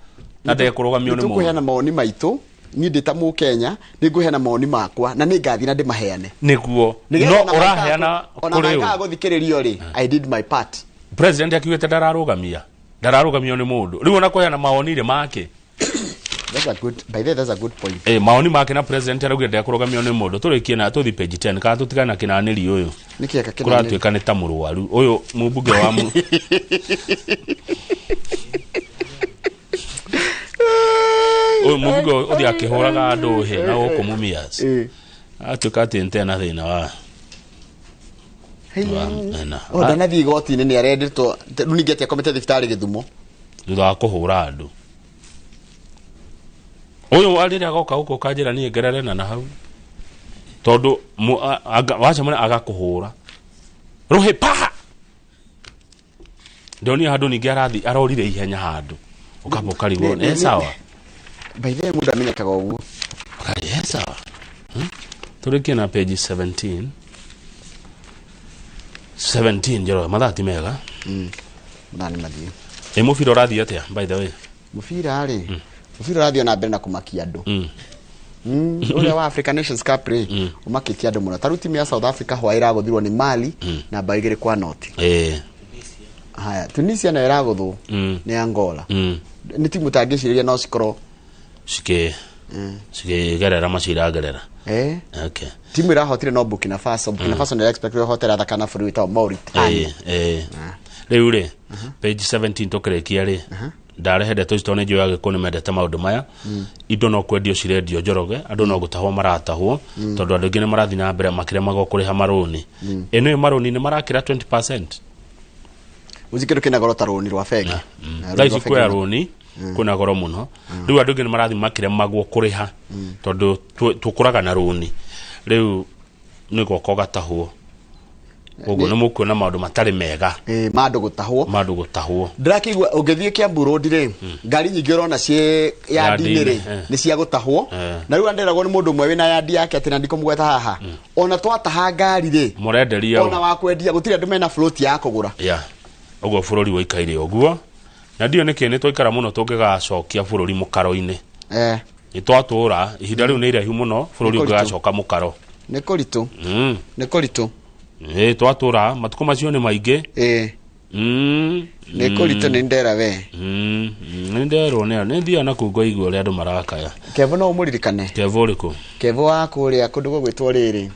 na ndekũrũgamio nĩ mũndũ. Tũkũheana mawoni maitũ. Niĩ ndĩ ta Mũkenya nĩ ngũheana mawoni makwa na nĩ ngathiĩ na ndĩmaheane. Nĩguo. Nĩgetha No ona ũraheana ona kũrĩ mangĩaga ũ? gũthikĩrĩrio rĩ, I did my part. President akiugĩte ndararũgamia, ndararũgamio nĩ mũndũ. Rĩu ona kũheana mawoni rĩ make. That's a good, by the way, that's a good point. Maoni make na president araugire ndekũrũgamio nĩ mũndũ. Tũrĩkie na tũthi page 10 kana tũtigane na kĩnanĩri ũyũ. Nĩ kĩeka kĩnanĩri? Kũratuĩka nĩ ta mũrwaru ũyũ mũmbunge wa mu ũyũ mũmbunge ũthiĩ akĩhũraga andũ hĩ na gũkũ Mumias. Atuĩka atĩ nĩ tena thĩna wa ena. O ndanathiĩ igoti-inĩ, nĩ arendetwo rĩu ningĩ atĩ akomete thibitarĩ Gĩthumo thutha wa kũhũra andũ. Ũyũ rĩrĩa agoka gũkũ kanjĩra niĩ ngerere na hau tondũ wacemania agakũhũra rũhĩ pa. Ndonire handũ ningĩ arathi arorire ihenya handũ ũkamba ũkarigwo nĩ sawa. By the way, mũndũ amenyekaga ũguo. Ũkarĩ sawa. Tũrĩkie na page 17. 17 Njoroge, mathaa ti mega. Mathaa nĩ mathiĩ. Ĩ mũbira ũrathiĩ atĩa by the way? Mũbira rĩ, mũbira ũrathiĩ ona mbere na kũmakia andũ. Ũrĩa wa African Nations Cup rĩ, ũmakĩtie andũ mũno. Ta rĩu timu ya South Africa hwaĩ ĩragũthirwo nĩ Mali na bao 2-0. Haya, Tunisia nayo ĩragũthwo nĩ Angola. Nĩ timu tangĩcirĩria no cikorwo cikĩgerera macio iragerera. Okay. Timu ĩrahotire no Burkina Faso. Burkina Faso nĩ expect ĩhotera thaka na bũrũri wĩtagwo Mauritania. Rĩu rĩ, page 17 tũkĩrĩkia rĩ, ndarehe ndeto ici tondũ nĩ njũĩ Agĩkũyũ nĩ mendete maũndũ maya. Indo no kwendio cirendio Njoroge, andũ no gũtahwo maratahwo, tondũ andũ aingĩ nĩ marathiĩ na mbere makĩremagwo kũrĩha marũni. Ĩno ĩ marũni nĩ marakĩra 20%. Gũtirĩ kĩndũ kĩna goro ta rũni rwa bengi. Na Thaa rũni ici rwa bengi kuoya rũni kwĩna goro mũno. Rĩu andũ aingĩ nĩ marathiĩ makĩremagwo kũrĩha tondũ tũkũraga na rũni. Rĩu nĩ gwaka ũgatahwo. Ũguo nĩ mũkuona maũndũ matarĩ mega. Mandũ gũtahwo. Mandũ gũtahwo. Ndĩrakĩigua ũngĩthiĩ Kiambu Road rĩ, ngari nyingĩ ũrona ciĩ yandi-inĩ rĩ, Yandi-inĩ, nĩ cia gũtahwo. Na rĩu nderagwo nĩ mũndũ ũmwe wĩna yandi yake atĩ na ndikũmũgweta haha, ona twataha ngari rĩ, Mũrenderia ona wa kwendia gũtirĩ andũ mena float ya kũgũra. Ya. Ũguo bũrũri waikaire ũguo. Na ndiũ nĩkĩ nĩ twaikara mũno tũngĩgacokia bũrũri mũkaro-inĩ. Nĩ twatũra ihinda rĩu nĩ iraihu mũno bũrũri Nĩ kũritũ. ũngĩgacoka mũkaro. Nĩ kũritũ. Nĩ kũritũ. Twatũra matukũ macio nĩ maingĩ. Nĩ kũritũ, nĩ ndera we. Nĩ nderwo nĩ nĩ thiaga na kũu ngaigua ũrĩa andũ marakaya. Kevo no ũmũririkane. Kevo ũrĩkũ? Kevo wa kũrĩa kũndũ gũgwĩtwo rĩrĩ.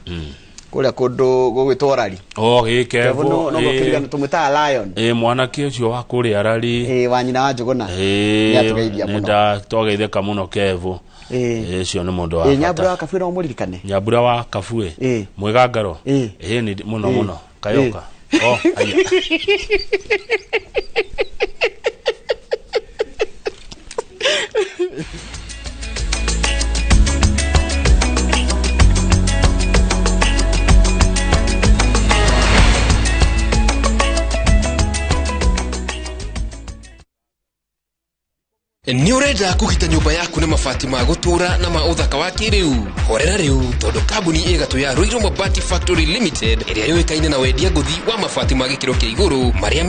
Kũrĩa kũndũ gũgwĩtwo Rari. O gĩ Kevo Kevo. no no tũmwĩtaga Lion. Mwanake ũcio wa kũrĩa Rari. Wa nyina wa Njũgũna. Nĩ atũgeithia mũno. Nĩ twageithĩka mũno Kevo. Ũcio nĩ mũndũ wa Nyambura bata. wa Kabue no ũmũririkane. Nyambura wa Kabue. Mwĩgangaro. Nĩ mũno mũno. Kayoka. Oh, haya. Nĩ ũrenda kũgita nyũmba yaku na mabati ma gũtũũra na ma ũthaka wa kĩrĩu? Horera rĩu, tondũ kambuni ĩgatũ ya Ruiru Mabati Factory Limited, ĩrĩa yũĩkaine na wendia ngũthi wa mabati ma gĩkĩro kĩa igũrũ marĩa